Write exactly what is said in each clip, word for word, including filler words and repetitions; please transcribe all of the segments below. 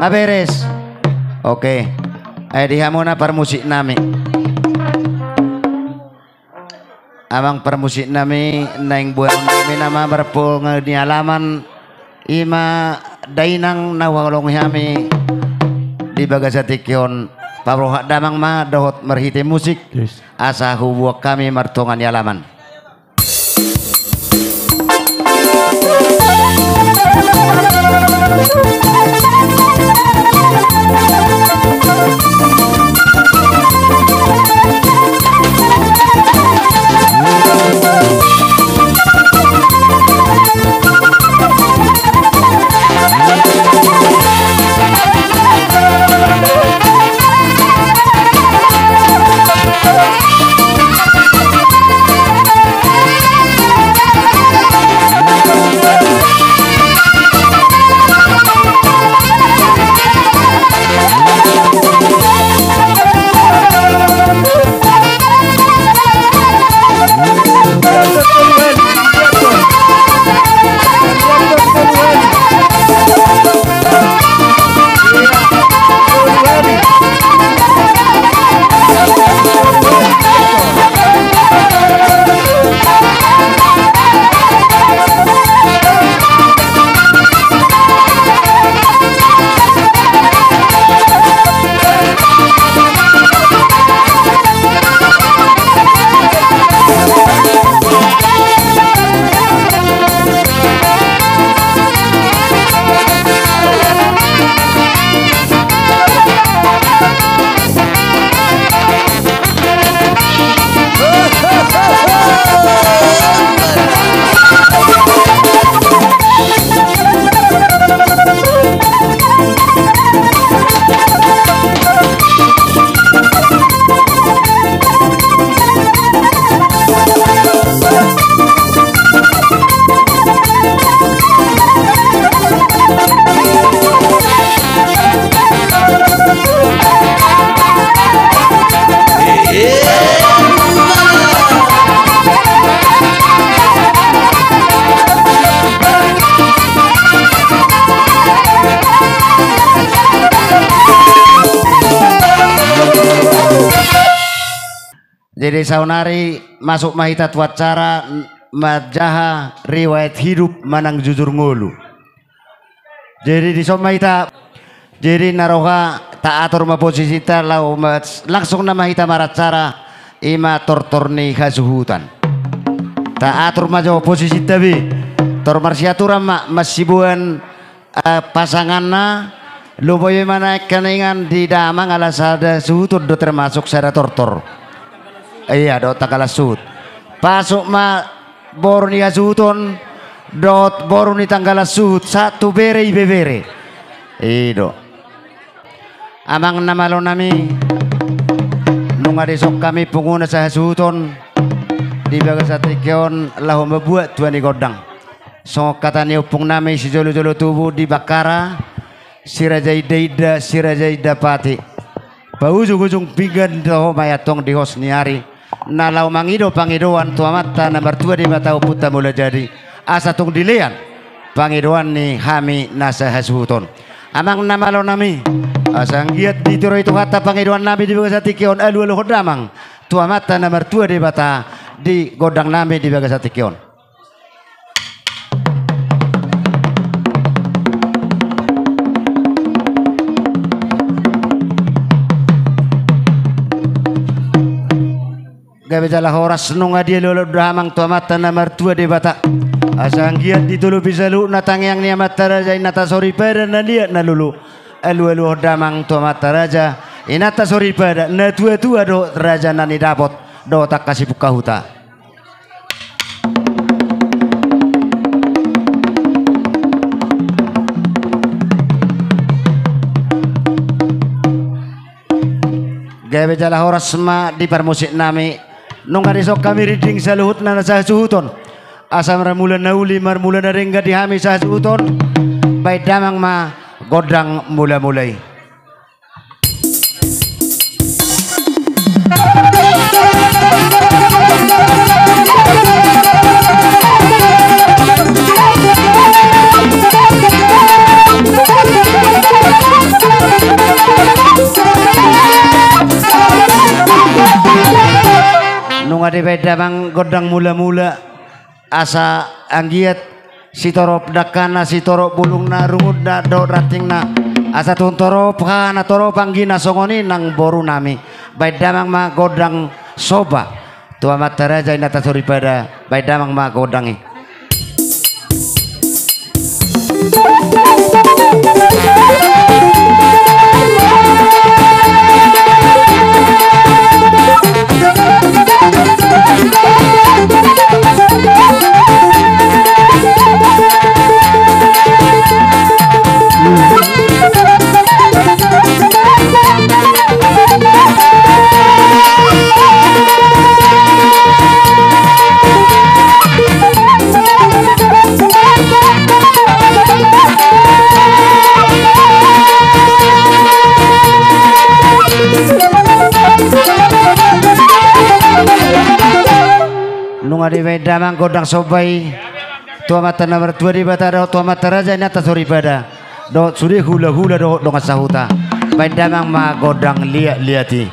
Maberes. Oke. Ai di hamuna parmusik nami. Amang parmusik nami, naeng boanon nami nama marpungu ni alaman, ima dainang na huhaholongi hami di bagasan tingki on. Paborhat damang ma dohot marhite musik. Yes. Asa huboan hami martonga ni alaman. Jadi saonari masuk ma hita tu acara n-, manjaha riwayat hidup manang jujur ngolu. Jadi dison ma hita, jadi na roha taatur ma posisinta laho ma-, langsung nama hita maracara, ima tortor ni hasuhuton. Taatur ma jo posisinta be, tor marsiaturan ma, masiboan, eh, pasanganna, lomo i ma naeng hami di damang ala sada suhuton do termasuk sada tortor. Ia, dohot tanggalan suhut. Pasuk ma boru ni hasuhuton dohot boru ni tanggalan suhut, sahat tu bere ibebere. I do. Amang na malo nami, nunga dison hami pungu na sahasuhuton di bagasan tingki on laho mambuat tua ni gondang. Songon hata ni ompung nami sijolojolo tubu di Bakkara, siraja indainda, siraja inda pati. Paujungujung pinggan do ho ma i antong di hos ni ari, na laho mangido pangidoan tu Amanta na martua Debata Ompunta Mulajadi, asa tung dilean pangidoan ni hami na sahasuhuton. Amang na malo nami, asa anggiat dituroi Tuhanta pangidoan nami di bagasan tingki on, alualuhon damang tu Amanta na martua Debata di gondang nami di bagasan tingki on. Gabe jala horas, nunga dialualuhon damang tu Amanta na martua Debata, asa anggiat ditolopi saluhutna tangiang ni amanta raja, inanta soripada na liat na lolo. Alualuhon damang tu amanta raja, inanta soripada, natuatua dohot raja na nidapot dohot angka sipungka huta. Gabe jala horas ma di parmusik nami. Nunga dison hami rinding saluhutna na sahasuhuton. Asa marmula na uli, marmula na denggan di hami sahasuhuton. Baen damang ma gondang mulamula i. Mauliate baen damang gondang mula-mula, asa anggiat sitorop dangkana, sitorop bulungna, rungutna dohot rantingna, asa tung torop hahana, torop anggina, songon i nang boru nami. Baen damang ma gondang somba tu amanta raja, inanta soripada, baen damang ma gondang i. Nunga dibaen damang gondang somba i tu amanta na martua Debata dohot tu amanta raja, inanta soripada dohot sude hula-hula dohot dongan sahuta. Baen damang ma gondang liat-liat i.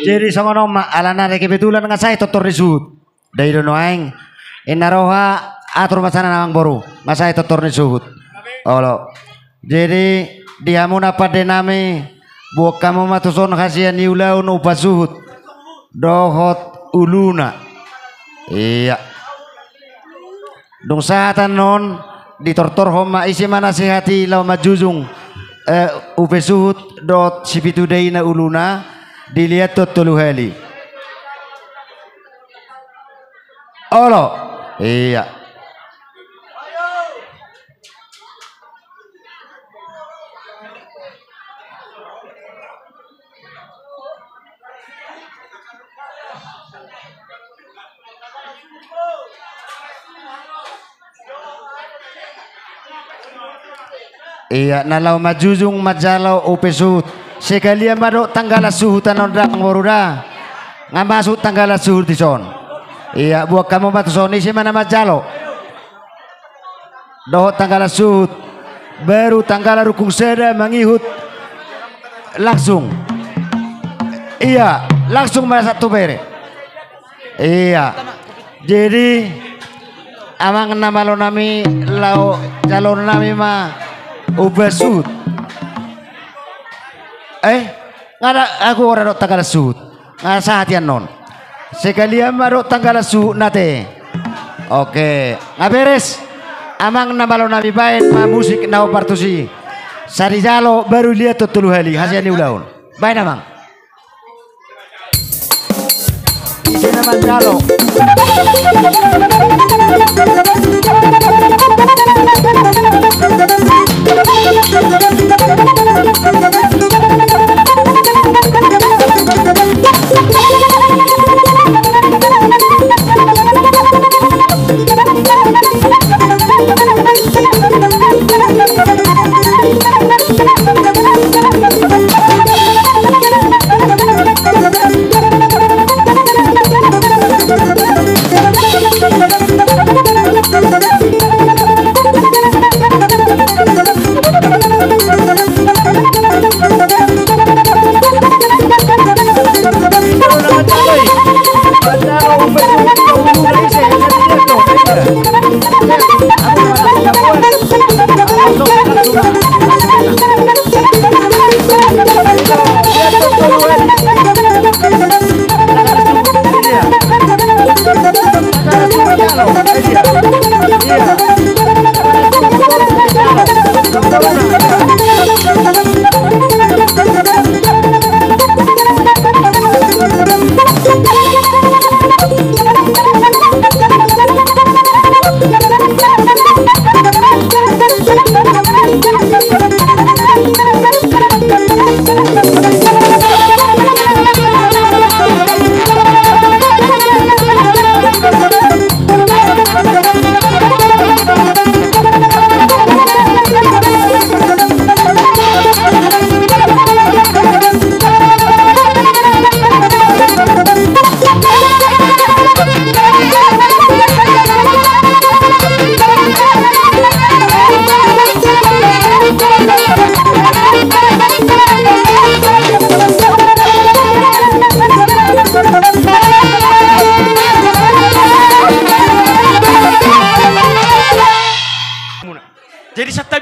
Jadi songon on ma, alana kebetulan nga sae tortor ni suhut. Dai do nuaeng. Inna roha, atur ma sana amangboru. Nga sae tortor ni suhut. Olo. Jadi, di hamuna pande nami, boan hamu ma tuson hasian ni ulaon upa suhut dohot uluna. Ia. Dung sahat annon, ditortorhon ma ise ma na sehat i laho manjujung, eh, upa suhut dohot sipitu daina uluna, diliathon tolu hali. Olo. Ia. Ia, na laho manjujung manjalo upa suhut. Sekalian ma dohot tanggalan suhut annon da, amangboru da. Nga masuk tanggalan suhut dison. Ia, boan hamu ma tuson, ise ma na manjalo dohot tanggalan suhut. Baru tanggalan rungkung sada mangihut langsung. Ia, langsung ma sahat tu bere. Ia. Jadi, amang na malo nami, laho jalo nami ma upa suhut. Eh, nga da, ahu ora dohot tanggalan suhut. Nga sahat i annon. Sekalian ma dohot tanggalan suhut na te. Oke, nga beres. Amang na malo nami, baen ma musik na hombar tusi. Sai dijalo baru liathon tolu hali hasian ni ulaon. Baen amang. Ise na manjalo.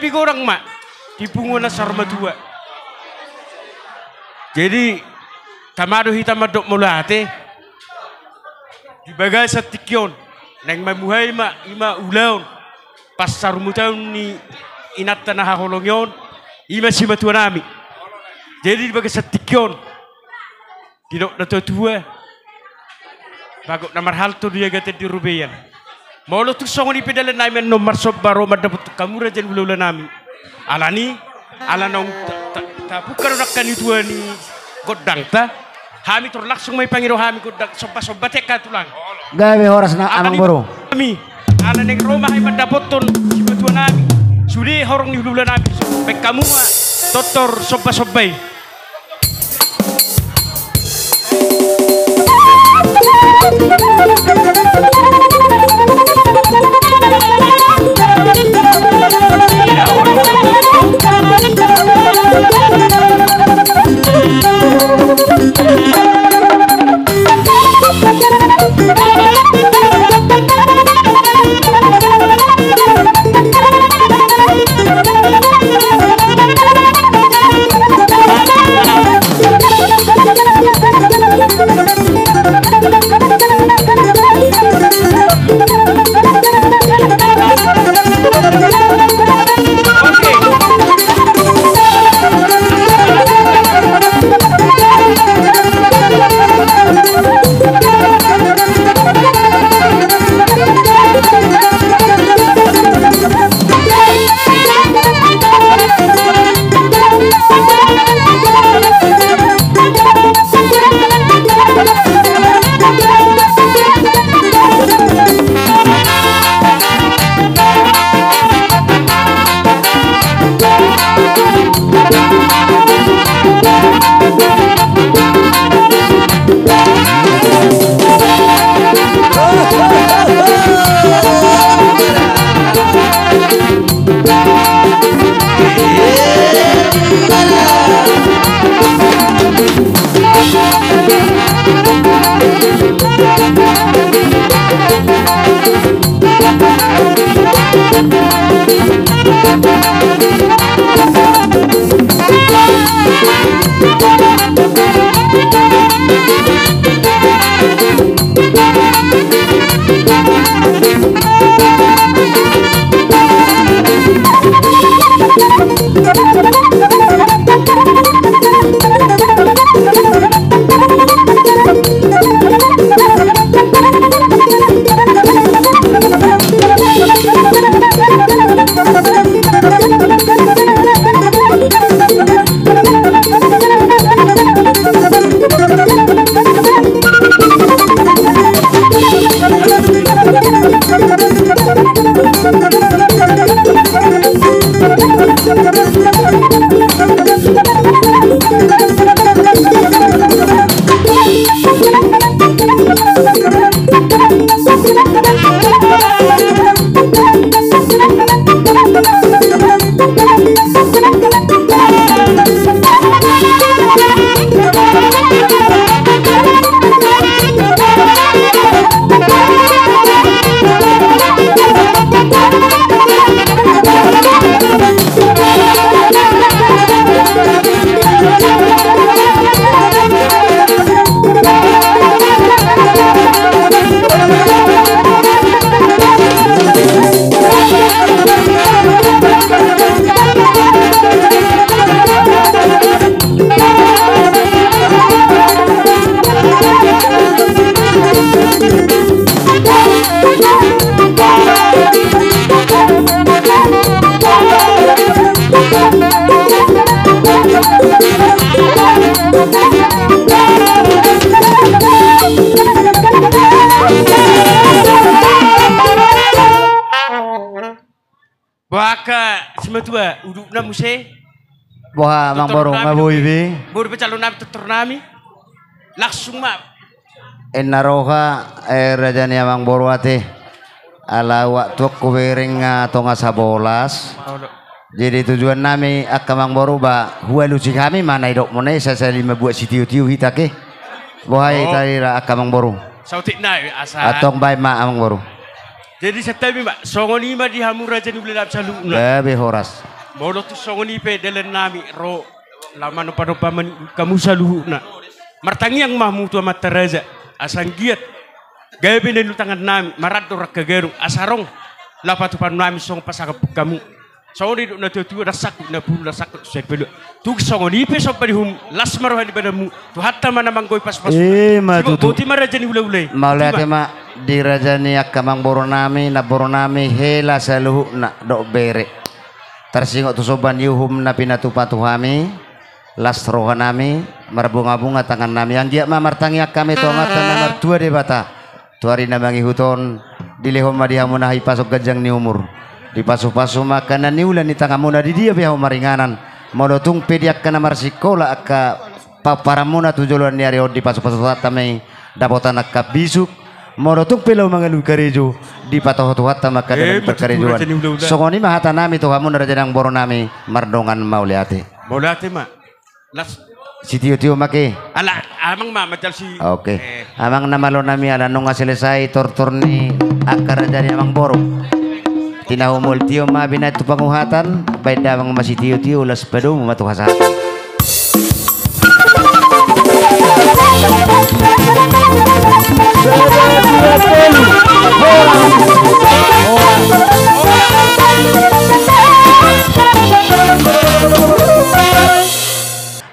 Di godang ma di punguan na saur matua. Jadi tama do hita mandok mauliate. Di bagasan tingki on naeng mamuhai ma i ma ulaon pansarumuton ni inanta na haholongi on, i ma simatuanami. Jadi di bagasan tingki on, didok natuatua, bagot na marhalto do i, agatan di robean. Molo tung songon i pe dalannami annon marsomba ro mandapothon hamu raja ni hulahula nami. Alani, ala naung ta- ta- tapungka do angka ni tua ni gondangta, hami tor langsung ma ipangido hami gondang sombasomba te angka tulang. Gabe horas na amang boru. Hami ala naeng ro ma hami mandapothon simatuanami, sude horong ni hulahula nami, baen hamu ma tor sombasomba i. Boha angka simatua, udutna muse. Boha amang boru, nga boi be? Boi dope calon nami, tortor nami. Langsung ma. Inna roha, eh, raja ni amang boru ate. Ala waktu on hubereng nga tonga sabolas. Jadi tujuan nami angka amang boru ba hualusi hami ma na idokmuna i, sasali ma buat sitio-tio hita ke. Boha i tarira angka amang boru. Sautik nai asa. Antong baen ma amang boru. Jadi santabi ma, songon i ma di hamu raja ni ulaon nami saluhutna. Gabe horas. Molo tung songon i pe dalan nami ro, laho manomba-nomba ma hamu saluhutna. Martangiang ma hamu tu amanta raja, asa anggiat gabe na niula tangan nami, marandor angka gadong, asa adong laho patupaon nami songon pasangap hamu. Songon i do na tua-tua, na sangkut na pulu, na sangkut sai palua. Tung songon i pe somba ni hamu, las ma roha ni badanmu, Tuhanta ma na manggohi pasu-pasu. Ima tutu. Boti ma raja ni hula-hula i. Mauliate ma di raja ni angka amangboru nami, namboru nami, hela saluhutna dohot bere. Tarsingot tu somba ni uhum na pinatupa tu hami, las roha nami, marbunga-bunga tangan nami. Anggiat ma martangiang hami tu Amanta na martua Debata. Tu ari na mangihut on, dilehon ma di hamu na hipason ganjang ni umur. Dipasu-pasu ma angka na niula ni tanganmuna, di dia pe hamu maringanan. Molo tung pe di angka na marsikola angka pomparanmuna tu joloan ni ari on, dipasu-pasu Tuhanta ma i dapotan angka bisuk. Molo tung pe laho mangalului karejo, dipatoho Tuhanta ma angka dalan ni parkarejoan. Songon i ma hata nami tu hamu na raja ni amangboru nami, mardongan mauliate. Mauliate ma. Las. Sitio-tio ma ke. Ala, amang ma, macal si. Oke. Eh. Amang na malo nami, ala nunga selesai tortor ni angka raja ni amangboru. Tinahu mul tio ma binahen tu panguhatan, baen damang ma sitio-tio, las padomu ma tu hasahatan.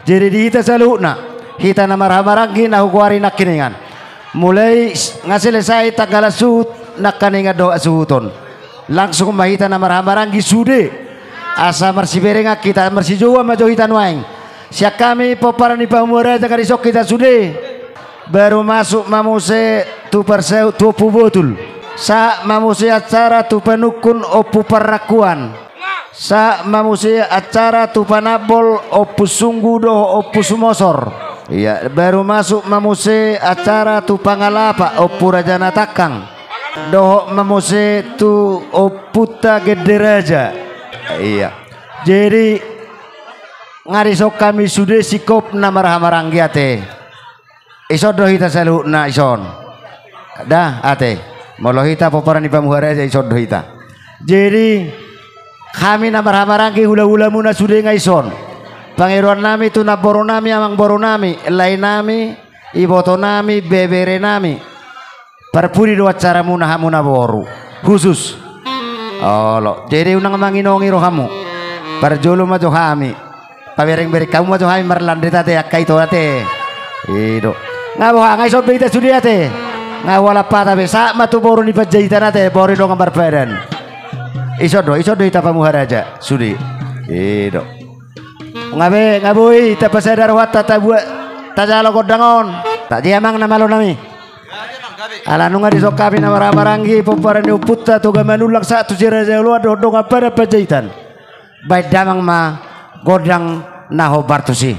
Jadi di hita saluhutna, hita na marhahamaranggi na hugoari nangkiningan. Mulai s-, nga selesai tanggalan suhut, nangkiningan dohot hasuhuton. Langsung ma hita na marhahamaranggi sude. Asa marsiberengan hita, marsijouan ma jo hita nuaeng. Sian hami pomparan ni Pamuharaja, nga dison hita sude. Baru masuk ma muse tu parsaut tu Ompu Botul. Sahat ma muse acara tu panungkun Ompu Parrangkuan. Sahat ma muse acara tu panambol Ompu Sunggu dohot Ompu Sumosor. Iya, baru masuk ma muse acara tu pangalapak Ompu Raja Natangkang. Dohot ma muse tu Ompunta Gende Raja. Iya. Jadi, nga dison hami sude singkop na marhahamaranggi ate. Ison do hita saluhutna ison. Da, ate. Molo hita pomparan ni Pamuharaja ison do hita. Jadi, hami na marhahamaranggi hula-hulamuna sude nga ison. Pangidoan nami tu namboru nami, amangboru nami, lae nami, iboto nami, bebere nami. Parpudi do acaramuna hamu na boru. Khusus. Olo. Jadi unang manginongi rohamu. Parjolo ma jo hami. Pabereng-bereng hamu ma jo hami marlandet ate, angka ito ate. I do. Nga boha, nga ison be hita sude ate. Nga hualampat be, sahat ma tu boru ni Panjaitan ate, boru ni dongan marpadan. Ison do, ison do hita Pamuharaja sude. I do. Nga be, nga boi tapasada rohanta tabuat, tajalo gondang on. Taji amang na malo nami. Ala nunga dison hami na marhahamaranggi pomparan ni ompunta Toga Manullang sahat tu si Raja Oloan dohot dongan padan Panjaitan. Baen damang ma gondang na hombar tusi.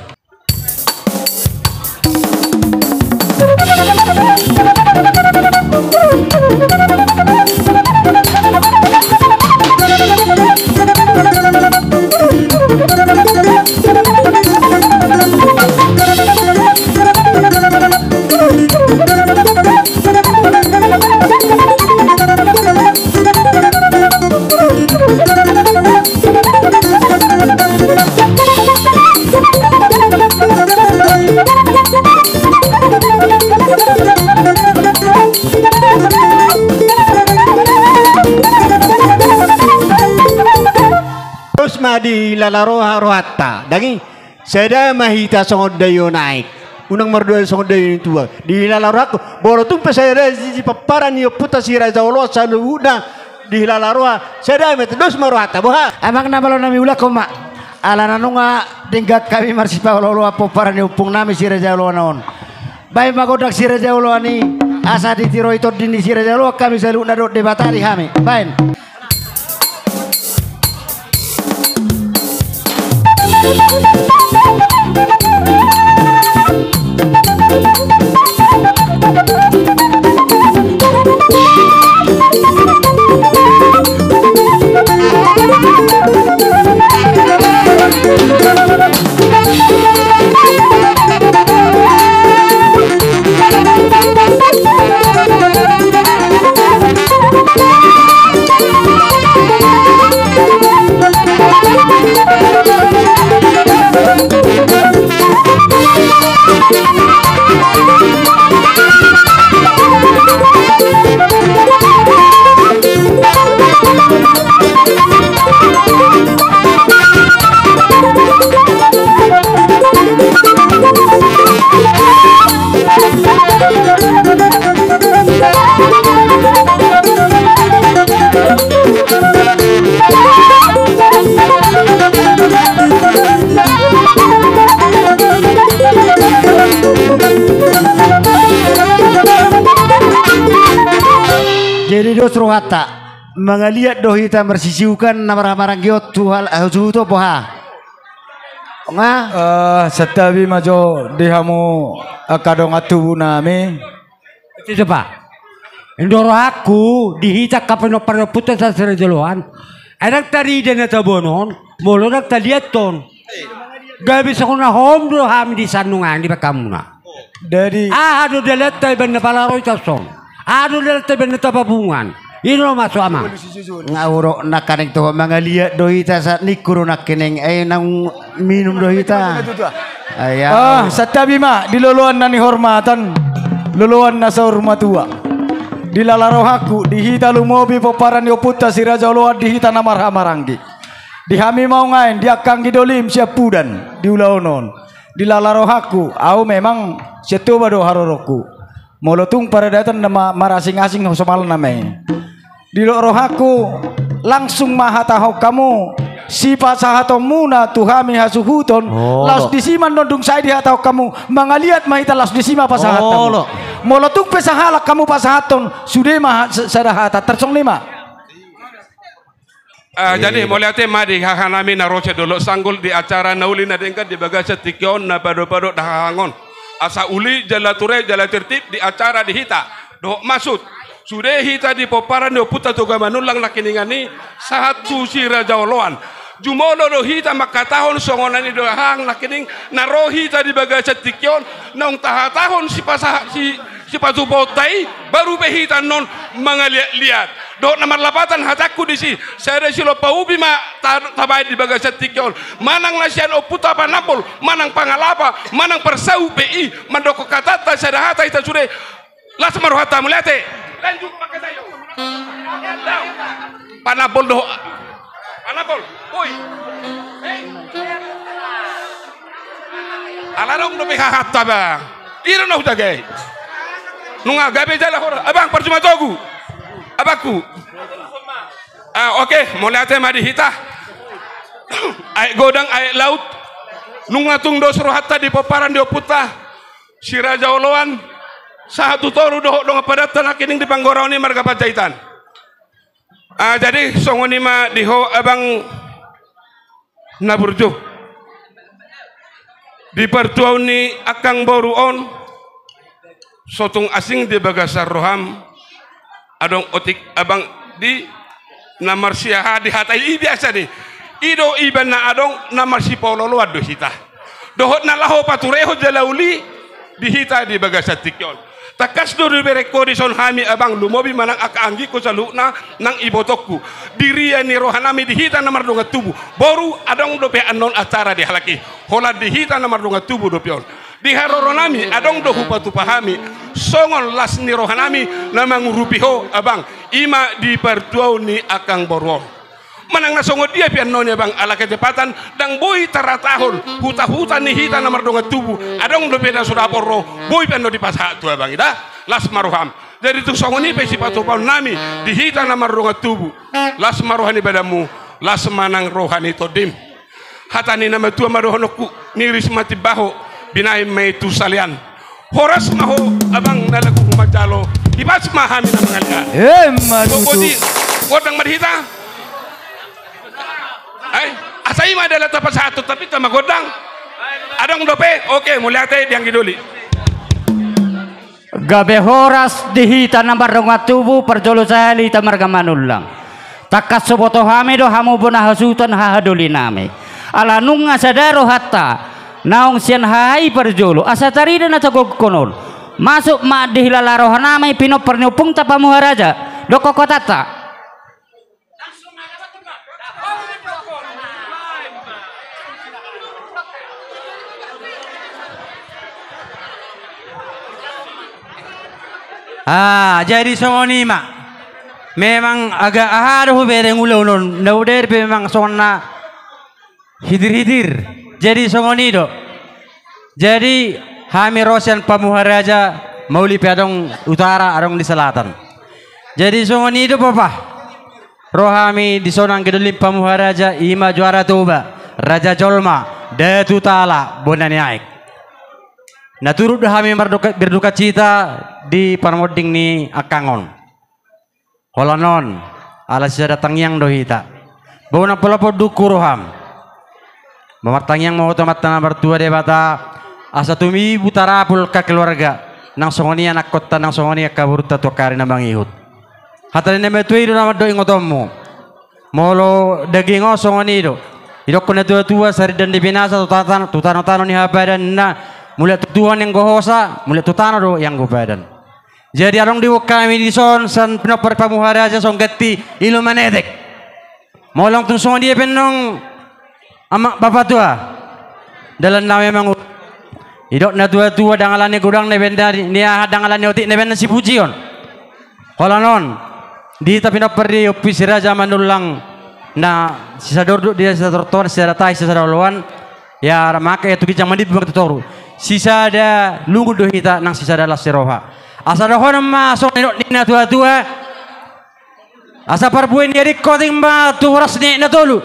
Dos ma dihilala roha rohanta, dang i. Sada ma hita songon daion aek. Unang mardoa songon daion tua. Dihilala rohangku. Molo tung pe sada di pomparan ni ompunta si Raja Oloan saluhutna dihilala roha. Sada ma hita, dos ma rohanta, boha. Amang na malo nami, ulakhon ma. Ala na nunga denggan hami marsipaolo-oloan pomparan ni ompung nami si Raja Oloan on. Baen ma gondang si Raja Oloan i. Asa ditiroi tondi ni si Raja Oloan hami saluhutna dohot Debata di hami. Baen. Jadi dos rohanta, mangaliat do hita marsisiukan na marhaha maranggi on tu hal-, hasuhuton boha. Nga? Eh, santabi ma jo di hamu angka dongan tubu nami. Ito pa. Indo rohangku di hita angka pinompar ni ompunta sahat tu siraja oloan. Ai ndang tarida na taboan on, molo ndang taliathon. Gabe songon na hohom do hami di sandung aeng di pangkamuna. Jadi aha do dalanta iban na pala ro hita on? Aha do dalanta iban na tapabungan? Ino ma so amang. Nga urok nangkaning toho mangaliat do hita sahat ningku do nangkining, eh, naung minum do hita. Ah, santabi ma di loloan na nihormatan, loloan na saur matua. Dilala rohangku di hita lumobi pomparan ni ompunta siraja oloan di hita na marhaha maranggi. Di hami maung aeng, di angka anggi dolim siampudan di ulaon on. Dilala rohangku, au memang sian Toba do haroroku. Molo tung paradaton na ma-, marasing-asing ho somalna ma i. Dilok rohangku, langsung ma hatahon hamu sipasahatonmuna tu hami hasuhuton. Laos disi ma annon dung sae dihatahon hamu, mangaliat ma hita, laos disi ma pasahat hamu. Molo tung pe sahalak hamu pasahathon, sude ma ha-, sa-, sada hata tarsongon i ma. Ah, jadi mauliate ma di hahanami na ro sian Dolok Sanggul di acara na uli na denggan di bagasan tingki on na pado-pado dahahang on. Asa uli jala ture jala tertib di acara di hita. Dohot maksud. Sude hita di pomparan ni ompunta Toga Manullang nangkiningan i sahat tu siraja oloan. Jumolo do hita mangkatahon songon na nidok dahahang nangkining na ro hita di bagasan tingki on naung tahatahon sipasahat si sipatupaonta i, baru pe hita annon mangaliat-liat. Dohot na marlapatan hatangku disi, sada silompa ubi ma ta-, tabaen di bagasan tingki on. Manang na sian ompunta panambol, manang pangalapa, manang parsau pe i, mandokkon hatanta sada hata hita sude. Las ma rohanta, mauliate. Lanjut, pakai. Panambol dohot. Panambol. Oi. Ala adong dope hahanta bang. I do na hutagai. Nunga gabe jala horas. Abang, parsuma togu. Abangku. Ah, oke, mauliate ma di hita. Aek godang, aek laut. Nunga tung dos rohanta di pomparan ni ompunta siraja oloan. Sahat tu toru dohot dongan padanta nangkining di panggoraon i marga Panjaitan. Ah, jadi songon i ma di ho abang na burju. Di partuaon ni angkang boru on, so tung asing di bagasan roham, adong otik abang di na marsiaha di hata i biasa ni. I do iba na adong na marsipaolo-oloan do hita. Dohot na laho paturehon jala uli di hita di bagasan tingki on. Tangkas do dibereng ho dison hami abang lumobi manang angka anggingku saluhutna nang ibotongku. Di ria ni rohanami di hita na mardongan tubu. Boru adong dope annon acara di halak i. Holan di hita na mardongan tubu dope on. Di haroronami adong do hupatupa hami. Songon las ni rohanami na mangurupi ho abang. I ma di partuaon ni angkang boru on. Manang na songon dia pe annon i abang ala ketepatan, ndang boi taratahon huta-huta ni hita na mardongan tubu, adong dope na so dapot ro, boi pe annon dipasahat tu abang i da, las ma roham. Jadi tung songon i pe sipatupaonnami, di hita na mardongan tubu, las ma roha ni badanmu, las ma nang roha ni tondim. Hata ni na matua ma dohononku, niris ma timbaho, binahen ma i tu salean. Horas ma ho abang na lagu manjalo. Hipas ma hami na mangaliat. Emma tutu. Gondang ma di hita. Ai, asa i ma dalan tapasahat tu tapi tama gondang. Adong dope. Oke, mauliate di anggi doli. Gabe horas di hita na mardongan tubu, parjolo sahali hita marga Manullang. Tangkas huboto hami do hamu bona hasuhuton hahadolinami. Ala nunga sada rohanta naung sian haha i parjolo asa tarida na tagokhon on. Masuk ma di hilala rohanami pinompar ni ompungta Pamuha Raja. Dokkon hatanta. Ah, jadi songon i ma. Memang agak aha do hubereng ulaon on, na hubereng pe memang songon na hitir-hitir. Jadi songon i do. Jadi hami ro sian Pamuha Raja, mauli pe adong utara, adong di selatan. Jadi songon i do bapa. Ro hami dison anggi doli ni Pamuha Raja, i ma juara Toba, raja jolma, datu tala, bona ni aek. Na turut do hami marduka, berdukacita di parmonding ni angkang on. Holan on, ala sisada tangiang do hita. Bau nang pola pondukku roham. Martangiang ma ho tu Amanta na martua Debata, asa tumibu tarapul angka keluarga, nang songon i anakkonta, nang songon i angka borunta tu angka ari na mangihut. Hata ni na matua i do na mandok ingotonmu. Molo daging on songon i do. Didokkon na tua-tua, sarindan di pinasa tu tano-tano ni hapadan na, mulak tu Tuhan ianggo hosa, mulak tu tano do ianggo padan. Jadi adong diboan hami dison sian pinompar Pamuha Raja songon ganti ilu manetek. Molo tung songon dia pe annon, amang bapa tua, dalan na memang u-, didok na tua-tua, dang ala ni godang na baen na ni aha, dang ala ni otik na baen na sipujion. Holan on, di hita pinompar ni Ompu Si Raja Manullang, na sisada dordok, di sisada tortoan, sisada tahi, sisada oloan, ia mangke ia tu ginjang, manimbo ma tu toru. Sisada lungun do hita nang sisada las ni roha. Asa dohonon ma songon nidok ni na tua-tua. Asa parbue ni adingkonting ma tu horas ni aek na tolu.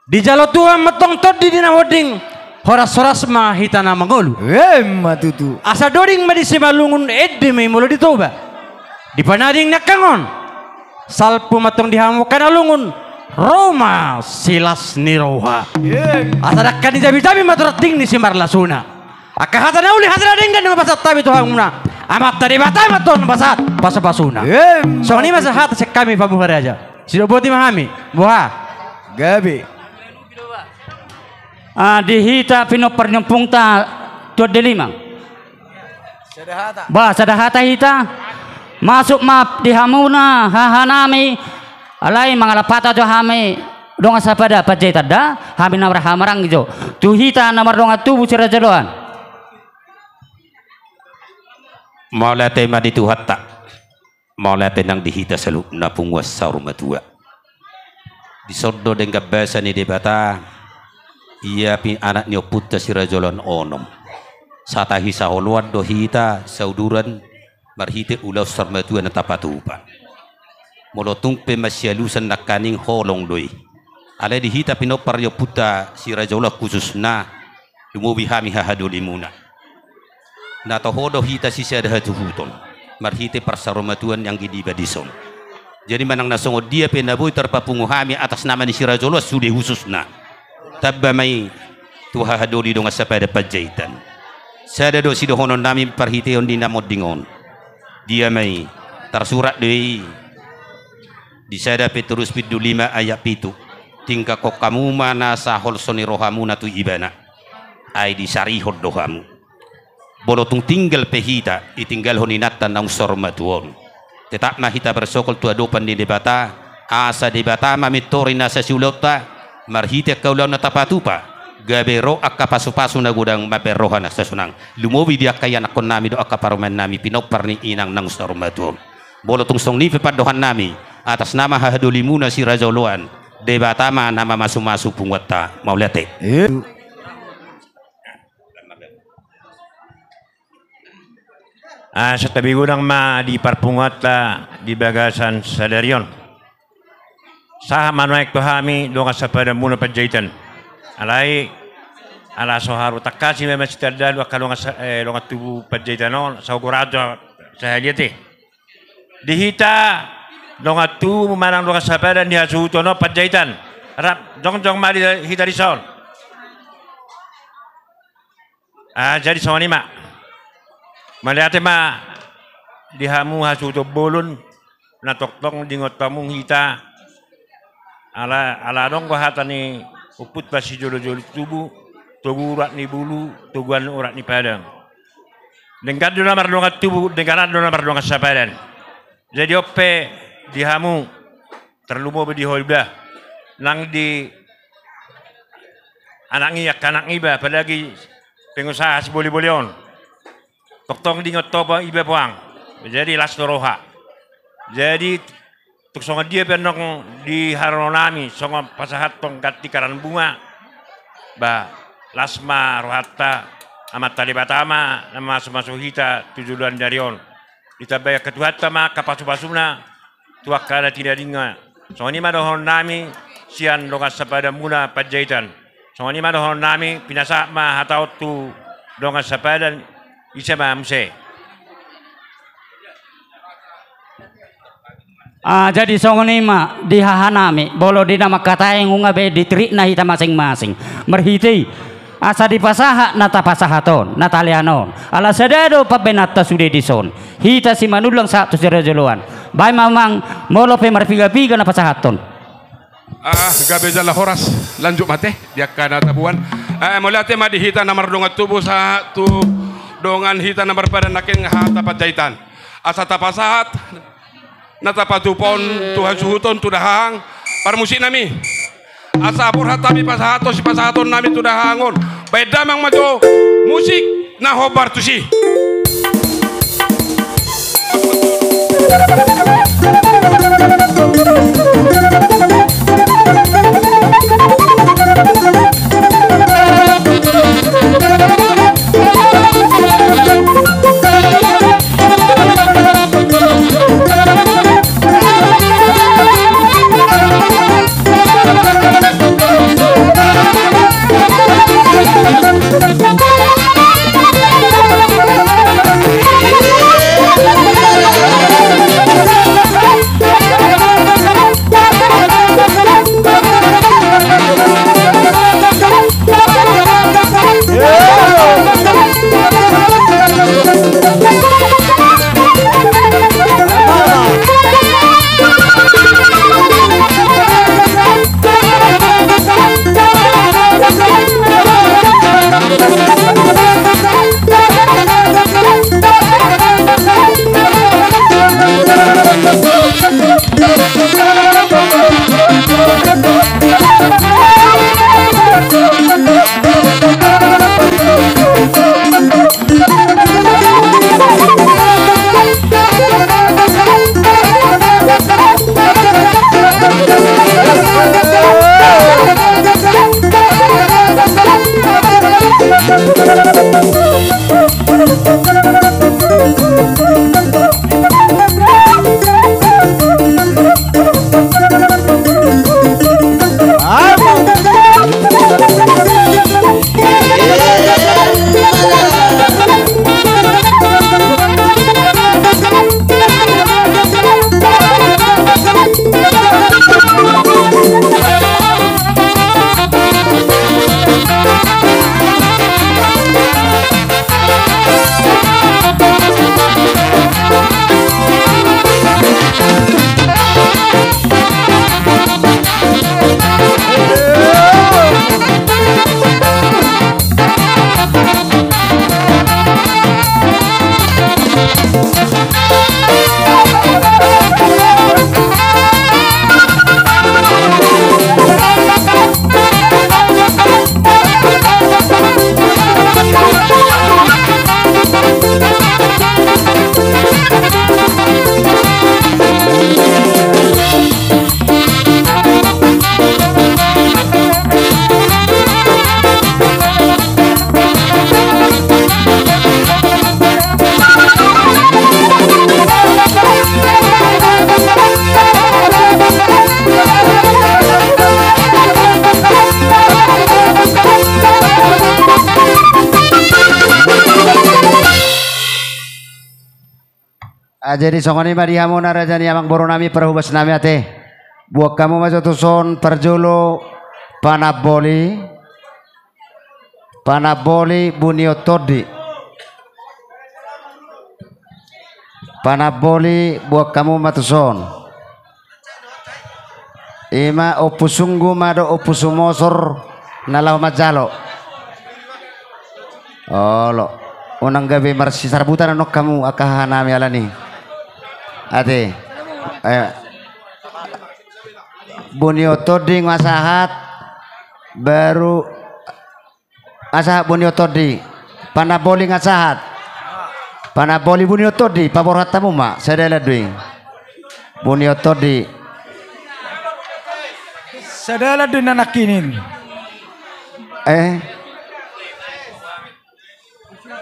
Dijalo Tuhan ma antong tondi di na monding, horas-horas ma hita na mangolu. Emma tutu. Asa doding ma di Simalungun, ende ma i molo di Toba. Di panading ni angka on, salpu ma antong di hamu angka na lungun, ro ma silas ni roha. Emma. Asa dangka ni jabi-jabi ma tu ranting ni simarlasuna. Angka hata na uli, hata na denggan ma pasahat hami tu hamuna. Amanta Debata ma antong na pasahat pasu-pasuna. Emma. Songon i ma sahat sian hami Pamuha Raja. Sidok boti ma hami, boha? Gabe. Ah, di hita pinompar ni ompunta Tuan Deliman. Sada hata. Bah, sada hata hita. Masuk ma di hamuna hahanami. Alai mangalap hata jo hami dongan sapada Panjaitan da, hami na marhahamaranggi jo. Tu hita na mardongan tubu si Raja Oloan. Mauliate ma di Tuhanta. Mauliate nang di hita saluhutna punguan saur matua. Dison do denggan basa ni Debata, ia pe anak ni ompunta si Raja Oloan onom. Satahi saoloan do hita, sauduran, marhite ulaon saur matua na tapatupa. Molo tung pe masialusan nangkaning holong do i. Alai di hita pinompar ni ompunta si Raja Oloan khususna, lumobi hami hahadolimuna. Na toho do hita sisada hasuhuton marhite parsaurmatuaon anggi diba dison. Jadi manang na songon dia pe na boi tarpapungu hami atas nama ni si Raja Oloan sude khususna, tamba ma i tu hahadoli dongan sapada Panjaitan. Sada do sidohononnami parhiteon ni na monding on. Dia ma i, tarsurat do i di sada Petrus bindu lima ayat pitu. Tinggalhon hamu ma nasa holso ni rohamuna tu Ibana, ai disarihon do hamu. Molo tung tinggal pe hita, ditinggalhon inanta naung saur matua on, tetap ma hita bersokol tu adopan ni Debata, asa Debata ma mentoring nasa siulaonta, marhite angka ulaon na tapatupa, gabe ro angka pasupasu na godang mambahen roha na sasonang. Lumobi di angka ianakkonnami dohot angka parumaennami pinompar ni inang naung saur matua on. Molo tung songon i pe pandohannami, atas nama hahadolimuna si Raja Oloan, Debata ma na mamasumasu punguanta. Mauliate. Asa tabi godang ma di parpunguanta di bagasan sadari on. Sahat ma nuaeng tu hami dongan sapadanmuna Panjaitan. Alai ala so haru tangkasi ma sian dalu angka dongan sa-, eh, dongan tubu Panjaitan on, sai gorajo sahali ate. Di hita dongan tubu manang dongan sapadan di hasuhuton on Panjaitan, rap jongjong ma di hita dison. Ah, jadi songon i ma. Mauliate ma di hamu hasuhuton bolon na tongtong diingot hamu hita. Ala, ala adong do hata ni ompunta sijolo-jolo tubu, togu urat ni bulu, toguan urat ni padang. Denggan do na mardongan tubu, denggan do na mardongan sapadan. Jadi on pe di hamu, tarlumobi di ho iba, nang di anak ni angka anak niba, apalagi pengusaha siboli-boli on. Tongtong diingot ho iba puang. Jadi las do roha. Jadi tung songon dia pe annon di haroronami, songon pasahathon ganti karangan bunga, ba las ma rohanta, Amanta Debata ma na mamasumasu hita tu joloan ni ari on. Ditambai angka Tuhanta ma angka pasupasuna tu angka na tinadingna. Songon i ma dohononnami sian dongan sapadanmuna Panjaitan. Songon i ma dohononnami, pinasahat ma hata on tu dongan sapadan, ise ma muse. Ah, jadi songon i ma di hahanami, molo di na mangkatai nunga be ditirikna hita masing-masing. Marhite i, asa dipasahat na tapasahat on, na talean on. Ala sada do pambahenanta sude dison. Hita simanullang sahat tu sijolo-joloan. Baen ma amang, molo pe marpiga-piga na pasahathon. Ah, gabe jala horas, lanjut ma ate, di angka na taboan. Eh, mauliate ma di hita na mardongan tubu sahat tu dongan hita na marpadan nangkin hata Panjaitan. Asa tapasahat na tapatupa on tu hasuhuton tu dahahang parmusiknami. Asa borhat hami pasahathon sipasahatonnami tu dahahang on. Baen damang ma jo musik na hombar tusi. Ah, jadi songon i ma di hamu na raja ni amangborunami parhobasnami ate. Buat hamu ma jo tuson parjolo panamboli. Panamboli Bunio Tondi. Panamboli buat hamu ma tuson. Ima Ompu Sunggu ma do Ompu Sumosor na laho manjalo. Olo. Unang gabe marsisarbutan annon hamu angka hahanami alani. Ate. Eh. Bunio Tondi nunga sahat. Baru Nga sahat Bunio Tondi. Panamboli nga sahat. Panamboli Bunio Tondi, paborhat hamu ma, sada lalu do i. Bunio Tondi. Sada lalu do i na nangkinin. Eh.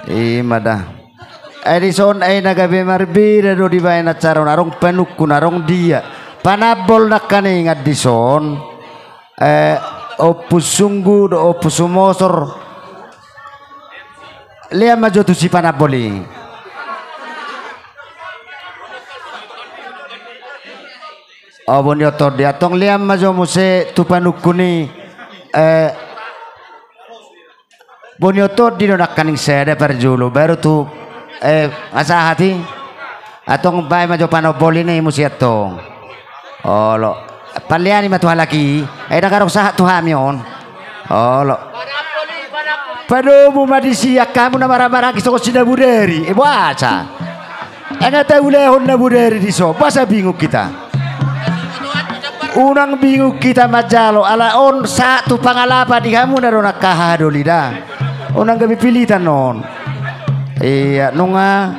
Ima da. Eh, dison, eh, na gabe marbeda do dibaen acara on, adong panungkun, adong dia. Panambol nangkaningan dison. Eh, Ompu Sunggu do Ompu Sumosor. Lean ma jo tu si panamboli. O, Bonion Tondi, antong lean ma jo muse tu panungkun i, eh, Bonion Tondi do nangkaning sada parjolo, baru tu, eh, nga sahat i. Antong baen ma jo panomboli na i muse antong. Olo. Paleani ma tu halak i, ai ndang adong sahat tu hami on. Olo. Padomu ma disi angka hamu na marhahamaranggi songon si Nabudari. Eh, boasa? Nga taulahon Nabudari dison, boasa bingung hita? Unang bingung hita manjalo, ala on sahat tu pangalapa di hamu na do nangka hahadoli da. Unang gabe pilitan on. Ia, nunga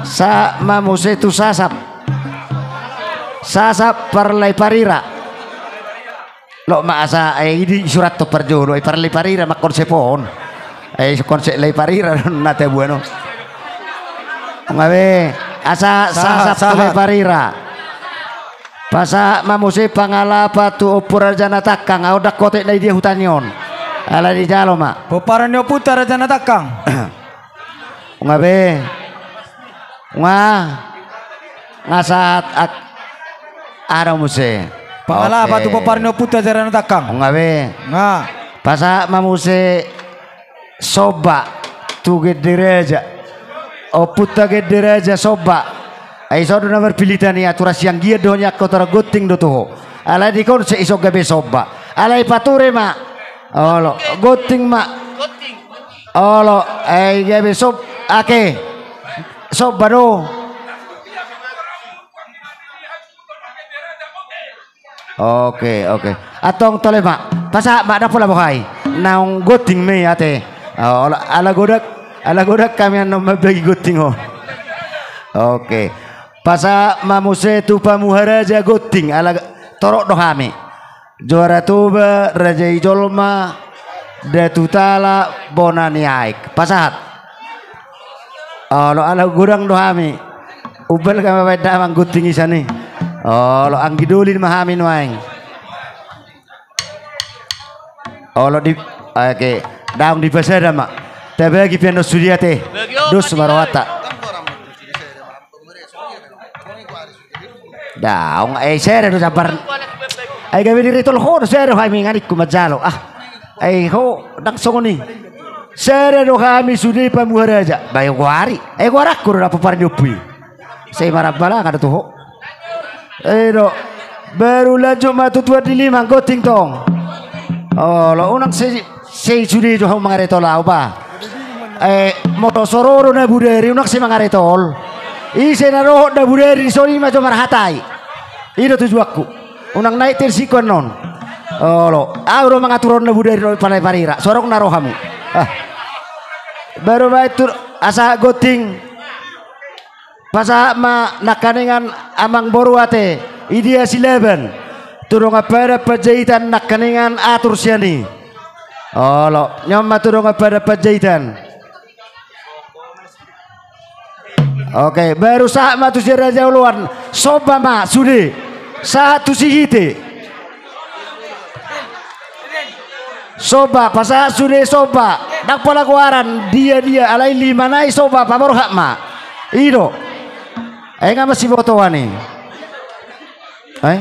sahat ma muse tu Sasap. Sasap Parlaiparira. Loas ma asa, eh, i disurathon parjolo, eh, Parlaiparira ma konsep on. Eh, konsep Laiparira na tabuan on. Nunga be, asa sahat, sahat tu Laiparira. Pasahat ma muse pangalapa tu Ompu Raja Natangkang, au ndang hotek na i dia huta ni on. Alai dijalo ma. Pomparan ni ompunta Raja Natangkang. Nunga be. Nga. Nga sahat ak-, aha do muse? Pangalapa tu pomparan ni ompunta Raja Natangkang. Nunga be. Nga. Pasahat ma muse Somba tu Gede Raja. Ompunta Gede Raja Somba. Ai ison do na marpilitan i, aturan sianggian do ho nian, aturan gonting do tu ho. Alai di konsep ison gabe Somba. Alai pature ma. Olo, gonting ma. Olo, ai gabe Sob-, ake. Somba do. Oke, oke. Antong tole ma. Pasahat ma, ndang pola boha i. Naung gonting ma i ate. Olo, ala godang, ala godang hami annon mambagi gonting on. Oke. Pasahat ma muse tu Pamuharaja gonting, ala torop do hami. Juara Toba, Raja i Jolma, Datu Tala, Bona ni Aek. Pasahat. Olo, ala godang do hami. Umbal hami baen damang gonting i sian i. Olo, anggi doli ma hami nuaeng. Olo di, oke, daong dipasada ma. Tabagi pe annon sude ate. Dos ma rohanta. Daong, eh, sada do jambar. Ai gabe diretol ho do sada do hami nganingku manjalo. Ah. Ai ho, ndang songon i. Sada do hami sude Pamuharaja. Bae goari. Eh, goaranku do na pomparan ni ompu i. Sai marhahamaranggi do tu ho. Eh, do. Baru lanjut ma tu tuan Diliman, gonting tong. Olo, unang sai Sai sude jo hamu mangaretol au ba. Eh, molo so ro do Nabudari unang sai mangaretol. Ise na dohot Nabudari dison i ma jo marhatai. I do tujuanku. Unang naik tensiku annon. Olo, au do mangaturhon Nabudari dohot Parlaiparira. So adong na ro hamu. Ah. Baru baen tu asa gonting. Pasahat ma nangkaningan amangboru ate, i dia Silaban. Tu dongan padan Panjaitan nangkaningan atur sian i. Olo, nion ma tu dongan padan Panjaitan. Oke, baru sahat ma tu si Raja Oloan. Somba ma sude. Sahat tu Sihite. Somba, pasahat sude Somba. Ndang pola goaran, dia, dia, alai lima nai Somba, paborhat ma. I do. Ai nga masibotoan i. Ai?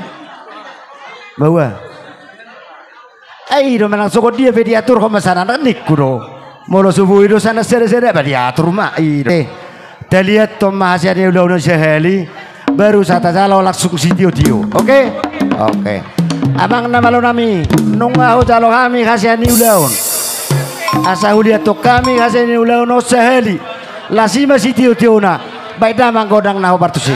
Baua. Ai i do manang songon dia pe diaturhon ma sanan ningku do. Molo so boi do sanan sada-sada ba diatur ma i do. Eh. Taliathon ma hasian ni ulaon on sahali, baru sa tajalo langsung sitio-tio. Oke? Oke. Amang na malo nami, nunga hujalo hami hasian ni ulaon. Asa huliathon hami hasian ni ulaon on sahali. Las i ma sitio-tiona. Baen damang godang na hombar tusi.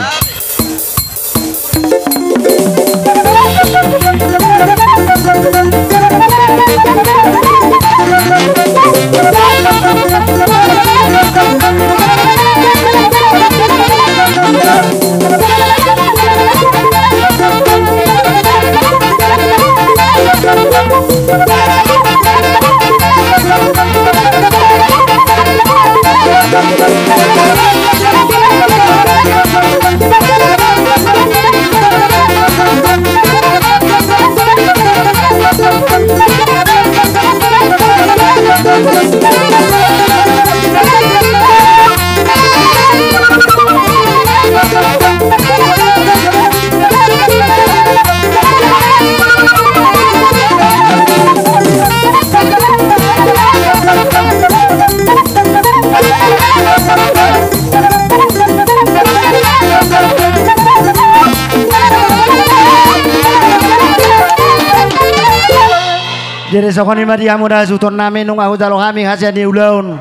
Jadi songon i ma di hamu na hasuhuton nami, nunga hujalo hami hasian ni ulaon.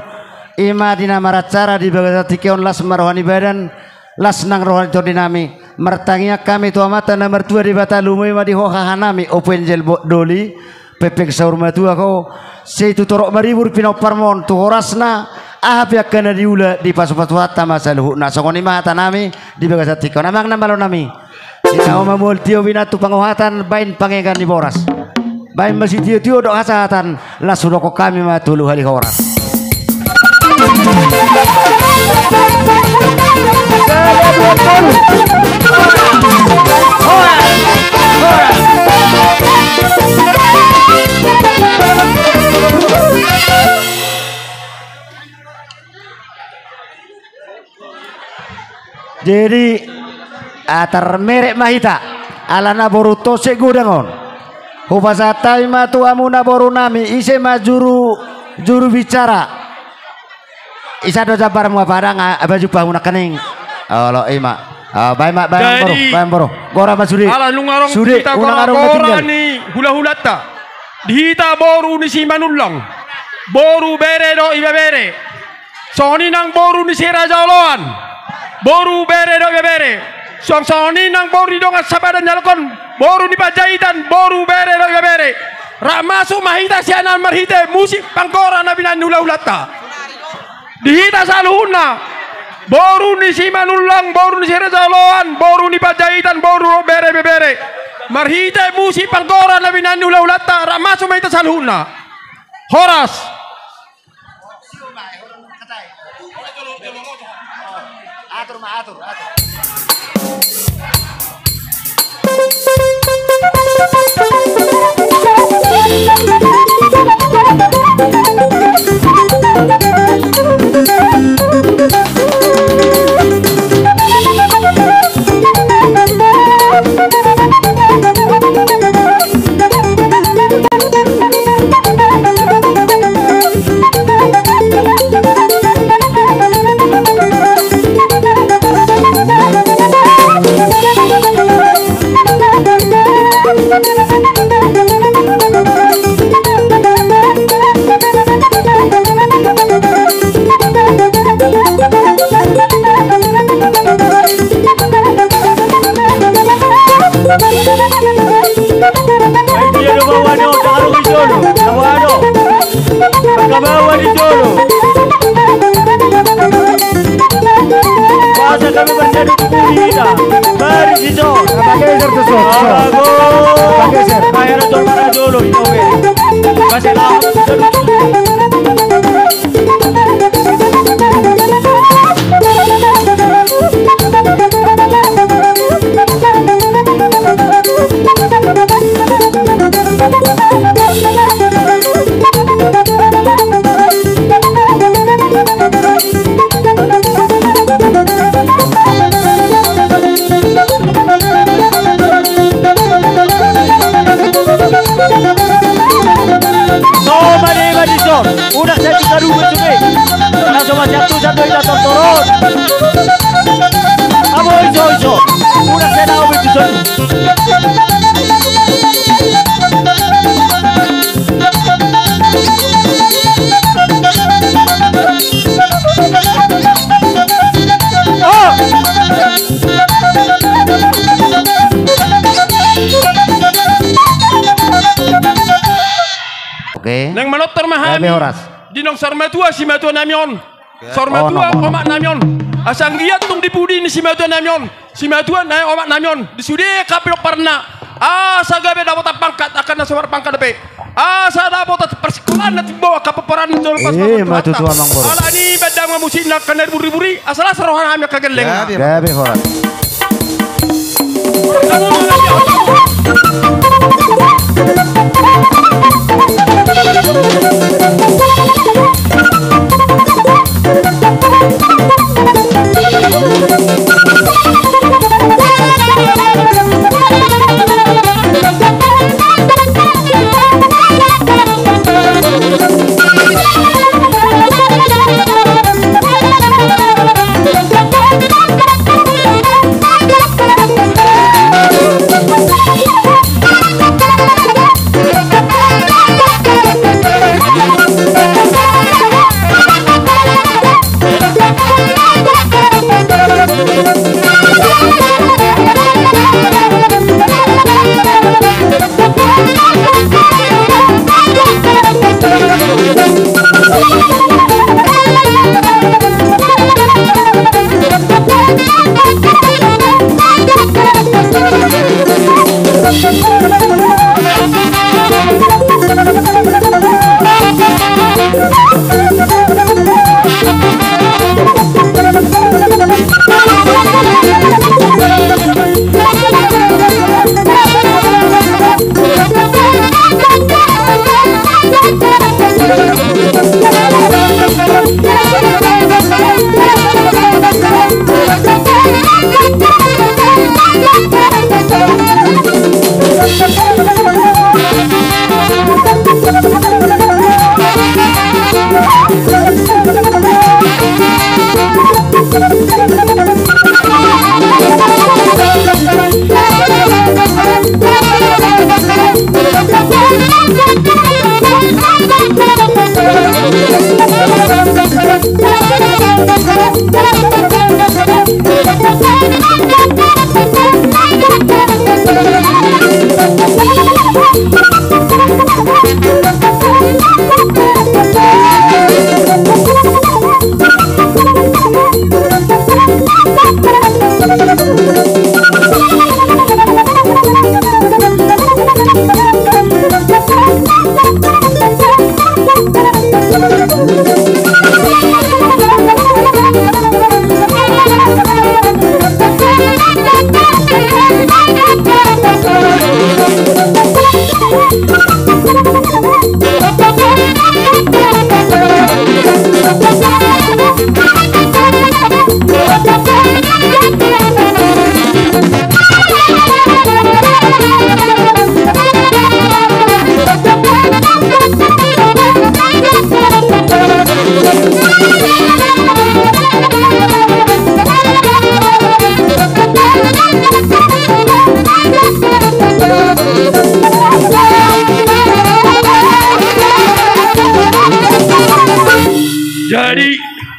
I ma di na maracara di bagasan tingki on, las ma roha ni badan, las nang roha ni tondi nami. Martangiang hami tu Amanta na martua Debata, lumobi ma di ho haha nami, Ompu Angel Bo-, Doli, Pepeng Saur Matua ho, sai tu torop maribur pinomparmon, tu horasna, aha pe angka na niula, dipasupasu Tuhanta ma saluhutna. Songon i ma hata nami di bagasan tingki on, amang na malo nami. Di na mamuhol tio, binahen tu pangohatan, baen pangegan ni boras. Baen ma sitiotio dohot hasahatan, laos hudokhon hami ma tolu hali horas. Jadi, ah, tarmerek ma hita, alana boru Tosek Godang on. Hupasahat hami ma tu hamuna boru nami, ise ma juru, juru bicara. Ise do jambarmu, apa adong, ah, baju pahamu nangkining. Olo, i ma. Ah, baen ma, baen boru, baen boru. Gora ma sude. Ala nunga adong sude, hita unang gora, adong na gora tinggal ni hulahulanta. Di hita boru ni Simanullang. Boru, bere dohot ibebere. Songon i nang boru ni si Raja Oloan, boru, bere dohot ibebere. Songon, songon i nang boru ni dongan sapadan ni halak on, boru ni Panjaitan, boru, bere dohot ibebere. Rap masuk ma hita sian an marhite musik panggora na binahen ni hulahulanta. Di hita saluhutna, boru ni Simanullang, boru ni si Raja Oloan, boru ni Panjaitan, boru, bere, ibebere. Marhite musik panggora na binahen ni hulahulanta, rap masuk ma hita saluhutna. Horas. Atur ma, atur, atur. Pageser tu son. Pageser. Unang sai tu saluhut sude. Unang sai tu saluhut sude. Abo iso, iso. Unang sai na obi tu saluhut. Oke. Naeng manortor ma hami. Di naung saur matua simatua nami on. Saur matua omak nami on. Asa anggiat tung di pudi ni simatua nami on. Simatua na omak nami on, di sude angka pinomparna, asa gabe dapotan pangkat angka na so marpangkat dope. Asa dapotan parsikolaan na timbo angka pomparan na jolo pas. Ima tutu, amang boru. Alani i baen damang musikna angka na diburi-buri, asa las roha nami angka gellengna. Gabe, horas.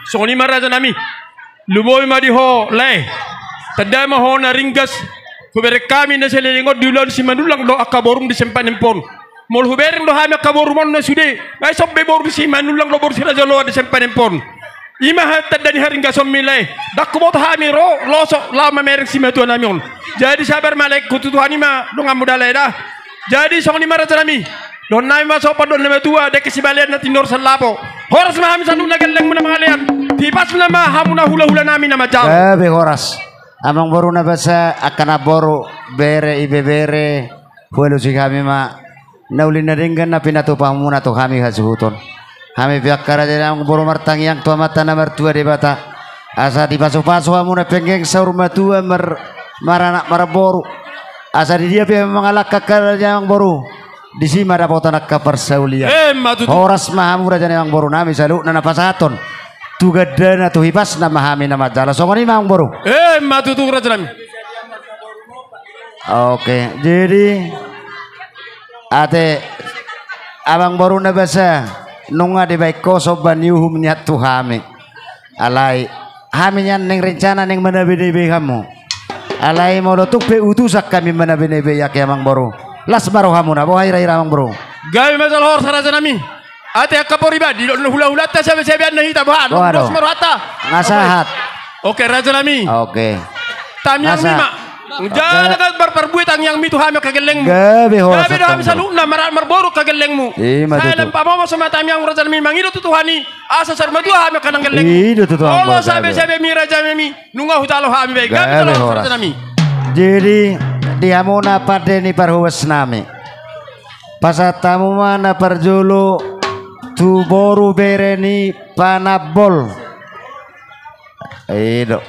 Songon i ma raja nami. Lumobi ma di ho lae. Tanda ma ho na ringgas. Hubereng hami na saleleng on di ulaon Simanullang dohot angka borung di Sempanempon. Molo hubereng do hami angka borum on na sude, nunga dison be boru ni Simanullang dohot boru ni Raja Oloan di Sempanempon. I ma tanda ni haringgasonmi lae. Ndang huboto hami ro losok laho mamereng simatua nami on. Jadi sabar ma lae, hututu hami ma donganmu da lae da. Jadi songon i ma raja nami. Dohonon nami ma sopan dohot na matua, dengke sibalian na tinor sallapo. Horas ma hami saluhutna gellengmu na mangalean. Hipasna ma hamu na hulahula nami na manjalo. Gabe horas. Amangboru na basa, angka namboru, bere, ibebere, hualusi hami ma. Na uli na denggan na pinatupa hamuna tu hami hasuhuton. Hami pe angka raja ni amangboru martangiang tu Amanta na martua Debata. Asa dipasupasu hamuna penggeng saur matua mar-, maranak marboru. Asa di dia pe mangalangka angka raja ni amangboru, disi ma dapotan angka parsaulian. Emma tutu. Horas ma hamu raja ni amangboru nami saluhutna na pasahathon tu gandana tu hipasna ma hami na manjalo. Songon i ma amangboru. Emma tutu raja nami. Oke, jadi ate amangboru na basa, nunga dibaen ho somba ni uhum nian tu hami. Alai hami nian naeng rencana naeng manabenebe hamu. Alai molo tung pe utusan hami manabenebe i angka amangboru, las ma rohamuna, boha hira-hira amangboru. Gabe ma jala horas raja nami. Ate angka poribadi dohot na hulahulanta sabe-sabean na hita boha do. Boha do. Las ma rohanta. Nga sahat. Oke raja nami. Oke. Tangiangmi ma. Jala nga marparbue tangiangmi tu hami angka gellengmu. Gabe horas. Gabe do hami saluhutna maranak marboru angka gellengmu. Ima tutu. Sai lam pamomoso ma tangiangmu raja nami mangido tu Tuhan i. Asa saur matua hami angka nang gellengmu. Ido tu Tuhan. Olo sabe-sabemi raja nami. Nunga hujalo hami be. Gabe jala horas raja nami. Jadi di hamuna pande ni parhobas nami, pasahat hamu ma na parjolo tu boru bere ni Panambol. Ido.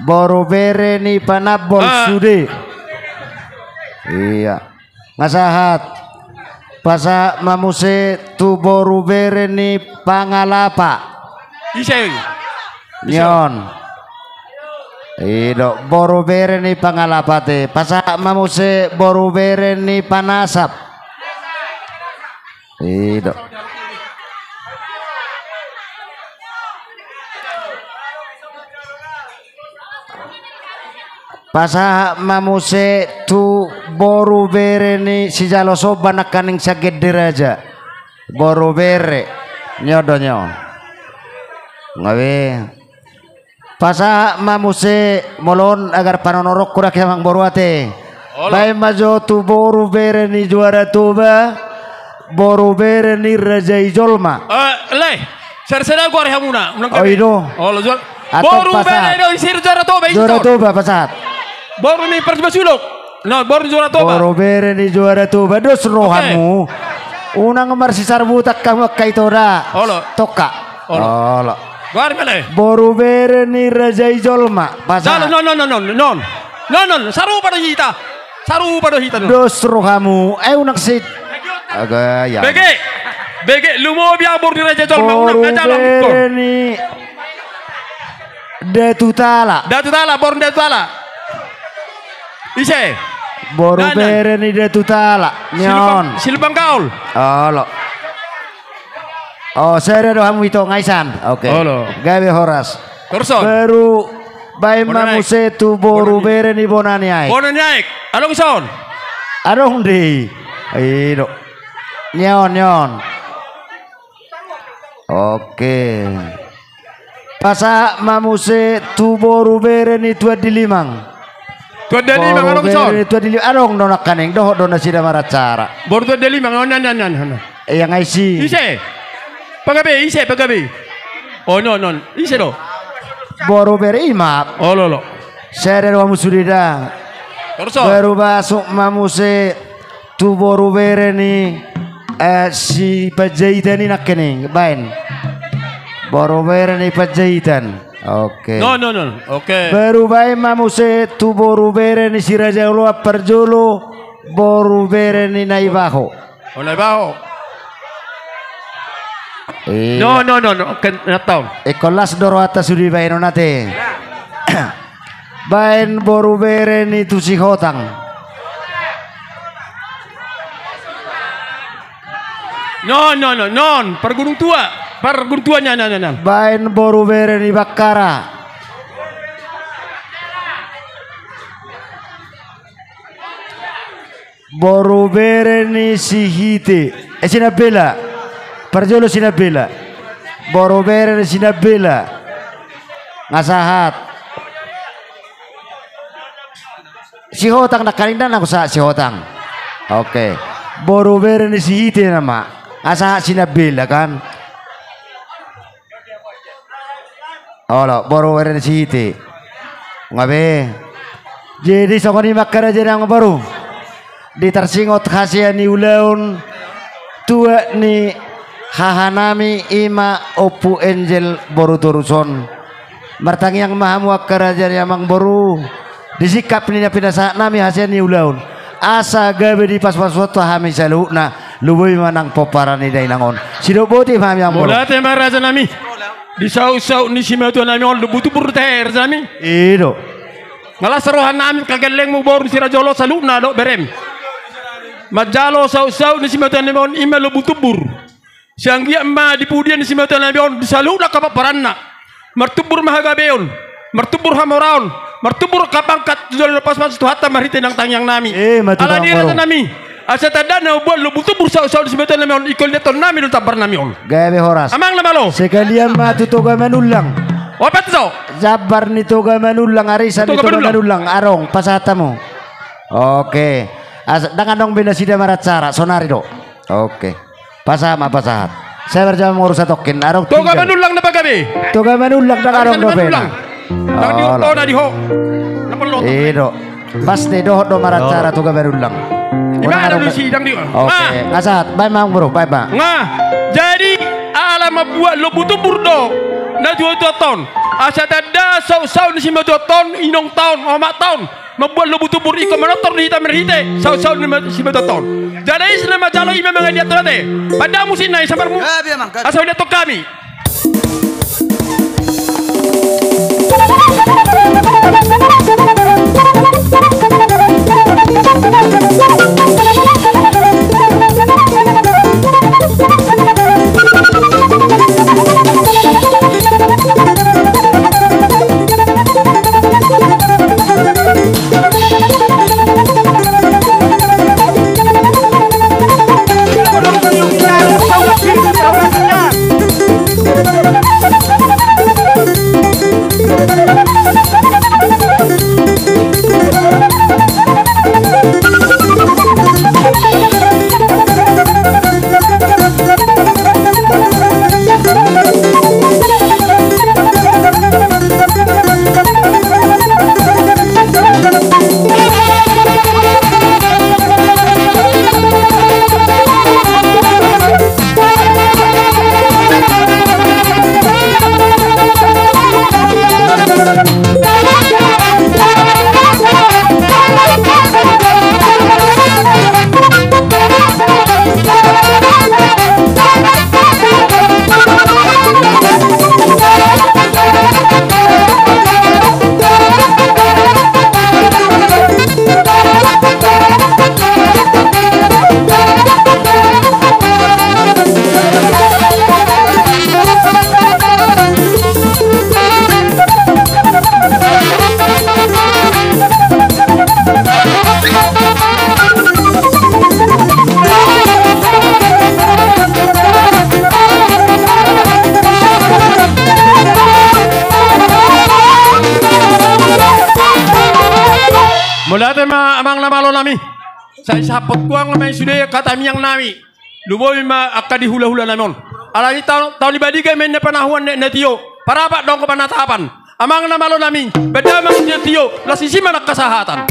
Boru bere ni Panambol sude. Iya. Nga sahat. Pasahat ma muse tu boru bere ni Pangalapa. Ise? Nion. Ido, boru bere ni Pangalapa te. Pasahat ma muse boru bere ni Panasap. Ido. Pasahat ma muse tu boru bere ni sijalo somba nangkaning sian Gede Raja. Boru bere. Nion do nion. Nga be. Pasahat ma muse molo on agar panonoronku da ke amangboru ate. Olo. Baen ma jo tu boru bere ni Juara Toba, boru bere ni Raja i Jolma. Eh, le, seri-seri goar hamuna. Unang gabe. Oh, ido. Olo, Juara. Atau boru pasahat. Bere do isi Juara Toba, isi Juara Toba pasahat. Boru ni Persiba Sulok. No, boru ni Juara Toba. Boru bere ni Juara Toba, dos rohamu. Oke. Unang marsisarbutan hamu angka ito da. Olo. Toka. Olo. Olo. Boru bere ni Raja i Jolma. Pasahat. Non, non, non, non, non. Non, non, sarupa do hita. Sarupa do hita, non. Dos rohamu. Eh, unang sit. Aga, ya. Bege. Bege, lumobi au boru ni Raja i Jolma. Unang, boru bere ni Datu Tala. Datu Tala, boru ni Datu Tala. Ise? Boru bere ni Datu Tala. Nion. Silupang gaol. Olo. Oh, seri do hamu ito nga isan. Oke. Olo. Gabe horas. Torson. Boru baen ma muse tu boru bere ni Bona ni Aek. Bona ni Aek. Adong ison. Adong di. Ido. Nion, nion. Oke. Pasahat ma muse tu boru bere ni Tuan Dilimang. Tuan Dilimang, adong ison. Boru bere ni Tuan Dilimang, adong do nangkaning, dohot do nasida maracara. Boru Tuan Dilimang, on, on, on, on. Ia nga isi. Ise? Pagabe, ise, pagabe. Oh, non, non. Ise do? Boru bere i ma. Olo, olo. Seri do hamu sude da. Torson. Boru pasahat ma muse tu boru bere ni, eh, si Panjaitan i nangkaning, baen. Boru bere ni Panjaitan. Oke. Non, non, non. Oke. Boru baen ma muse tu boru bere ni si Raja Oloan parjolo, boru bere ni Naibaho. Oh, Naibaho. Iya. Non, non, non, non. Oke, na taon. Ingkon las do rohanta sude baenon ate. Baen boru bere ni tu Sihotang. Non, non, non, non, Pargunung Tua. Parguntuannya, na, na, na. Baen boru bere ni Bakkara. Boru bere ni Sihite. Eh, Sinambela. Parjolo Sinambela. Boru bere ni Sinambela. Nga sahat. Sihotang nangkaning, na, nunga sahat Sihotang. Oke. Boru bere ni Sihite nama. Nga sahat Sinambela kan. Olo, boru bere ni Sihite. Nga be. Jadi songon i ma angka raja nang boru. Di tarsingot hasea ni ulaon, tuak ni hahanami i ma Ompu Angel boru Toruson. Martangiang ma hamu angka raja ni amang boru. Di singkap ni na pinasahatnami hasea ni ulaon, asa gabe dipasupasu Tuhan hami saluhutna, lumobi ma nang pomparan ni dainang on. Sidok boti ma hami amang boru. Mauliate ma rajanami. Di sautsaut ni simatuanami on, lombu tubu do tahe rajanami. I do. Nga las rohanami angka gellengmu boru ni si Raja Olo saluhutna dohot berem. Manjalo sautsaut ni simatuanami on i ma lombu tubu. Sai anggiat ma di pudian ni simatuanami on di saluhutna angka pomparanna. Martubu ma hagabeon, martubu hamoraon, martubu angka pangkat tu jolo na pasupasu Tuhanta marhite nang tangiangnami. Eh, ma tutu. Alani i rajanami, asa tanda na mambuat lombu tubu sautsaut ni simatuanami on, ingkon liatonnami do tambarnami on. Gabe horas. Amang na malo. Sekalian ma tu Toga Manullang. Opat so. Jambar ni Toga Manullang, arisan ni Toga Manullang. Toga Manullang. Adong, pasahat hamu. Oke. Asa, ndang adong be nasida maracara, sonari do. Oke. Pasahat ma, pasahat. Sai marjama mangolu satongkin, adong. Toga Manullang na pagabe. Toga Manullang ndang adong dope. Ndang di ho, na di ho. I do. Pasti dohot do maracara Toga Manullang. Ima adong do. Oke, nga sahat, baen ma amang boru, baen ma. Nga. Jadi ala mambuat lombu tubu do natuatuanta on. Asa tanda sautsaut ni simatuanta on, inongta on, omakta on. Mambuat lombu tubu ingkon manortor di hita marhite sautsaut ni ma-, simatuanta on. Jala ise na manjalo i ma mangaliat tu ate. Panda musikna i samarmu. Gabe amang, gabe. Asa huliathon hami. Mauliate ma amang na malo nami. Sai sahapot huang ma i sude angka tangiang nami. Lumobi ma angka di hulahula nami on. Alani taon, taon i badiga ma inna panahuan, na tio parapat do anggo panatapan. Amang na malo nami, beda ma na tio, las isi ma na angka sahatan.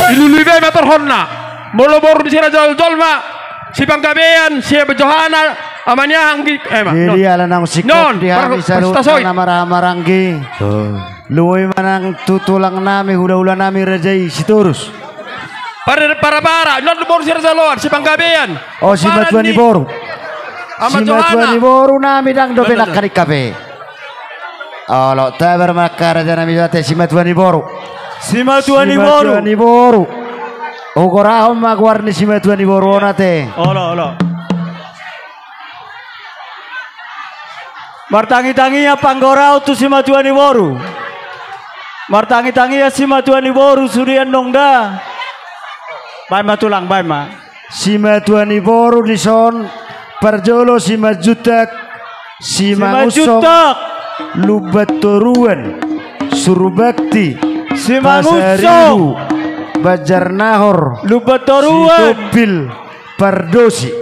Ilului be ma torhonna. Molo boru ni si raja jolma, si Panggabean, si Johana, amaniah, anggi, eh, ma. Jadi ala naung singkop di hami saluhutna na marhahamaranggi. Lumobi ma nang tu tulang nami, hulahula nami raja i Sitorus. Parapara, non boru si raja Loan, si Panggabean. O, simatua ni boru. Simatua ni boru nami, ndang dope nangkaning hape. Olo, tabar ma angka raja nami ate, simatua ni boru. Simatua ni boru. Simatua ni boru. Hugorahon ma goar ni simatua ni boru on ate. Olo, olo. Martangitangian panggorahon tu simatua ni boru. Martangitangian simatua ni boru sude annon da. Baen ma tulang, baen ma. Simatua ni boru dison, parjolo Simanjuntak, Simangunsong, Simanjuntak. Lumban Toruan, Surbakti, Simangunsong. Pasaribu, Banjarnahor, Lumban Toruan. Sitompul, Pardosi.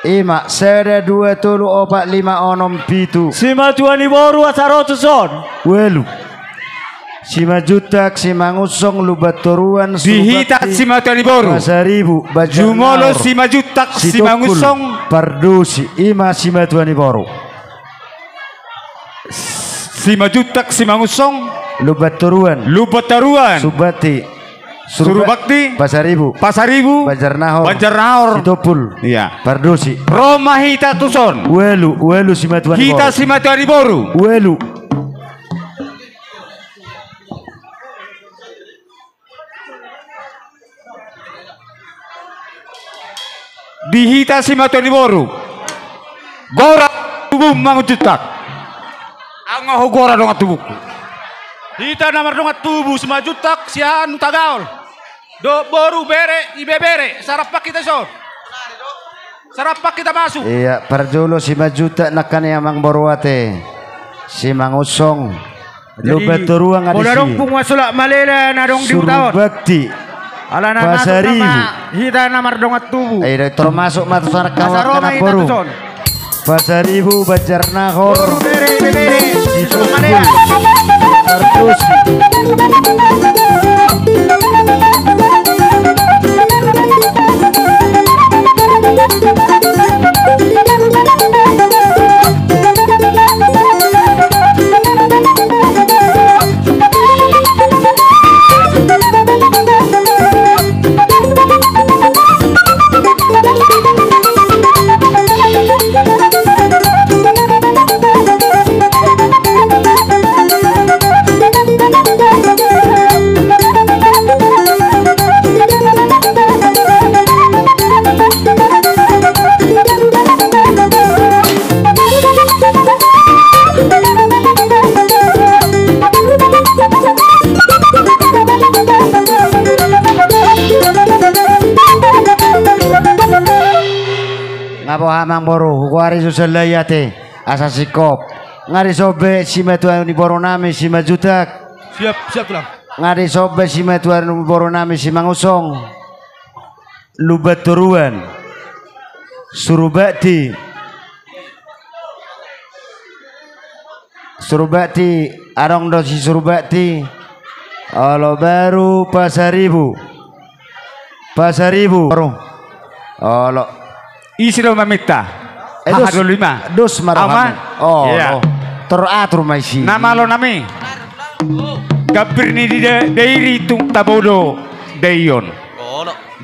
Ima, sada, dua, tolu, opat, lima, onom, pitu. Simatua ni boru asa ro tuson. Ualu. Simanjuntak, Simangunsong, Lumban Toruan, di hita Surbakti, simatua ni boru. Pasaribu, Banjarnahor, jumolo Simanjuntak, Sitompul, Simangunsong. Pardosi, ima simatua ni boru. Simanjuntak, Simangunsong. Lumban Toruan. Lumban Toruan. Surbakti. Surbakti. Pasaribu. Pasaribu. Banjarnahor. Banjarnahor. Sitompul. Iya. Pardosi. Ro ma hita tuson. Ualu, ualu simatua ni boru. Hita simatua ni boru. Ualu. Di hita simatua ni boru. Gora tubu Mangunjuntak. Au nga hugora dongan tubungku. Hita na mardongan tubu Simanjuntak sian Hutagaol. Dohot boru, bere, ibebere, sarampak hita dison. Sarampak hita masuk. Iya, parjolo Simanjuntak nangkin i amangboru ate. Simangunsong. Jadi, Lumban Toruan nga disi. Molo adong punguan sulak malela na adong di huta on. Surbakti. Ala na masuk. Pasaribu. Nama hita na mardongan tubu. Ai, termasuk ma tu sanak kawan. Asa ro ma hita tuson. Pasaribu, Banjarnahor. Boru, bere, ibebere. Sitompul. Pardosi. Nga boha amangboru, hugoari susa lai ate, asa singkop. Nga dison be simatua ni boru nami Simanjuntak. Siap, siap tulang. Nga dison be simatua ni boru nami Simangunsong. Lumban Toruan. Surbakti. Surbakti, adong do si Surbakti. Olo baru Pasaribu. Pasaribu. Olo. Ise do maminta? Eh, dos. Aha do lima. Dos ma rohamu. Olo. Teratur ma i si. Na malo nami. Gambir ni da-, dairi tung tabo do daion.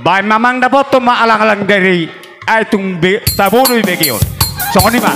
Baen ma amang, dapothon ma alang-alang dairi. Ai tung be-, tabo do i begeon. Songon i ma.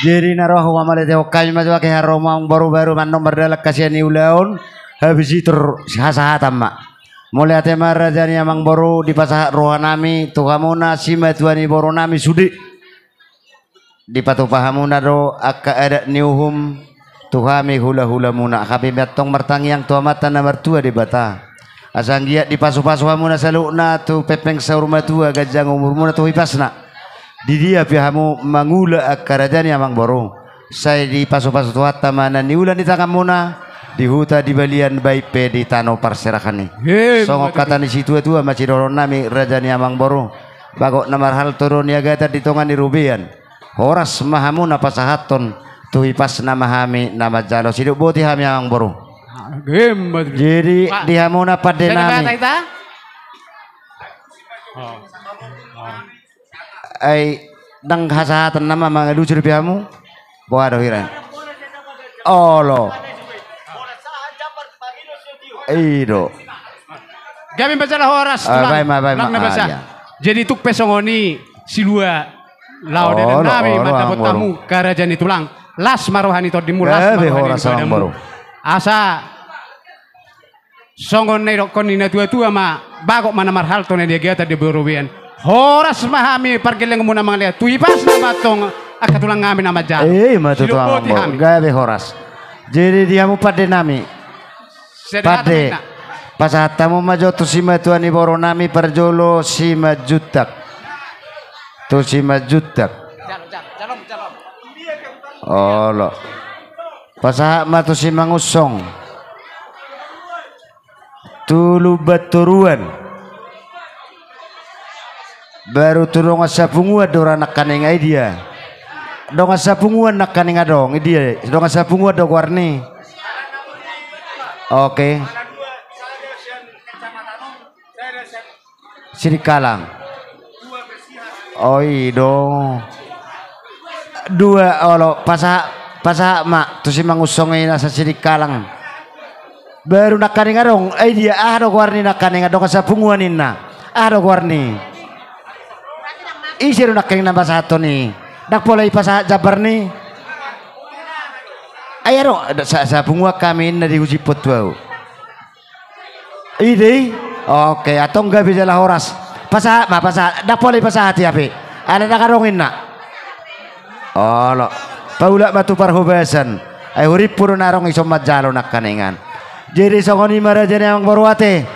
Jadi na roha, mauliate ma tu hami, mauliate ma tu hami, haromo amangboru, baru ma annon mardalan hasian ni ulaon, habis i tor hasahatan ma. Mauliate ma raja ni amangboru, dipasahat rohanami tu hamuna, simatua ni borunami sude. Dipatupa hamuna do angka adat ni uhum tu hami hulahulamuna. Hape antong martangiang tu Amanta na martua Debata, asa anggiat dipasupasu hamuna saluhutna tu pengpeng saur matua, ganjang umurmuna tu hipasna. Di dia pe hamu mangula angka raja ni amangboru, sai dipasupasu Tuhanta ma na niula ni tanganmuna, di huta di balian, baen pe di tano parserahan i. Songon hata ni situatua ma sidohononnami, raja ni amangboru: Bagot na marhalto do niagatan di tonga ni robean. Horas ma hamuna pasahathon, tu hipasna ma hami na manjalo. Sidok boti hami amangboru. Jadi di hamuna pandenami. Ai ndang hasahatan nama mangalusi dope hamu. Boha do hira? Olo. I do. Gabe ma jala horas, ah, tulang. Baen ma, baen ma. Nang na basa. Ah, iya. Jadi tung pe songon i silua laho dalan nami mandapot hamu, karaja ni tulang. Las ma roha ni tondimu, las ma roha ni badanmu. Asa songon na nidokkon ni na tua-tua ma, bagot ma na marhalto na niagatan di borobean. Horas ma hami pargellengonmuna mangalean, tu hipasna ma antong angka tulang nami na manjalo. Eh, ima tutu, amang boru. Gabe horas. Jadi di hamu pande nami. Pande. Pasahat hamu ma jo tu simatua ni boru nami parjolo Simanjuntak. Tu Simanjuntak. Olo. Pasahat ma tu Simangunsong. Tu Lumbantoruan. Baru tu dongan sapunguan do ra nangkaning, ai dia. Dongan sapunguan nangkaning adong, i dia. Dongan sapunguan do goarni. Oke. Sidikalang. Oi do. Dua, olo, pasahat, pasahat ma tu Simangunsong i nasa Sidikalang. Baru nangkaning adong, ai dia, aha do goarni nangkaning, dongan sapunguan ninna. Aha do goarni? Ise do nangkaning na pasahathon i? Ndang pola ipasahat jambarni? Ai adong, sa-, sapunguan hami ninna di husiphon tu ahu. I do i? Oke, antong gabe jala horas. Pasahat ma, pasahat. Ndang pola ipasahat i hape. Ala ndang adong ninna. Olo. Paulak ma tu parhobasan. Ai hurimpu do na adong i, songon manjalo nangkaningan. Jadi songon i ma raja ni amang boru ate.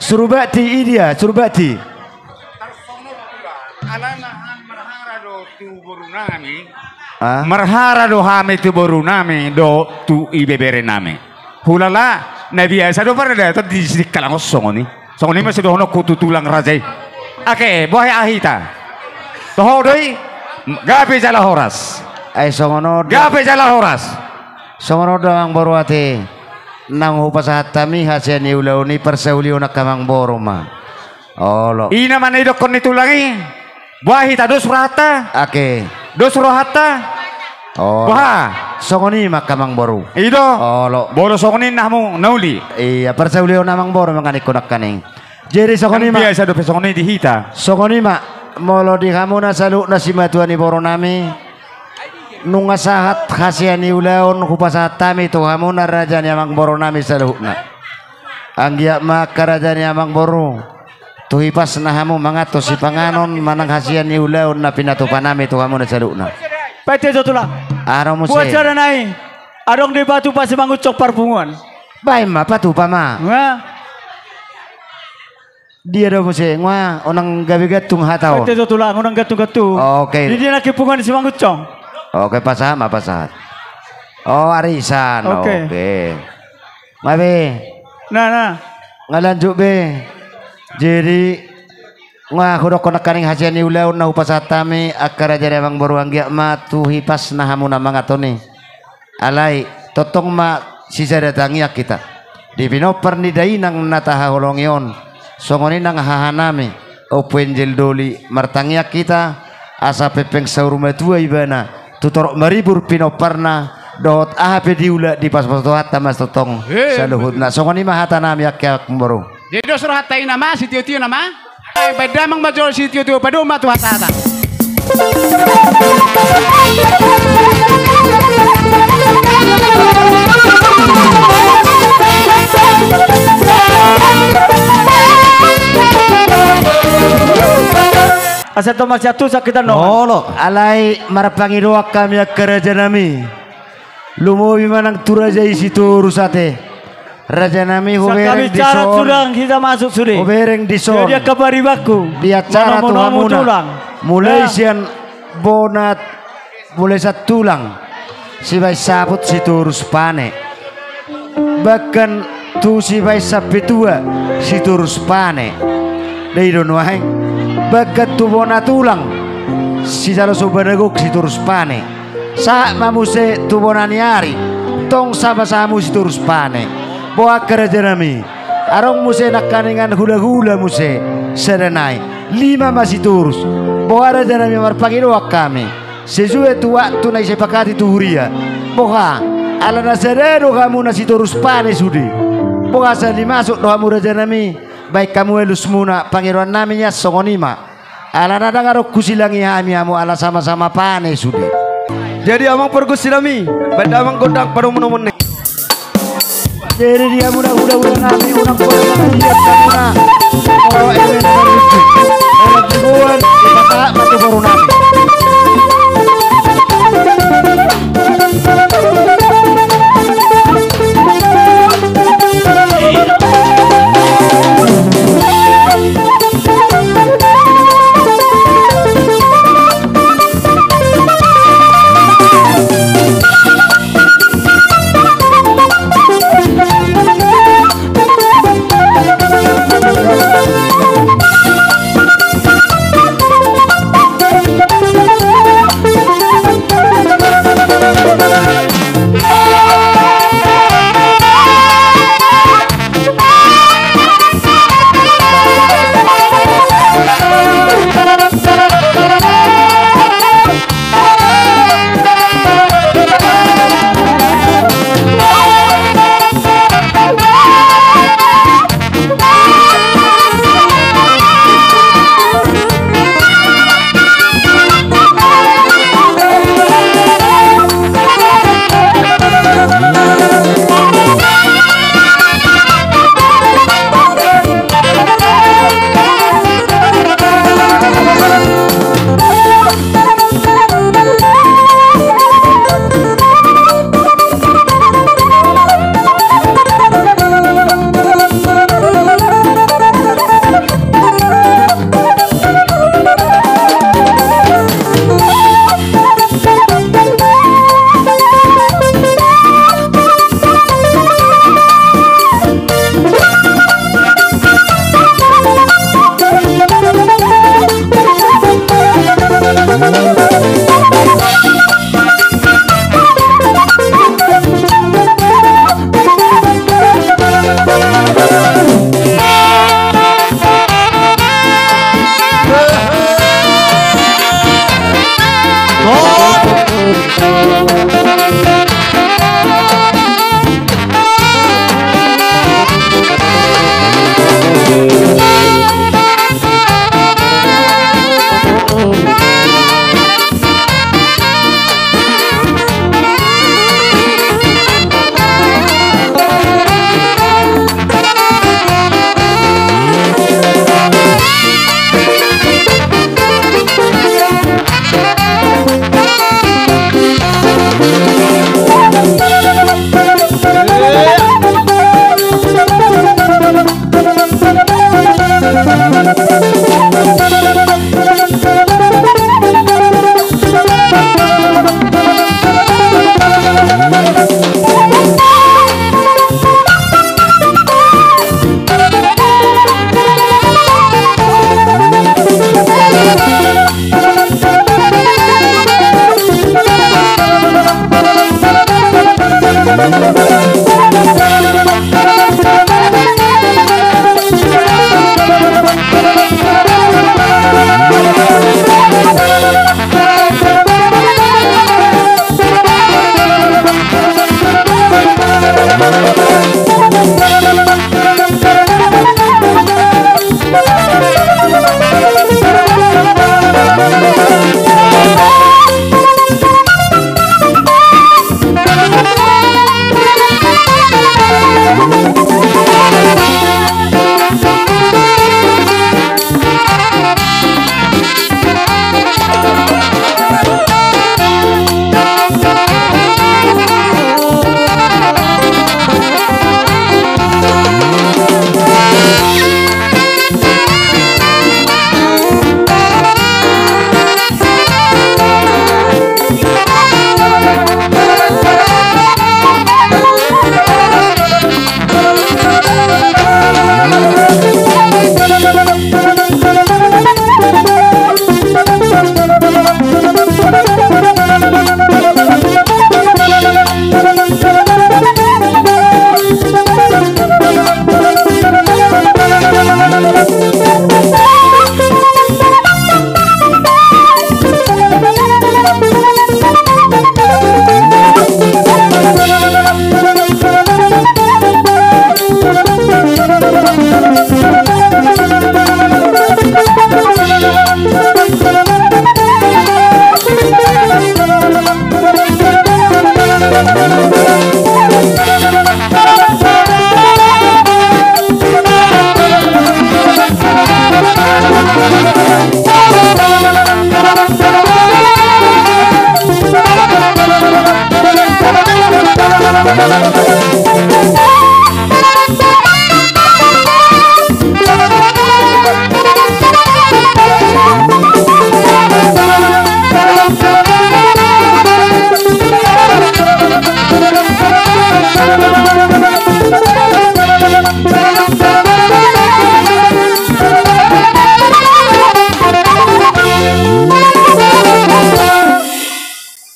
Surubbakti, i dia, surubbakti. Alana hami marhara do tu boru nami. Ah? Marhara do hami tu boru nami dohot tu ibebere nami. Hulala na biasa do paradaton di Sidikalang on songon i. Songon i ma sidohononku tu tulang raja i. Ake, boha hita? Toho do i? Gabe jala horas. Ai songon on do. Gabe jala horas. Songon on do amang boru ate. Naung hupasahat hami hasea ni ulaon i, parsaulion angka amang boru ma. Olo. I nama na nidokkon ni tulang i. Boha hita, dos rohanta? Ake. Dos rohanta? Olo. Boha? Songon i ma angka amang boru. I do. Olo. Molo songon i ninna hamu na uli. Ia, parsaulion amang boru mangan ingkon nangkaning. Jadi songon i ma. Kan biasa dope songon i di hita. Songon i ma. Molo di hamuna saluhutna simatua ni boru nami. Nunga sahat hasea ni ulaon hupasahat hami tu hamuna raja ni amang boru nami saluhutna. Anggiat ma angka raja ni amang boru, tu hipasna hamu mangan tu sipanganon manang hasea ni ulaon na pinatupa nami tu hamuna saluhutna. Paitte jo tulang. Adong muse. Buat sada nai. Adong do i patupa Simangunsong parpunguan. Baen ma, patupa ma. Nga. Dia do muse, nga, unang gabe gantung hata on. Paitte jo tulang, unang gantung-gantung. Oke. Di dia nangkin punguan ni Simangunsong. Oke, pasahat ma, pasahat. Oh, arisan. Oke. Oke. Nga be. Na, na. Nga lanjut be. Jadi, nga hudokkon nangkaning hasea ni ulaon na hupasahat hami, angka raja ni amang boru, anggiat ma tu hipasna hamuna mangan i. Alai, tongtong ma sisada tangiang hita. Di pinompar ni dainang na tahaholongi on, songon i nang haha nami, Ompu Enjel Doli, martangiang hita, asa pengpeng saur matua ibana, tu torop maribur pinomparna, dohot aha pe diula, dipasahat Tuhanta ma tongtong. Eh, saluhutna. Songon i ma hata nami angka amang boru. Jadi dos rohanta i nama, sitio-tio nama. Ai, baen damang ma jo sitio-tio, padomu ma tu hata-hata. Asa tong masiantusan hita nuaeng. Olo. Alai marpangidoan hami angka raja nami. Lumobi ma nang tu raja i Sitorus ate. Raja nami, hubereng dison. Hubereng dison. Di acara tu hamuna. Mulai sian bona, mulai sian tulang. Sibaen saput Sitorus Pane. Bahkan tu sibaen sampetua Sitorus Pane. Dei do nuaeng. Bahkan tu bona tulang. Sijalo somba na gok Sitorus Pane. Sahat ma muse tu bona ni ari, tong sama-sama muse Sitorus Pane. Boha angka raja nami. Adong muse nangkaningan hula-hula muse, sada nai. Lima ma Sitorus. Boha raja nami, marpangidoan hami. Sesuai tu waktu na disepakati tu huria. Boha, ala na sada do hamuna Sitorus Pane sude. Boasa dimasuk do hamu rajanami, baen hamu alusmuna, pangidoannami nian songon i ma. Alana ndang adong husilangi hami hamu ala sama-sama pane sude. Jadi amang pargonsinami, baen damang gondang padomunomon ni. Jadi dia muda-muda udah nami unang pola nami dia kanuna. Molo eme na marlucu. Eme dibuan, dipata matu boru nami.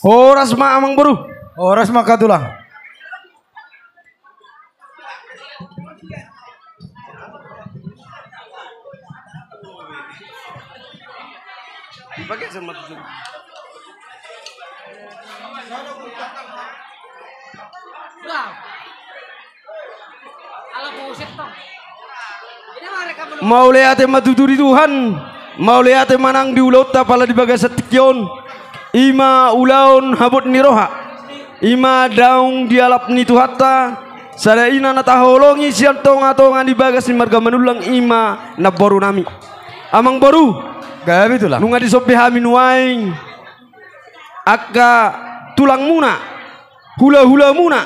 Horas ma amang boru. Horas ma angka tulang. Mauliate ma tutu di Tuhan. Mauliate ma nang di ulaonta pala di bagasan tingki on. I ma ulaon habot ni roha. I ma daong di alap ni Tuhanta. Sada ina na taholongi sian tongatonga ni bagas ni marga Manullang, i ma namboru nami. Amang boru. Gabe tulang. Nunga dison be hami nuaeng angka tulangmuna, hulahulamuna,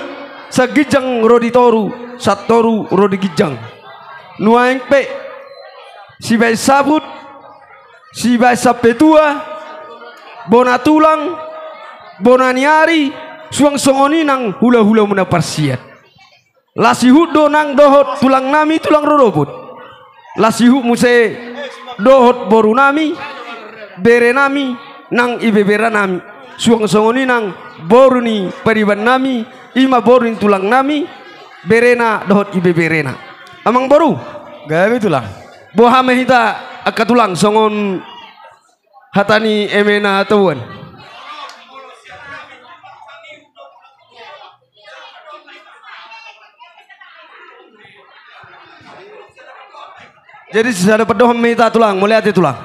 sian ginjang ro di toru, sian toru ro di ginjang. Nuaeng pe sibaen saput, sibaen sampetua, bona tulang, bona ni ari, suang songon i nang hulahulamuna parsiat. Las ihut do nang dohot tulang nami tulang rorobot. Las ihut muse dohot boru nami, bere nami, nang ibebere nami. Suang songon i nang boru ni pariban nami, i ma boru ni tulang nami, berena dohot ibeberena. Amang boru. Gabe tulang. Boha ma hita angka tulang songon hata ni eme na tuan. Jadi sada pandohan ma hita tulang, mauliate tulang.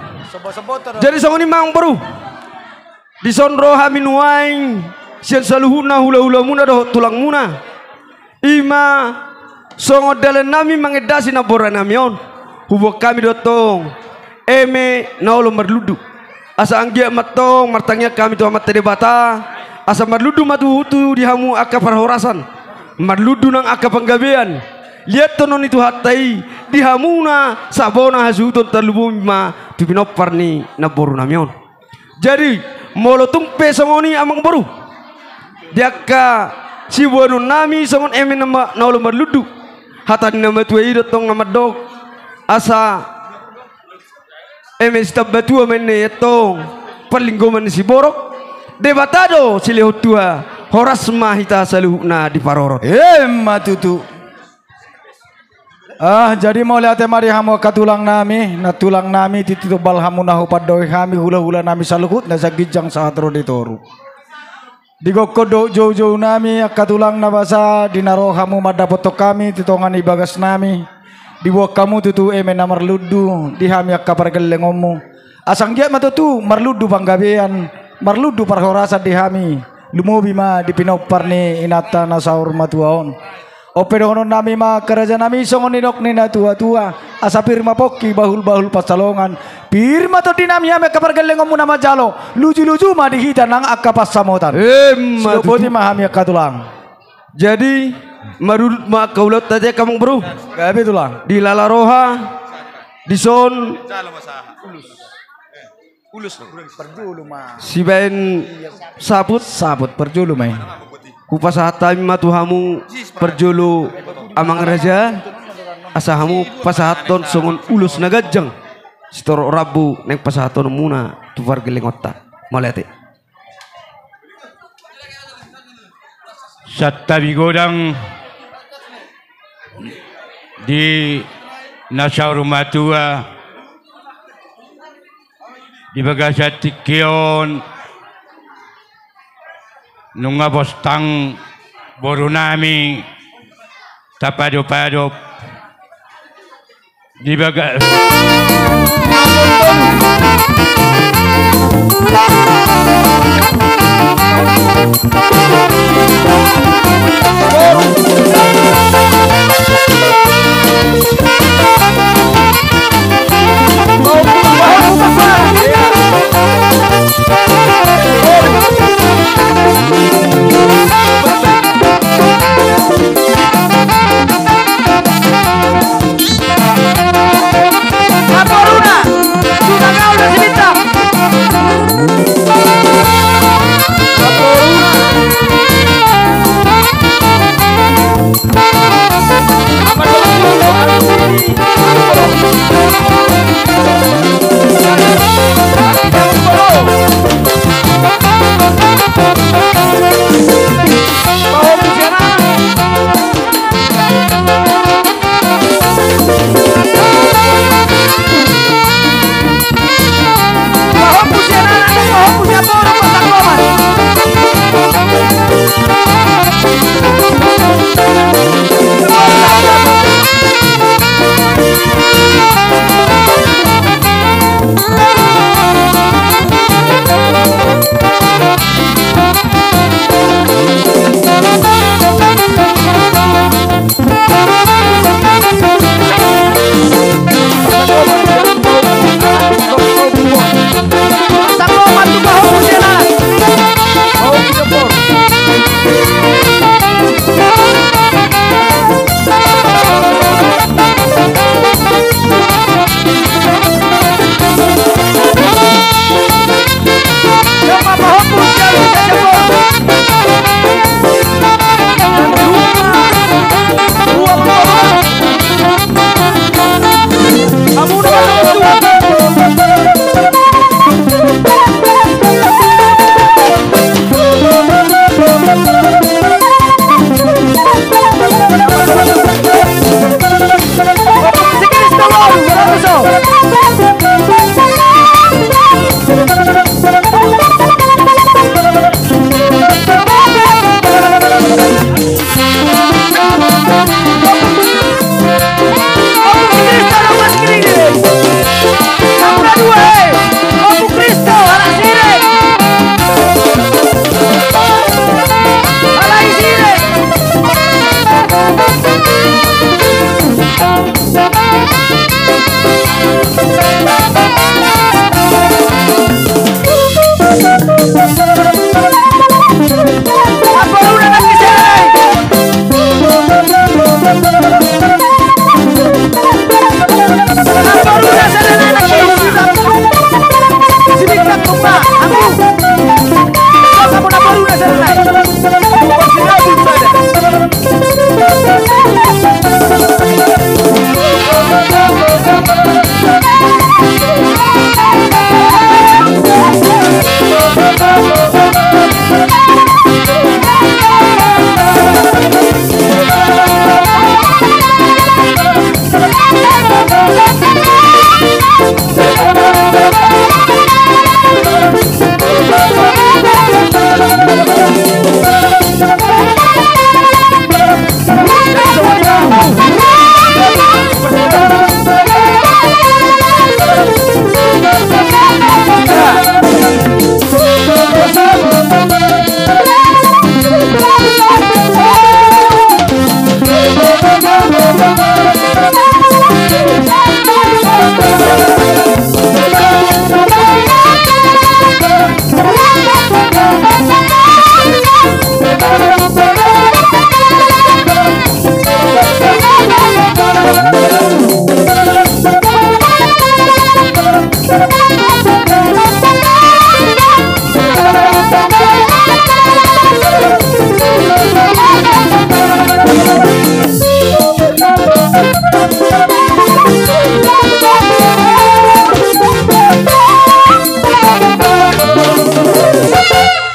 Jadi songon i ma amang boru. Dison ro hami nuaeng sian saluhutna hulahulamuna dohot tulangmuna. I ma songon dalan nami mangendasi namboru nami on. Huboan hami do tong eme na olo marlundu. Asa anggiat ma tong martangiang hami tu Amanta Debata, asa marlundu ma tutu di hamu angka parhorasan, marlundu nang angka panggabean. Liathon ni Tuhanta i di hamuna sabona hasuhuton, tarlumobi ma tu pinompar ni namboru nami on. Jadi molo tung pe songon i amang boru, di angka siboanon nami songon eme na ma-, na olo marlundu, hata ni na matua i do tong na mandok, asa eme sitambatua ma inna i antong, parlinggoman ni siborok, Debata do silehon tua, horas ma hita saluhutna diparorot. Emma tutu. Ah, jadi mauliate ma di hamu angka tulang nami, na tulang nami, titi tombal hamu na hupandok hami, hulahula nami saluhutna sian ginjang sahat ro di toru. Di gokhon dohot joujou nami angka tulang na basa, di na ro hamu mandapothon hami tu tonga ni bagas nami, diboan hamu tutu eme na marlundu di hami angka pargellengonmu. Asa anggiat ma tutu marlundu panggabean, marlundu parhorasan di hami, lumobi ma di pinompar ni inanta na saur matua on. On pe dohonon nami ma angka raja nami, songon nidok ni na tuatua, asa pir ma pongki bahulbahul pansalongan, pir ma tondi nami hami angka pargellengonmu na manjalo, lujuluju ma di hita nang angka pansamotan. Emma tutu. Sidok boti ma hami angka tulang. Jadi marudut ma angka ulaonta, ate, amang boru. Gabe tulang. Dilala roha dison. Ulos. Parjolo ma. Sibaen saput. Saput parjolo ma i. Hupasahat hami ma tu hamu parjolo amang raja, asa hamu pasahathon songon ulos na ganjang, sitorop rambu naeng pasahathonmuna tu pargellengonta. Mauliate. Santabi godang di na saur matua di bagasan tingki on, nunga pos tang boru nami tapadopadop. Di bagas.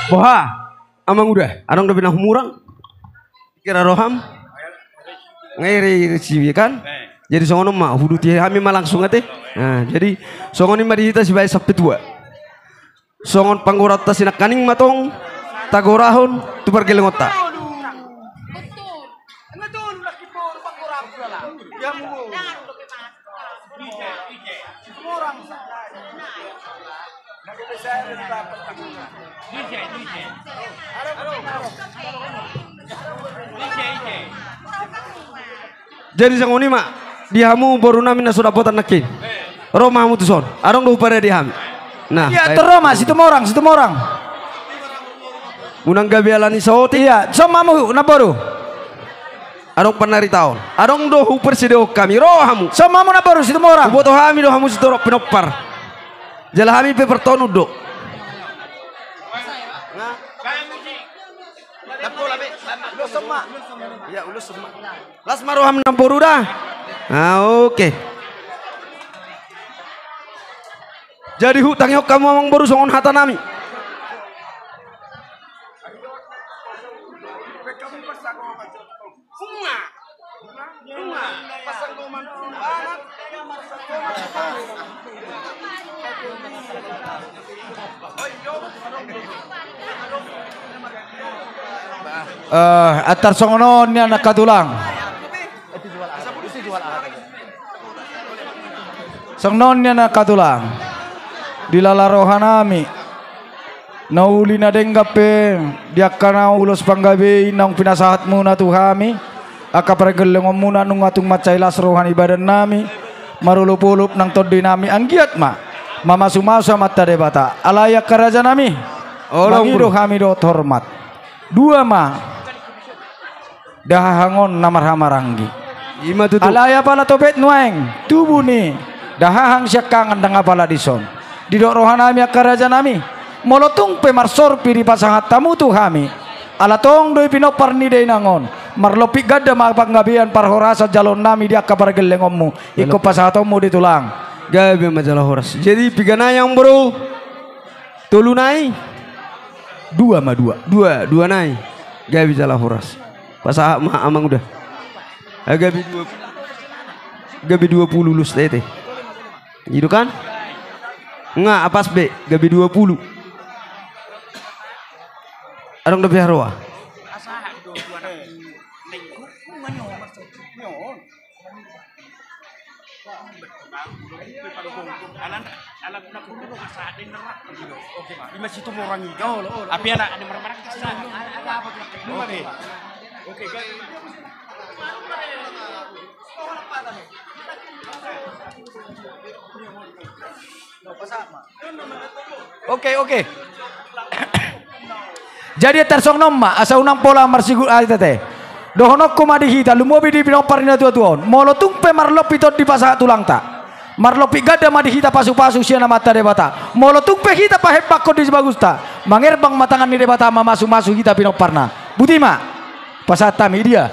Boha, amang uda, adong dope na humurang? Kira roham? Ngai re, re, si, kan? Jadi songon on ma, huduti hami ma langsung ate. Nah, jadi songon i ma di hita sibaen sampe tua. Songon panggoraonta sinangkaning ma tong tagorahon tu pargellengonta. Jadi songon i ma di hamu boru nami na so dapotan nangkin. Ro ma hamu tuson. Adong do huparade hami. Nah, iya, baik. Tor ro ma, Situmorang, Situmorang. Unang gabe ala ni saotik. Iya, son ma hamu namboru. Adong panaritaon. Adong do huparsidehon hami. Ro hamu. Son ma hamu namboru Situmorang. Huboto hami do hamu sitorop pinompar. Jala hami pe partonun do. Nah. Ulos ma. Iya, ulos ma. Las ma roham namboru da. Ah, oke. Jadi hutangihon hamu amangboru songon hata nami. Eh, antar songon on nian angka tulang. Songon on nian angka tulang. Dilala roha nami. Na uli na denggan pe di angka na ulos panggabean naung pinasahatmuna tu hami, angka pargellengonmuna nunga tung mansai las roha ni badan nami, marolopolop nang tondi nami, anggiat ma mamasumasu Amanta Debata. Alai angka raja nami, mangido hami dohot hormat. Dua ma. Dahahang on na marhahamaranggi. Ima tutu. Alai apala topet nuaeng tubu ni dahahang siangkangan ndang apala dison. Didok roha nami angka raja nami, molo tung pe marsorpi dipasahat hamu tu hami, ala tong do i pinompar ni dainang on, marlompit ganda ma panggabean parhorasan jaloon nami di angka pargellengonmu ingkon pasahatonmu di tulang. Gabe ma jala horas. Jadi piga nai amangboru? Tolu nai? Dua ma, dua. Dua, dua nai. Gabe jala horas. Pasahat ma amang uda. Ah, gabe dua, gabe dua pulu ulos tete. I do kan? Nga, apas be, gabe dua pulu. Adong dope haroa. Ima Situmorang i. Oke. Oke. Oke, oke. Jadi tarsongon on ma, asa unang pola marsigu-, ah, tete. Dohononku ma di hita, lumobi di pinompar ni natuatua on. Molo tung pe marlompit on dipasahat tulangta, marlompit ganda ma di hita pasupasu sian Amanta Debata. Molo tung pe hita pahembangkon di sibagusta, mangerbang ma tangan ni Debata mamasumasu hita pinomparna. Boti ma. Pasahat hami dia.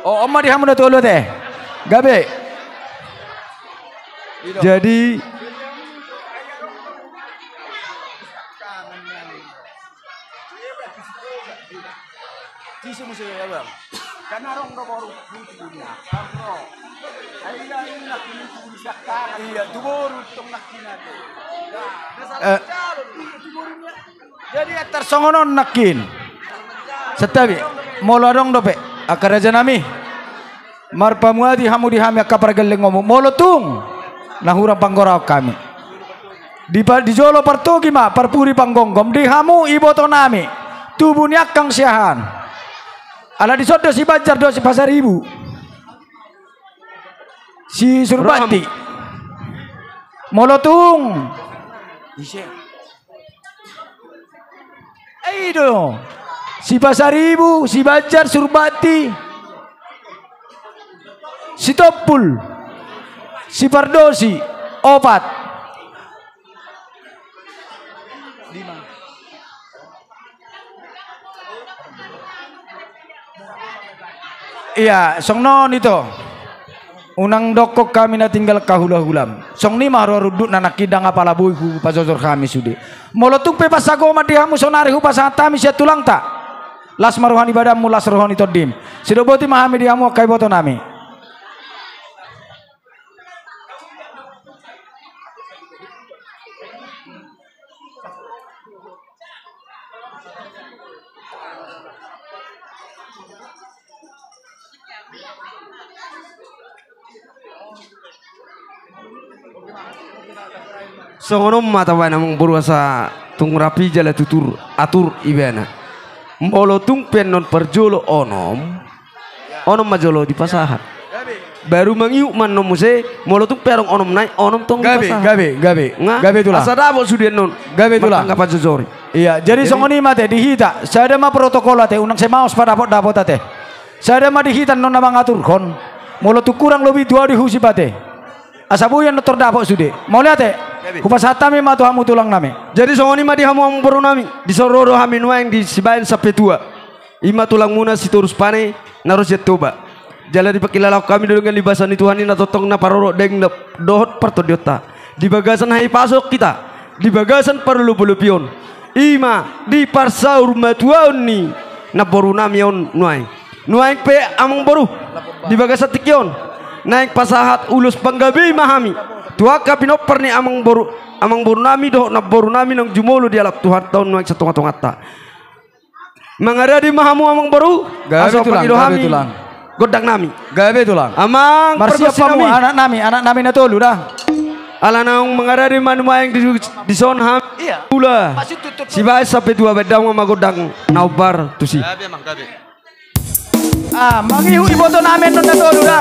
O, on ma di hamu natuatua te. Gabe. Jadi, eh, Jadi tarsongon on nangkin. Santabi, molo adong dope angka raja nami, marpamuati hamu di hami angka pargellengonmu. Molo tung na hurang panggoraon hami, di pa-, di jolo partogi ma parpudi panggomgom, di hamu iboto nami, tubu ni angkang siahaan. Ala dison do si Banjar dohot si Pasaribu, si Surbakti. Molo tung Ise? I do. Si Pasaribu, si Banjar, Surbakti, si Tompul, si Pardosi, opat. Lima. Ia, songon on ito. Unang dokkon hami na tinggal hahulahulam. Songon i ma haroa rundutna, nangkin ndang apala boi hupajojor hami sude. Molo tung pe pansagoman di hamu saonari hupasahat hami sian tulangta, las ma roha ni badanmu, las roha ni tondim. Sidok boti ma hami di hamu angka iboto nami. Songon on ma tabaen amang boru asa tung rapi jala tutur atur ibana. Molo tung pe annon parjolo onom, onom ma jolo dipasahat. Baru mangihut ma annon muse, molo tung pe adong onom nai, onom tong dipasahat. Gabe, gabe, gabe. Nga, gabe tulang. Asa dapot sude annon. Gabe tulang. Martanggapan jojori. Iya, jadi songon i ma ate di hita, sada ma protokol ate, unang sai maos padapot-dapot ate. Sada ma di hita annon na mangaturhon. Molo tung kurang lobi dua dihusi ate. Asa boi annon tordapot sude. Mauliate. Hupasahat hami ma tu hamu tulang nami. Jadi songon i ma di hamu amang boru nami. Dison ro do hami nuaeng di Sibaen Sampetua. I ma tulangmuna Sitorus Pane na ro sian Toba. Jala dipangkilalahon hami do dengan di basa ni Tuhan i na tongtong na parorot daeng dohot partondionta. Di bagasan hahipason hita. Di bagasan parlopolopion. I ma di parsaurmatuaon ni namboru nami on nuaeng. Nuaeng pe amang boru, di bagasan tingki on naeng pasahat ulos panggabe ma hami tu angka pinompar ni amang boru, amang boru nami dohot namboru nami naung jumolo dialap Tuhanta on nuaeng satonga-tonganta. Mangarade ma hamu amang boru. Gabe tulang, asa pangido hami gondang nami. Gabe tulang. Amang pargonsi nami, anak nami, anak nami na tolu da. Ala naung mangarade ma nuaeng di, dison hami. Iya. Ula. Sibaen Sampetua, baen damang ma gondang na hombar tusi. Gabe amang, gabe. Ah, mangihut iboto nami annon na tolu da.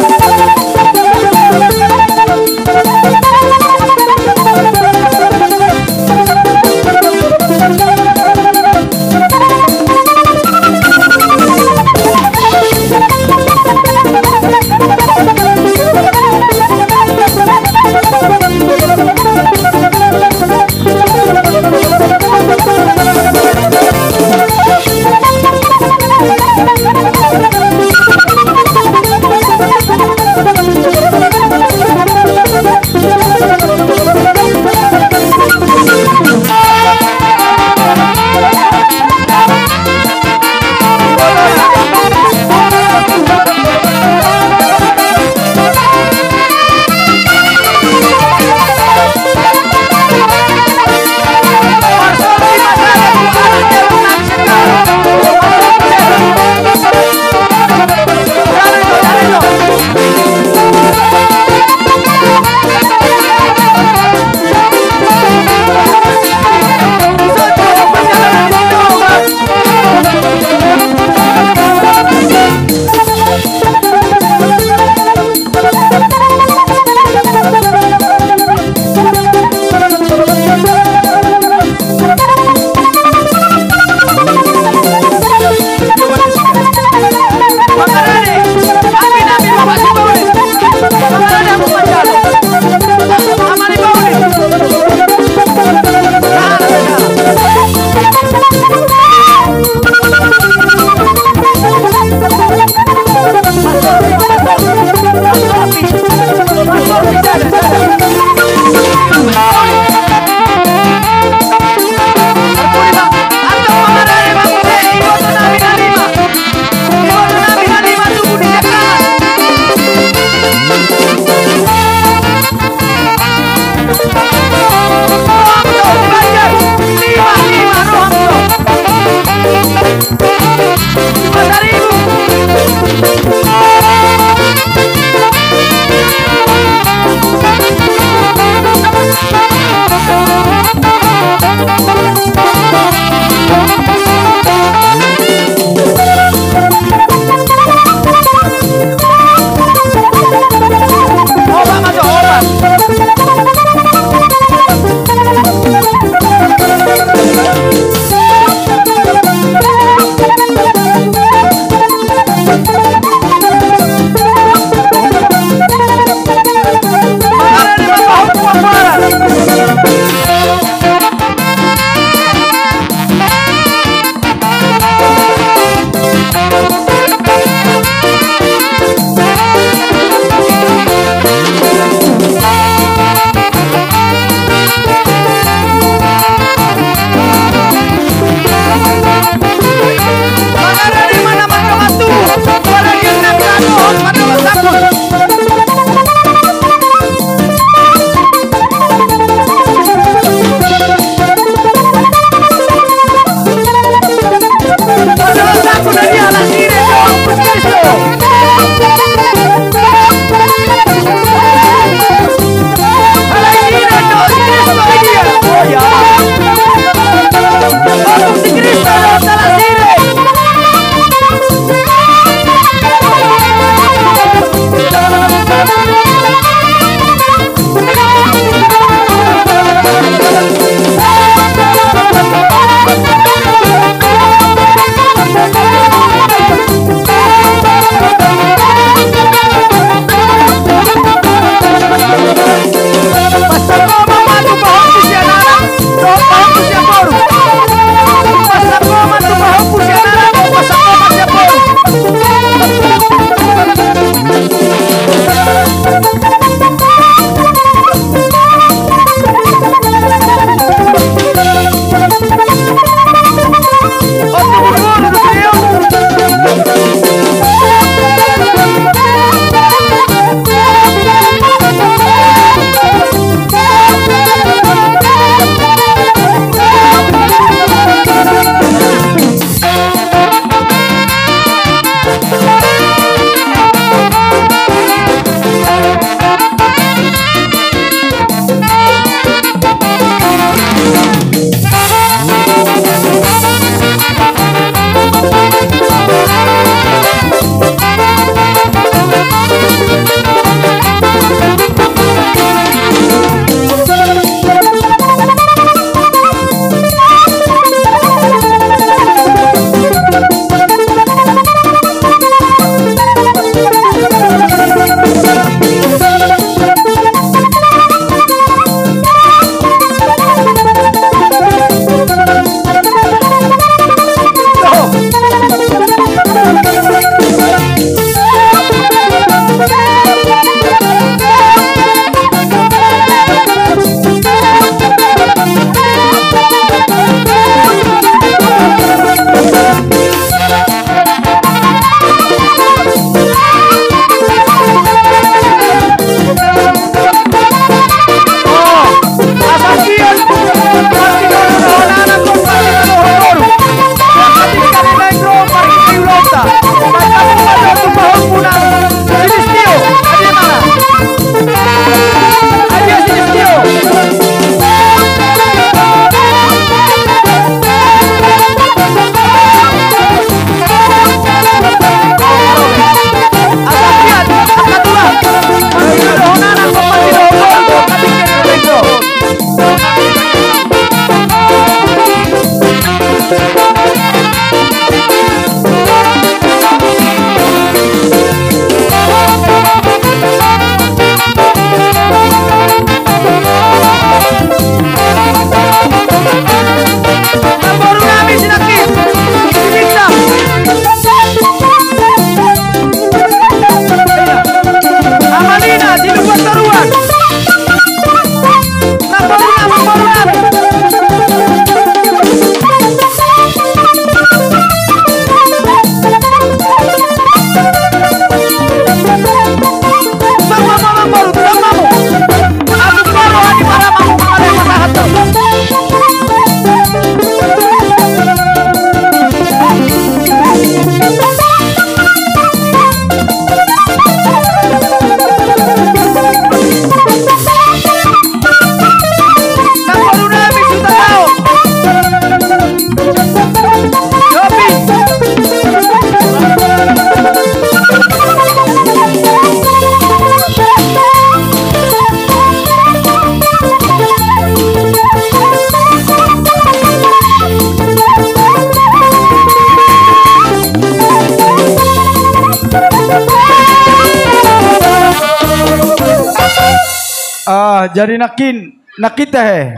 Ah, jadi nangkin, nangkin tahe.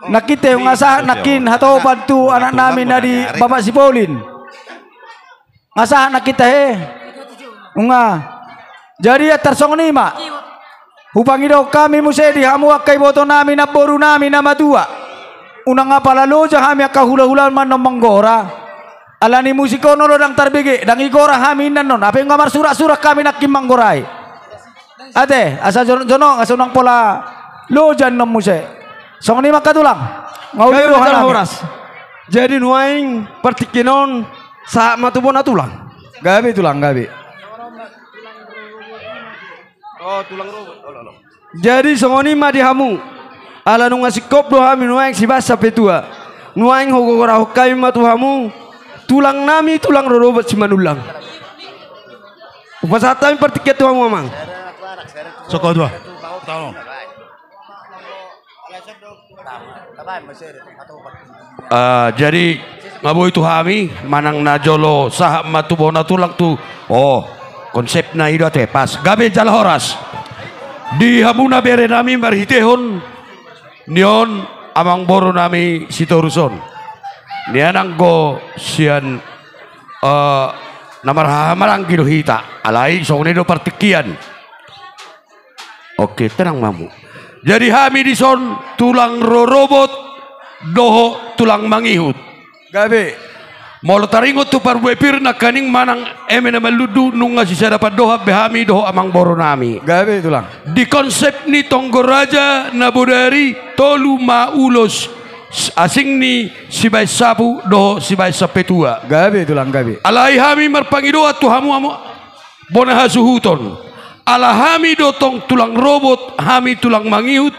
Nangkin tahe, nunga sahat nangkin hatopan tu anak nami na di Bapak Sipolin. Nunga sahat nangkin tahe. Nunga. Jadi antar songon i ma. Hupangido hami muse di hamu angka iboto nami, namboru nami na matua. Unang apala loja hami angka hula-hula annon manggora. Alani musik on olo ndang tarbege, ndang igora hami inna annon. Hape nunga marsurak-surak hami nangkin manggora i. Ate, asa jonok-jonok, asa unang pola loja annon muse. Songon i ma angka tulang. Nga uli roha nami. Horas. Jadi nuaeng partingkian on sahat ma tu bona tulang. Gabe tulang, gabe. Oh, tulang robot. Olo, olo. Jadi songon i ma di hamu. Ala nunga singkop do hami nuaeng sibahen sapetua. Nuaeng hugorahon hami ma tu hamu. Tulang nami, tulang rorobot Simanullang. Hupasahat hami partingkian tu hamu amang. Soko dua. Tahu. Ah, jadi nga boi tu hami manang na jolo sahat ma tu bona tulang tu. Oh, konsepna i do ate, pas. Gabe jala horas. Di hamuna bere nami marhitehon ni on amangboru nami Sitorus on. Nian anggo sian, eh, na marhahamaranggi do hita. Alai songon i do partingkian. Oke, tenang ma hamu. Jadi hami dison tulang rorobot dohot tulang mangihut. Gabe. Molo taringot tu parbue pir nangkaning manang eme na manlundu nunga sisada pandohan be hami dohot amangboru nami. Gabe tulang. Di konsep ni tonggo raja na bodari tolu ma ulos asing ni sibahen sapu dohot sibahen sapetua. Gabe tulang, gabe. Alai hami marpangidoan tu hamu, hamu bona hasuhuton. Ala hami do tong tulang robot, hami tulang mangihut.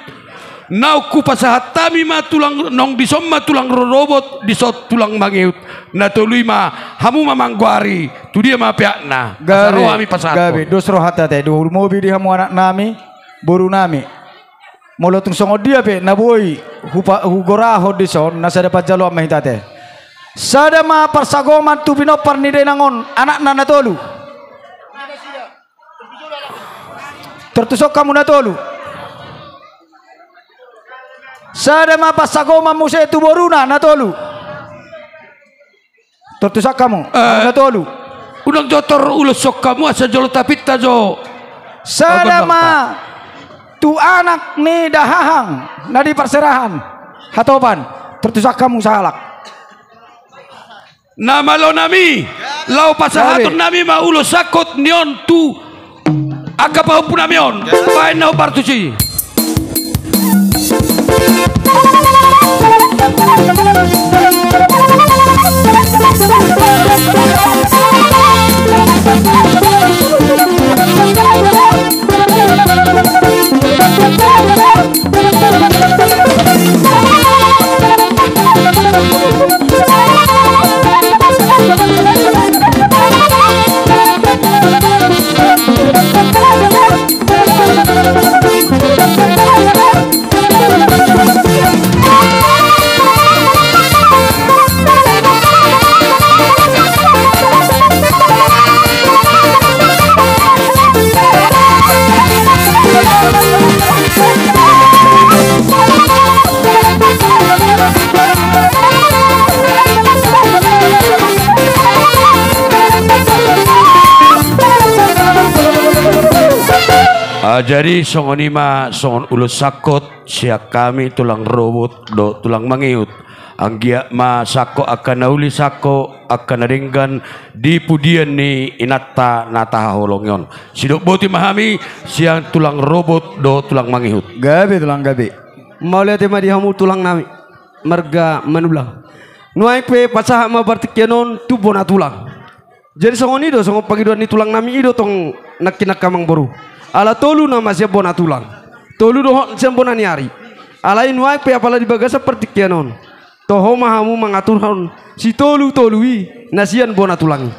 Naung hupasahat hami ma tulang, naung dison ma tulang rorobot, dison tulang mangihut. Na tolu i ma, hamu ma manggoari, tu dia ma peakna. Asa ro hami pasahathon. Gabe, dos rohanta ate, do lumobi di hamu anak nami, boru nami. Molo tung songon dia pe na boi hupa-, hugorahon dison, na sada panjaloan ma hita ate. Sada ma parsagoman tu pinompar ni dainang on, anakna na tolu. Torus on hamu na tolu. Sada ma parsagoman muse tu boruna na tolu. Torus on hamu. Eh, na tolu. Unang jo tor ulos on hamu asa jolo tapinta jo. Sada ma tu anak ni dahahang na di parserahan. Hatopan. Torus on hamu sahalak. Na malo nami, laho pasahaton nami ma ulos sangkot ni on tu angka pahompu nami on, baen na hombar tusi. Ah, jadi songon i ma songon ulos sangkot sian hami tulang robot dohot tulang mangihut. Anggiat ma sangkot angka na uli, sangkot angka na denggan di pudian ni inanta na tahaholongi on. Sidok boti ma hami sian tulang robot dohot tulang mangihut. Gabe tulang, gabe. Mauliate ma di hamu tulang nami marga Manullang. Nuaeng pe pasahat ma partingkian on tu bona tulang. Jadi songon i do, songon pangidoan ni tulang nami i do tong nangkin angka amangboru. Ala tolu nama sian bona tulang, tolu dohot sian bona ni ari. Alai nuaeng pe apala di bagasan partingkian on, toho ma hamu mangaturhon sitolu-tolu i na sian bona tulang i.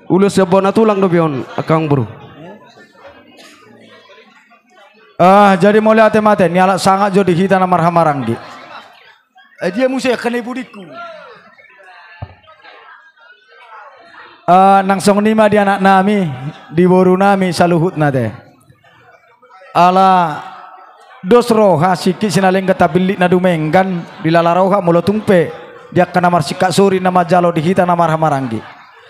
Ulos sian bona tulang dope on, angka amangboru. Ah, jadi mauliate ma ate, nialap sangap jo di hita na marhahamaranggi. Eh, dia muse, kene budikku. Ah, nang songon i ma di anak nami, di boru nami, saluhutna ate. Ala dos roha, singkit sinalenggan, tapillit na dumenggan, dilala roha, molo tung pe di angka na marsingkat sori na manjalo di hita na marhahamaranggi.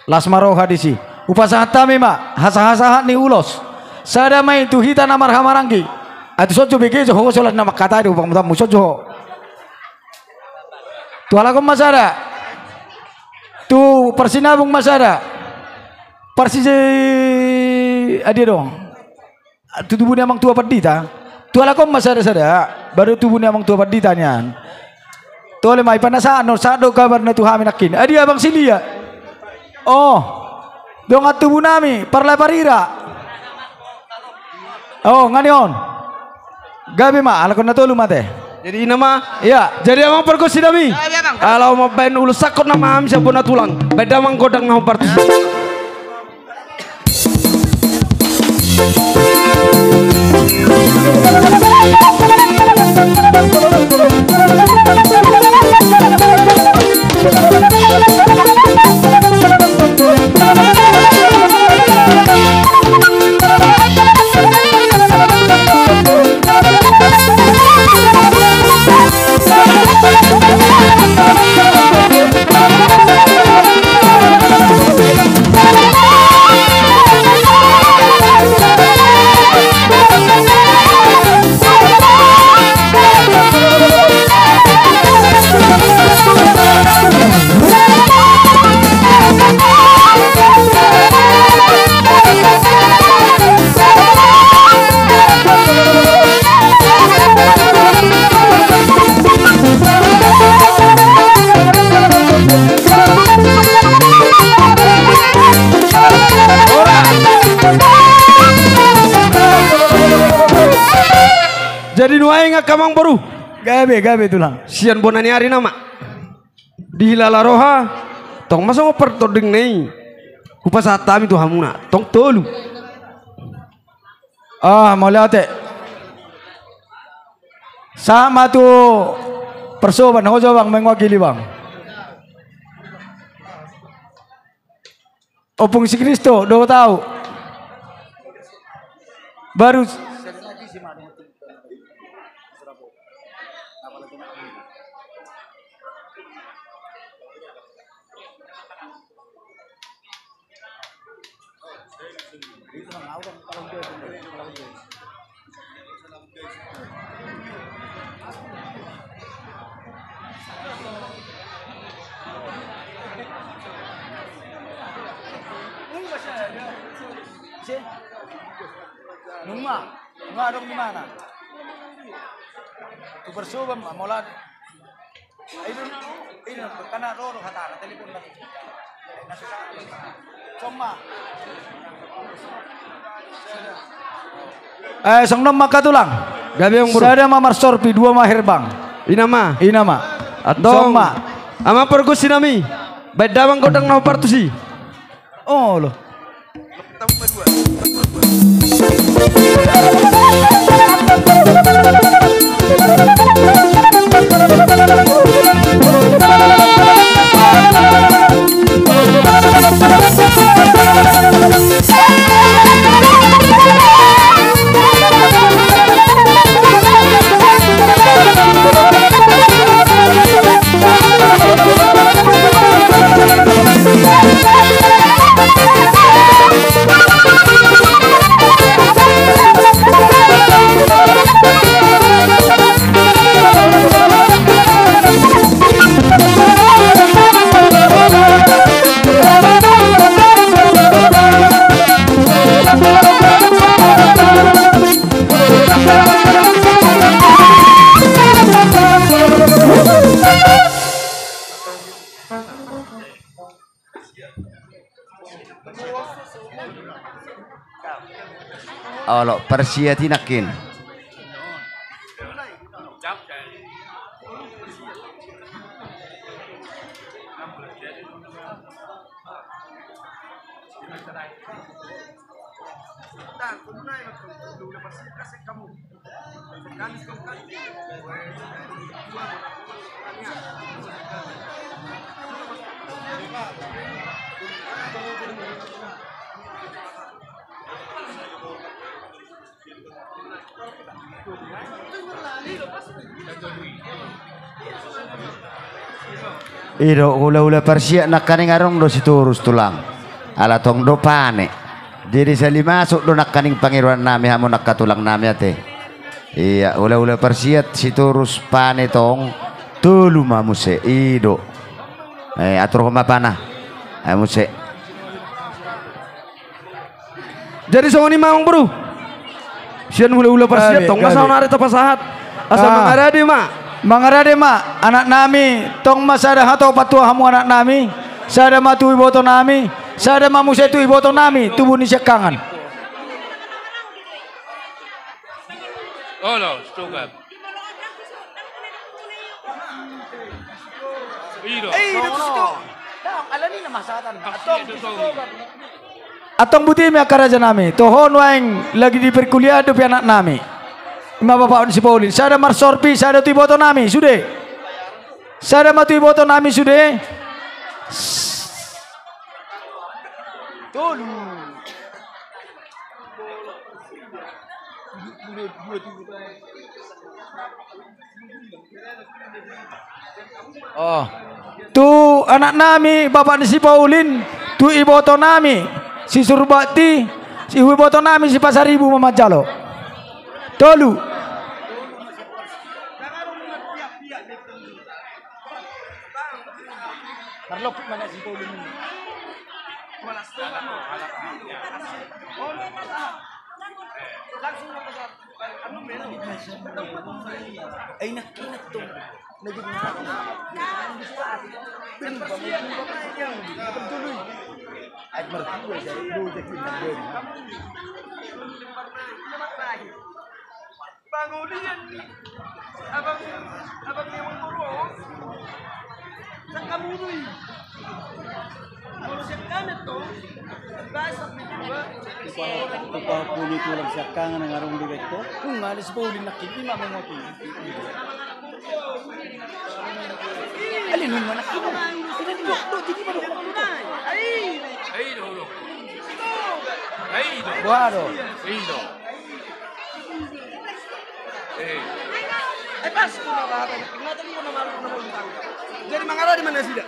Las ma roha disi. Hupasahat hami ma hasahatsahat ni ulos. Sada ma i tu hita na marhahamaranggi. Ai tu son jo bege jo ho, so las na mangkatai do, bang tamu, son jo ho. Tu halak on ma sada. Tu parsinabung ma sada. Parsi-, adia dong. Tu tubu ni amang tua pandita. Tu halak on ma sada-sada. Baru tubu ni amang tua pandita nian. Tole ma i, panasaan on, sahat do kabarna tu hami nangkin. Adia abang silia. Oh. Dongan tubu nami, parla parira. Oh, nga ni on. Gabe ma, halak on na tolu ma ate. Jadi i nama. Iya. Jadi amang pargonsi nami. Gabe, amang. Ala mambaen ulos sangkot nama hami sian bona tulang. Baen damang godang na hombar tusi. Jadi nuaeng angka amang boru. Gabe, gabe tulang. Sian bona ni ari nama. Dihilala roha. Tong ma songon partordingna i. Hupasahat hami tu hamuna. Tong tolu. Ah, mauliate. Sahat ma tu parsoban, ho jo bang, mewakili bang. Ompung si Kristo, do tau. Baru. Nunga, nunga adong di mana? Tu parsoban ma, mauliate. Eh, songon on ma angka tulang. Gabe amang boru. Sada ma marsorpi, dua ma herbang. I nama. I nama. Antong. Songon on ma. Amang pargonsi nami. Baen damang godang na hombar tusi. Olo. Olo, parsiat i nangkin. I do, hula-hula parsiat nangkaning adong do Sitorus tulang. Ala tong do pane. Jadi sali masuk do nangkaning pangidoan nami, hamu nangka tulang nami ate. Ia, hula-hula parsiat Sitorus pane tong, tolu ma muse, i do. Eh, aturhon ma pana. Ai muse. Jadi songon i ma amang boru. Sian hula-hula parsiat tong ma saonari tapasahat. Asa mangarade ma. Mangarade ma anak nami, tong ma sada hata opat tua hamu anak nami. Sada ma tu iboto nami, sada ma muse tu iboto nami, tubu ni siangkangan. Olo, stogan. I do. Eh, i do tu situ. Dang, alani na masatan. Antong buti ma angka raja nami. Toho nuaeng lagi di perkuliah dope anak nami. Ima bapak ni si Paulin. Sada marsorpi, sada tu iboto nami, sude. Sada ma tu iboto nami, sude. Tolu. Oh. Tu anak nami, bapak ni si Paulin, tu iboto nami, si Surbakti, si iboto nami, si Pasaribu ma manjalo. Tolu. Marlopik ma na si Paulin. Langsung. Ai nangkin tong. Tupa puni tulang siangkangan nang adong di beto. Nunga ada si Paulin nangkin ima mengoti. Ale nunga nangkin. Tidak di waktu jadi pada waktu. Ai do. Ai do. Buah do. Ai do.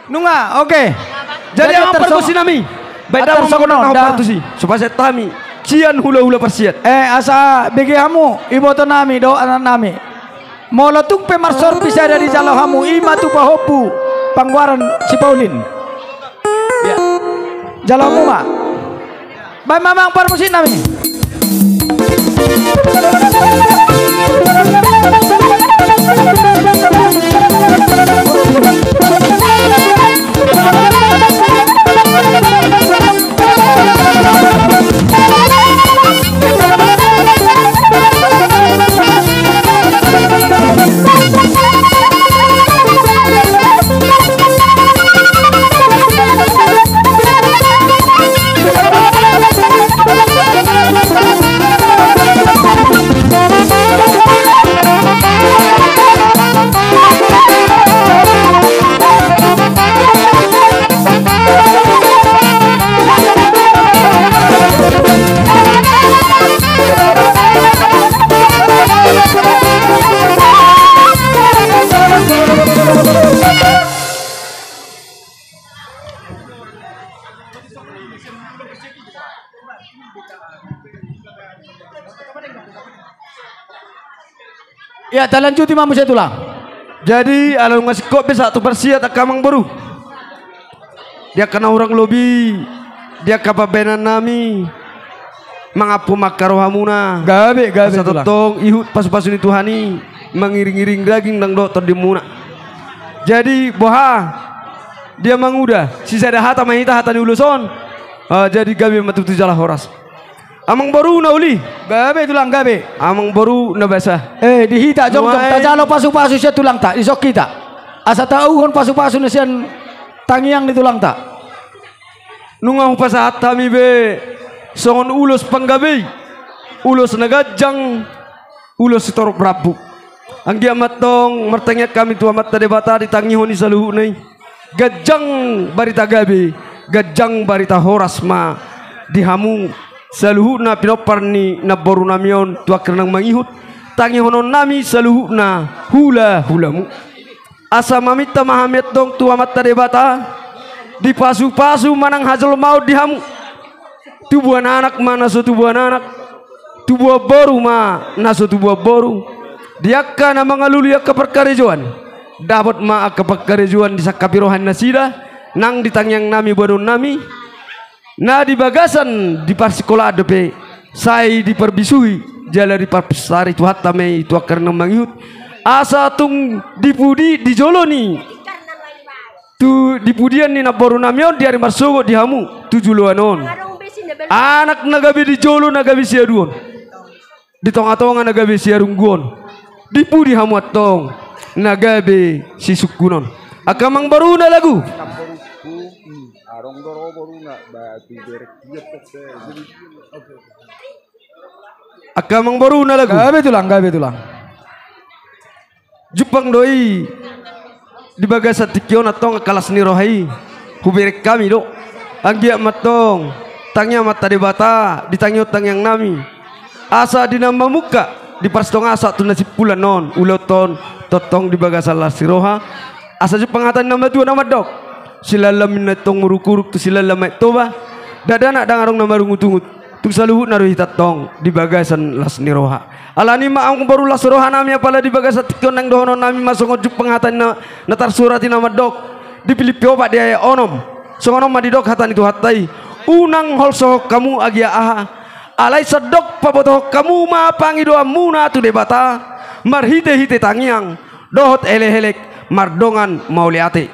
Nunga, oke. Jadi amang partusi nami. Baen damang songon on, partusi. Supaset hami sian hula-hula parsiat. Eh, asa bege hamu iboto nami dohot anak nami. Molo tung pe marsorpi sada dijalo hamu, ima tu pahompu panggoaran si Paulin. Jalo hamu ma. Baen ma amang parmusik nami. Ya, talanjuti ma muse tulang. Jadi ala nunga singkop be sahat tu parsiat angka amang boru. Di angka na hurang lobi, di angka pambahenan nami, mangampu ma angka rohamuna. Gabe, gabe tulang. Asa tongtong ihut pasu-pasu ni Tuhan i mangiring-iring daging nang dohot tondimuna. Jadi boha, dia manguda, sisada hata ma hita hata ni ulos on. Ah, jadi gabe ma tutu jala horas. Amang boru na uli. Gabe tulang, gabe. Amang boru na basa. Eh, di hita jongjong tajalo pasu-pasu sian tulangta, dison hita. Asa tauhon pasu-pasu na sian tangiang ni tulangta. Nunga hupasahat hami be songon ulos panggabe i, ulos na ganjang, ulos sitorop rambu. Anggiat ma antong martangiang hami tu Amanta Debata ditangihon i saluhutna i. Ganjang barita gabe, ganjang barita horas ma di hamu saluhutna pinompar ni namborunami on tu angka na mangihut. Tangihononnami saluhutna hulahulamu. Asa maminta ma hami antong tu Amanta Debata, dipasupasu ma nang hajolmaon di hamu. Tubuan anak ma na so tubuan anak, tubuan boru ma na so tubuan boru. Di angka na mangalului angka parkarejoan, dapot ma angka parkarejoan di sangkap ni roha ni nasida, nang di tangiangnami boanonnami. Na di bagasan di parsikolaan dope sai diparbisuhi jala diparsari Tuhanta ma i tu angka na mangihut. Asa tung di pudi di jolo ni, tu di pudian ni namborunami on di ari marsogot di hamu tu joloan on. Anak na gabe di jolo na gabe siaduon. Di tongatonga na gabe siarungguon. Di pudi hamu antong na gabe sisungkunon. Angka amangboru na lagu. Angka amangboru na lagu. Gabe tulang, gabe tulang. Jumpang do i di bagasan tingki on antong angka las ni roha i. Hubereng hami do. Anggiat ma antong tangiang Amanta Debata ditangihon tangiangnami. Asa di na mamungka di parsitongasa tu na simpulan on ulaonta on tongtong di bagasan las ni roha. Asa jumpang hata ni na matua na mandok. Silaon ma antong muruk-uruk tu silaon ma antong toba. Dakdanak ndang adong na marungutungut. Tung saluhutna do hita antong di bagasan las ni roha. Alani ma amangboru las rohanami apala di bagasan tingki on naeng dohononnami ma songon jumpang hata ni na, na tarsurat i na mandok. Di Pilippi opat di ayat onom. Songon on ma didok hata ni Tuhanta i. Unang holsohon hamu agia aha. Alai sandok pabotohon hamu ma pangidoanmuna tu Debata. Marhitehite tangiang. Dohot elekelek mardongan mauliate.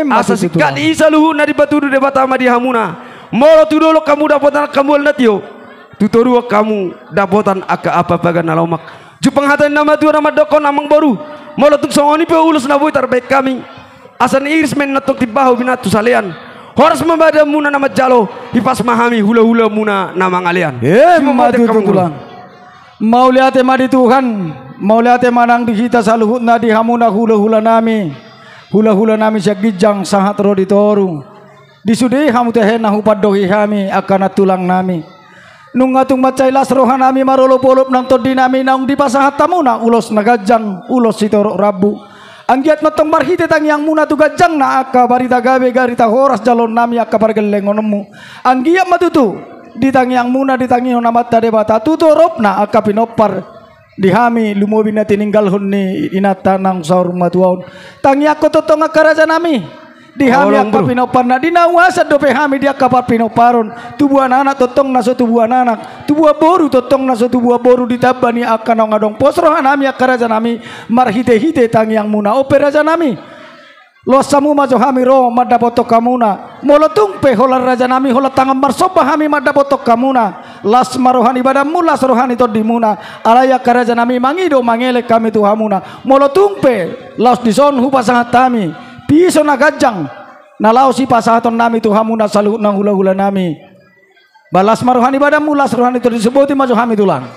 Asa singkat i saluhutna dipatudu Debata ma di hamuna. Molo tu dolok hamu dapotan angka mual na tio. Tu toruan hamu dapotan angka ampapagan na lomak. Jumpang hata ni na matua na mandokkon amangboru. Molo tung songon i pe ulos na boi tarbaen hami. Asa niiris ma antong timbaho binat tu salean. Horas ma badanmuna na manjalo. Hipas ma hami hulahulamuna na mangalean. Emma tutu tulang. Mauliate ma di Tuhan, mauliate ma nang di hita saluhutna di hamuna hulahulanami, hulahulanami sian ginjang sahat ro di toru. Di sude hamu tehe na hupandohi hami angka nantulangnami. Nunga tung mansai las rohanami marolopolop nang tondinami naung dipasahat hamuna ulos na ganjang, ulos sitorop rambu. Anggiat ma antong marhite tangiangmuna tu ganjangna angka barita gabe, barita horas jaloonnami angka pargellengonmu. Anggiat ma tutu di tangiangmuna ditangihon Amanta Debata tu toropna angka pinompar di hami lumobi na tininggalhon ni inanta naung saur matua on. Tangiangkon tongtong angka rajanami di hami angka pinomparna, di na uasan dope hami di angka parpinomparon. Tubuan anak tongtong na so tubuan anak, tubuan boru tongtong na so tubuan boru, ditamba ni angka naung adong pos rohanami angka rajanami marhitehite tangiangmuna on pe rajanami. Loas hamu ma jo hami ro mandapothon hamuna. Molo tung pe holan rajanami holan tangan marsomba hami mandapothon hamuna. Las ma roha ni badanmu, las roha ni tondimuna. Alai angka rajanami mangido mangelek hami tu hamuna. Molo tung pe laos dison hupasahat hami piso na ganjang na laos ipasahatonnami tu hamuna saluhutna hulahulanami. Ba las ma roha ni badanmu, las roha ni tondimuna, boti ma jo hami tulang.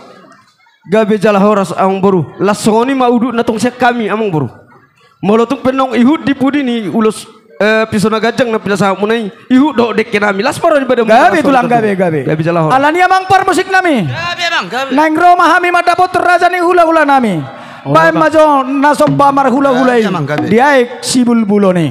Gabe jala horas amangboru. Las songon i ma udutna tong sian hami amangboru. Molo tung pe naung ihut di pudi ni ulos, eh, piso na ganjang na pinasahatmuna i, ihut dohot dengkenami. Las ma roha ni badanmu. Gabe tulang, gabe, gabe. Gabe jala horas. Alani amang parmusiknami. Gabe amang, gabe. Naeng ro ma hami mandapothon raja ni hulahulanami. Baen ma jo na somba marhulahula i. Gabe amang, gabe. Di aek sibulbulon i.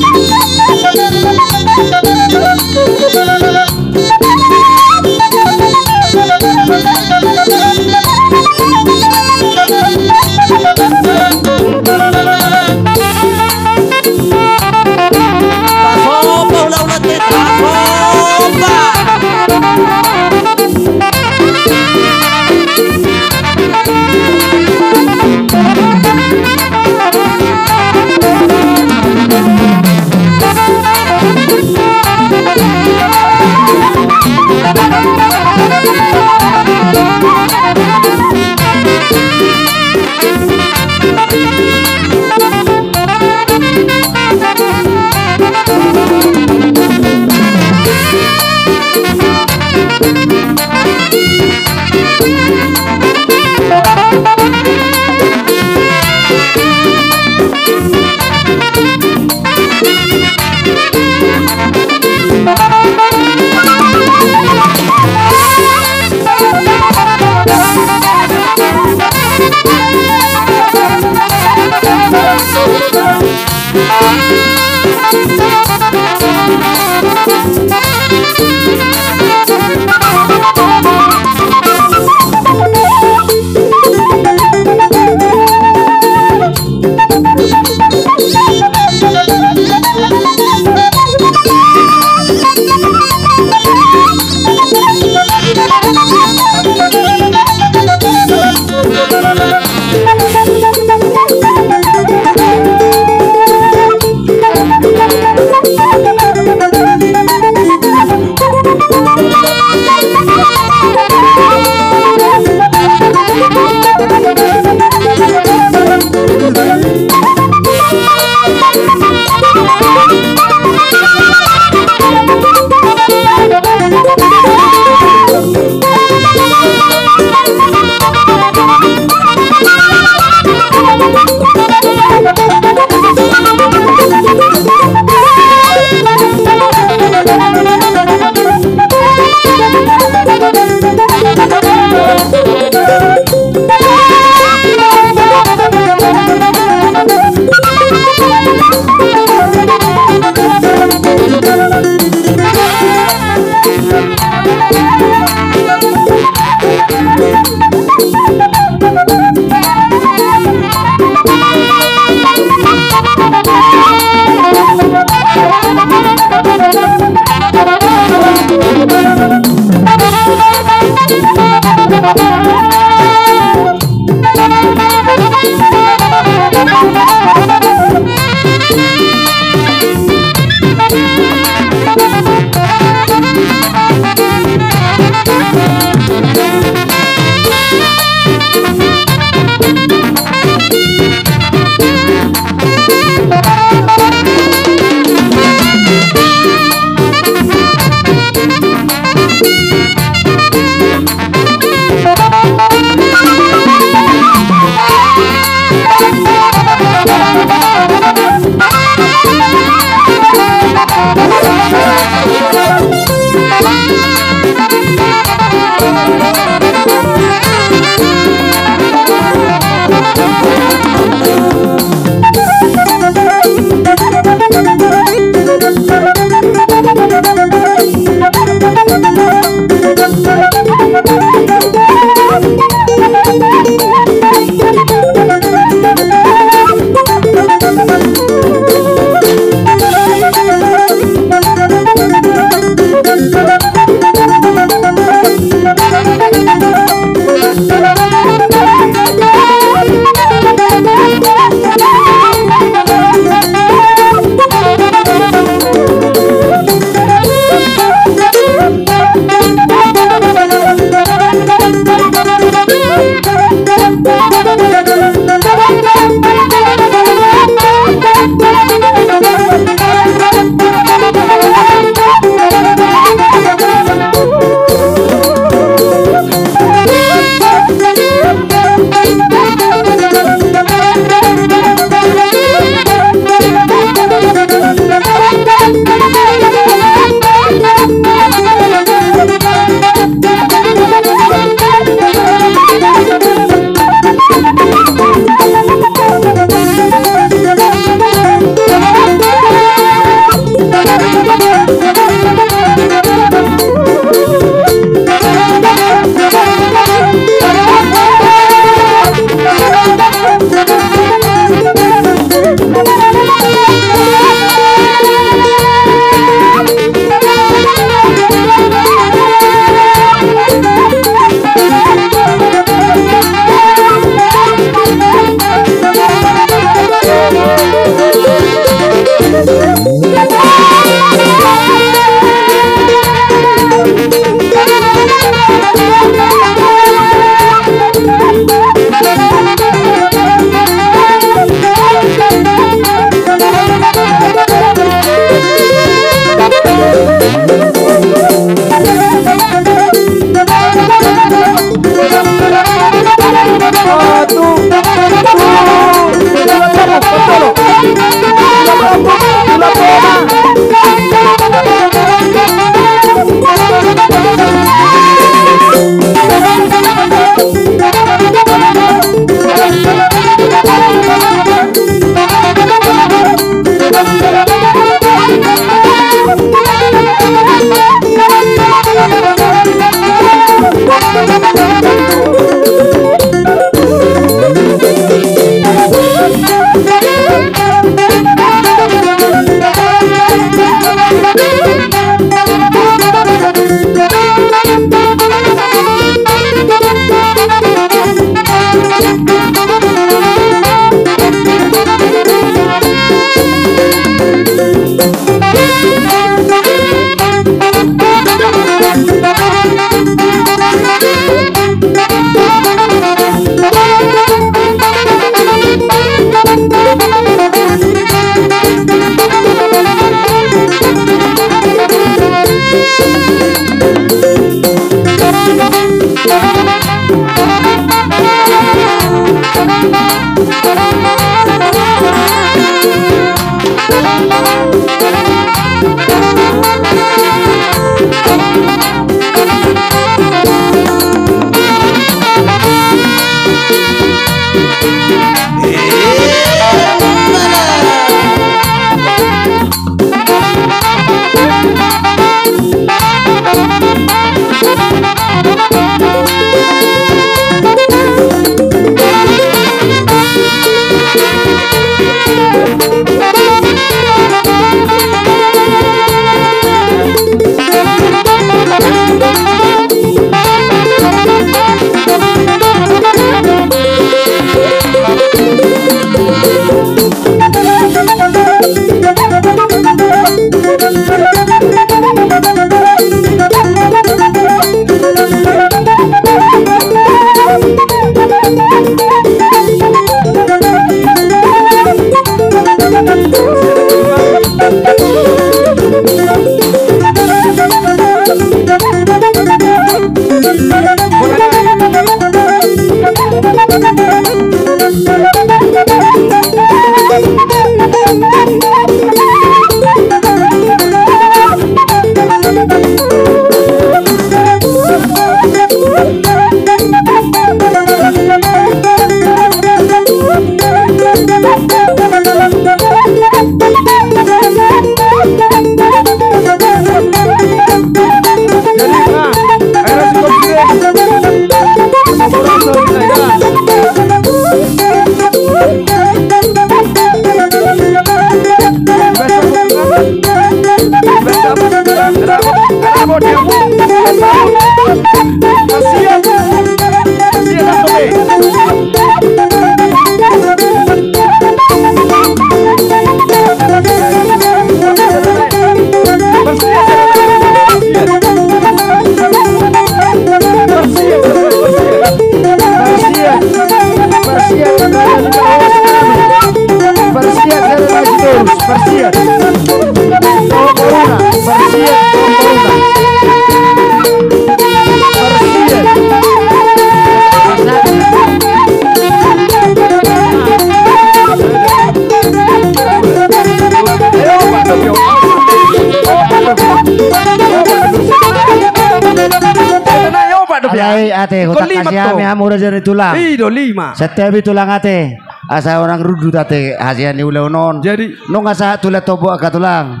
Alai ate, huta kasih ami hamu raja ni tulang. I do lima. Santabi tulang ate. Asa unang rundut ate hasil ni ulaon on. Jadi nunga sahat tulang Tombu angka tulang.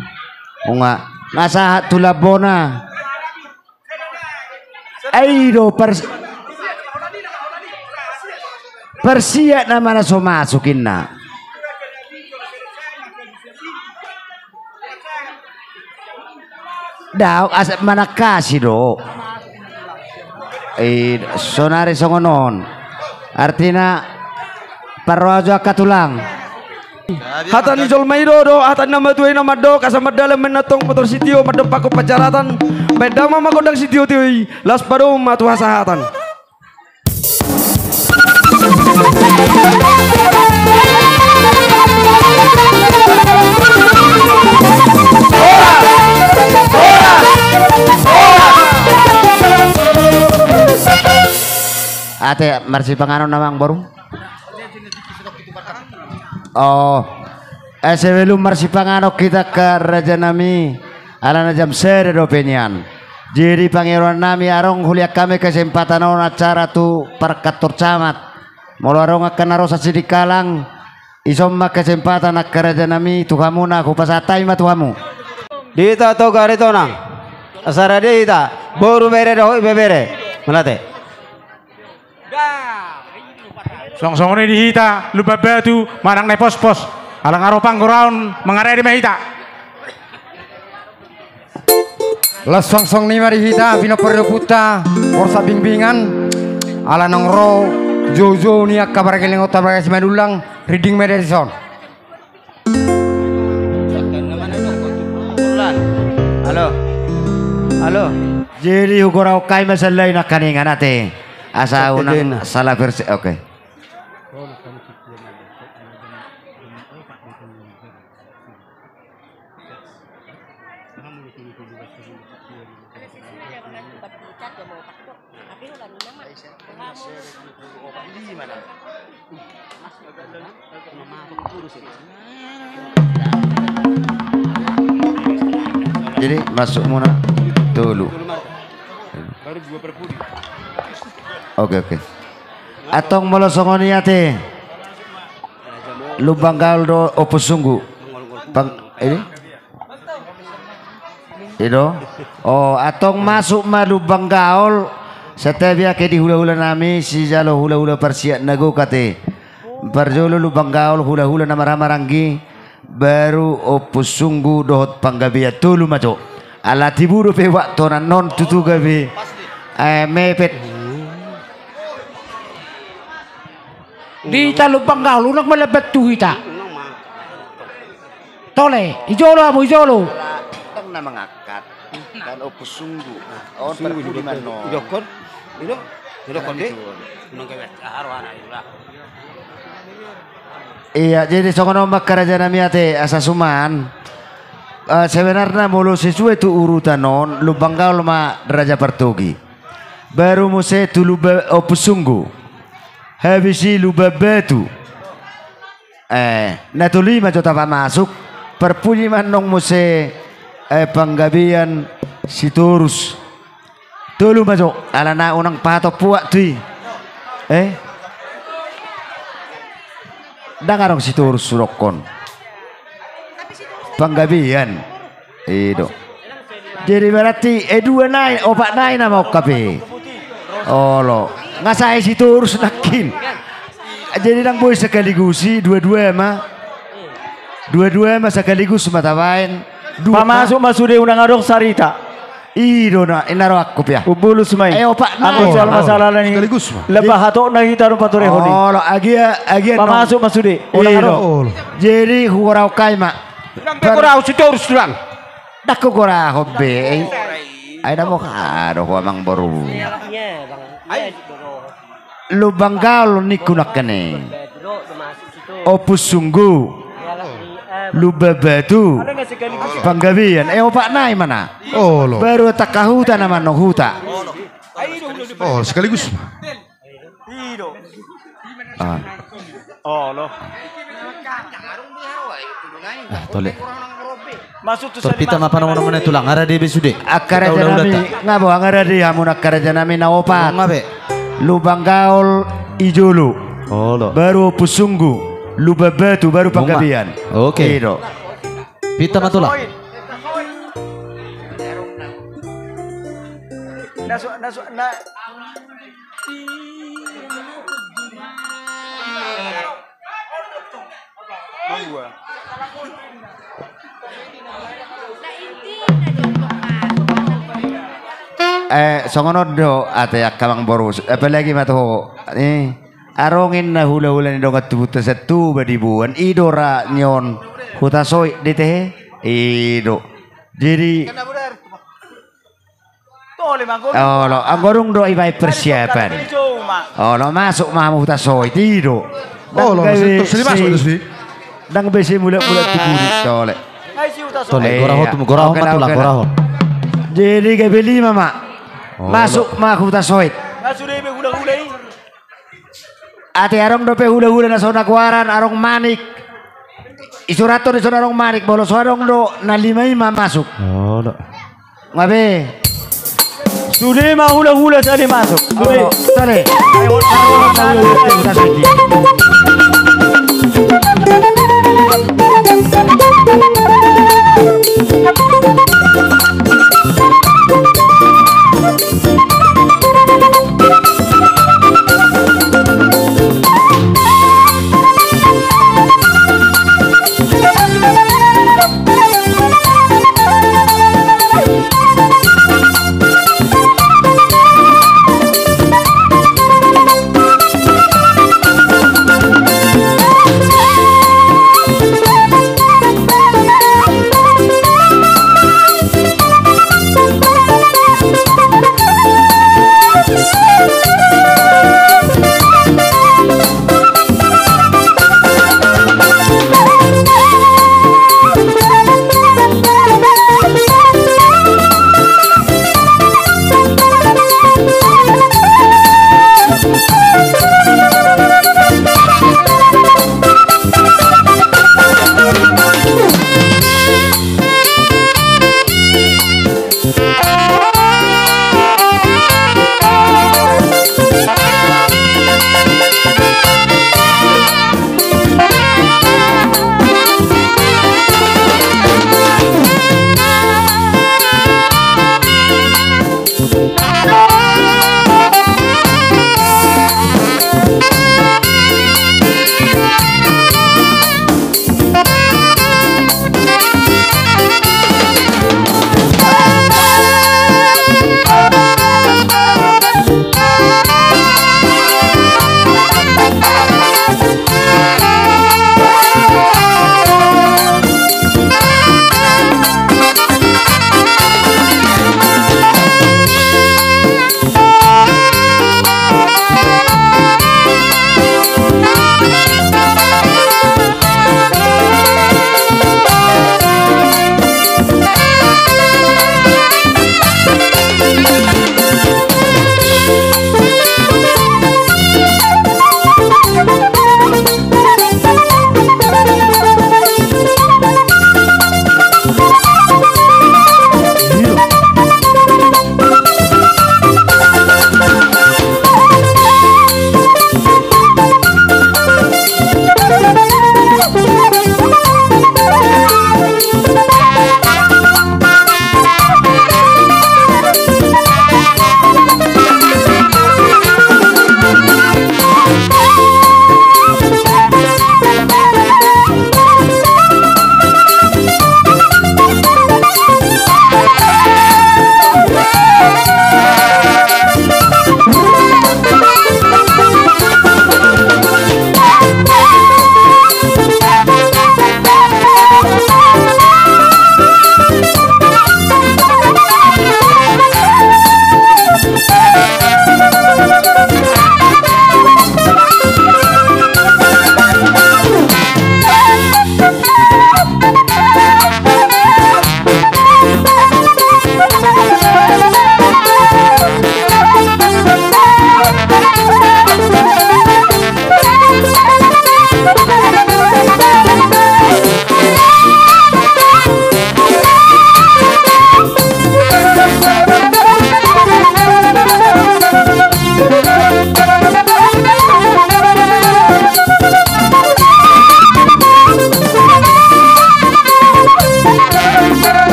Nunga sahat tulang Bona. Ai do pers-, persiat nama na so masuk inna. Daong asa manangkasi do. I sonari songon on. Artina parroha jo angka tulang. Hata ni jolma i do, do hata ni na matua i na mandok, asa mardalan ma inna antong, motor sitio mandompakkon panjaratan, baen damang ma gondang sitiotio i, laos padomu ma tu hasahatan. Ate, marsipanganon amang boru. Oh, eh, sebelum marsipanganon hita angka raja nami, alana jam sada dope nian. Jadi pangidoan nami, adong hulean hami kesempatan on acara tu parkantor camat. Molo adong angka na ro sian Sidikalang, Ison ma kesempatan angka raja nami tu hamuna, hupasahat hami ma tu hamu. Di hita Toga Aritonang, asa rade hita, boru, bere dohot ibebere. Mauliate. Songon i di hita Lumban Batu manang Naipospos, ala nga ro panggoraon mangarade ma hita. Las songon i ma di hita pinompar ni ompunta Borsak Bingbingan, ala naung ro joujou ni angka pargellengonta marga Simanullang, rinding ma di son. Halo. Halo. Jadi hugorahon hami ma sallai nangkaningan ate. Asa unang salah versi. Oke. Jadi masuk muna tolu. Oke, oke. Antong molo songon i ate. Lumban Gaol do Ompusunggu. Pang, ini? I do. O, antong masuk ma Lumban Gaol. Santabi angka di hulahula nami, sijalo hulahula parsiat na gok ate. Parjolo Lumban Gaol, hulahula na marhahamaranggi, baru Ompusunggu dohot Panggabean, tolu ma jo. Ala tibu dope waktu na annon tutu gabe, eh, mepet. Di hita Lumban Gaol, unang ma lambat tu hita. Tole, i jolo hamu, i jolo. Tong na mangangkat. Dan Ompusunggu. On perpudi manno. Idokkon. Ido. Idokkon de. Unang gabe aha rohana, ido lah. Iya, jadi songon on ma angka raja nami ate, asa suman. Eh, sebenarna molo sesuai tu urutan on, Lumban Gaol ma raja partogi. Baru muse tu Lumba-, Ompusunggu. Habis i Lumban Batu. Eh, na tolu i ma jo tapamasuk, parpudi ma annon muse, eh, Panggabean, Sitorus. Tolu ma jo, alana unang pahatompu waktu i. Eh? Ndang adong Sitorus hudokkon. Panggabean. I do. Jadi berarti, eh, dua nai, opat nai nama ungkap i. Olo. Nga sae Sitorus nangkin. Jadi ndang boi sekaligus i, dua-dua ma. Dua-dua ma sekaligus ma tabaen. Dua. Pamasuk ma sude, unang adong sarita. I do na, i na rohangku pe. Umbulus ma i. Eh, opat nai. Anggo soal masalah ni. Sekaligus ma. Lebah hatop na hita do paturehon i. Olo, agia, agia. Pamasuk ma sude. Unang adong. Olo. Jadi hugorahon hami ma. Ndang pe gorahon Sitorus tulang. Ndang hugorahon be. Ai na mungkin do ho amang boru. Lumban Gaol ningku nangkin i. Ompusunggu. Lumban Batu. Panggabean. Eh, opat nai ma na. Olo. Baru tangka huta nama annon huta. Olo, sekaligus. I do. Ah. Olo. Ah, tole. Masuk tu. Tor hita ma panongon-ongon i tulang, nga rade be sude. Angka raja nami, nga boha, nga rade hamu angka raja nami na opat. Nga be. Lumban Gaol i jolo. Olo. Baru Ompusunggu, Lumban Batu, baru Panggabean. Oke. I do. Hita ma tulang. Na so, na so, na. Eh, songon on do ate angka amang boru, apalagi ma tu ho. Eh, adong inna hulahula ni dongan tubunta sian Toba di Boan, i do ra nion Hutasoit di tehe. I do. Jadi Olo, anggo dung do ibaen persiapan. Olo, masuk ma hamu Hutasoit, i do. Olo, ndang gabe masuk, masuk. Ndang be sai mulak-mulak tu pudi, tole. Tole, gorahon, gorahon ma tulang, gorahon. Jadi gabe lima ma. Olo. Masuk ma Hutasoit. Ate adong dope hulahula na so na goaran adong Manik. Isurathon dison adong Manik, molo so adong do na lima i ma masuk. Olo. Nga be. Sude ma hulahula sadi masuk. Sude. Olo, sadi.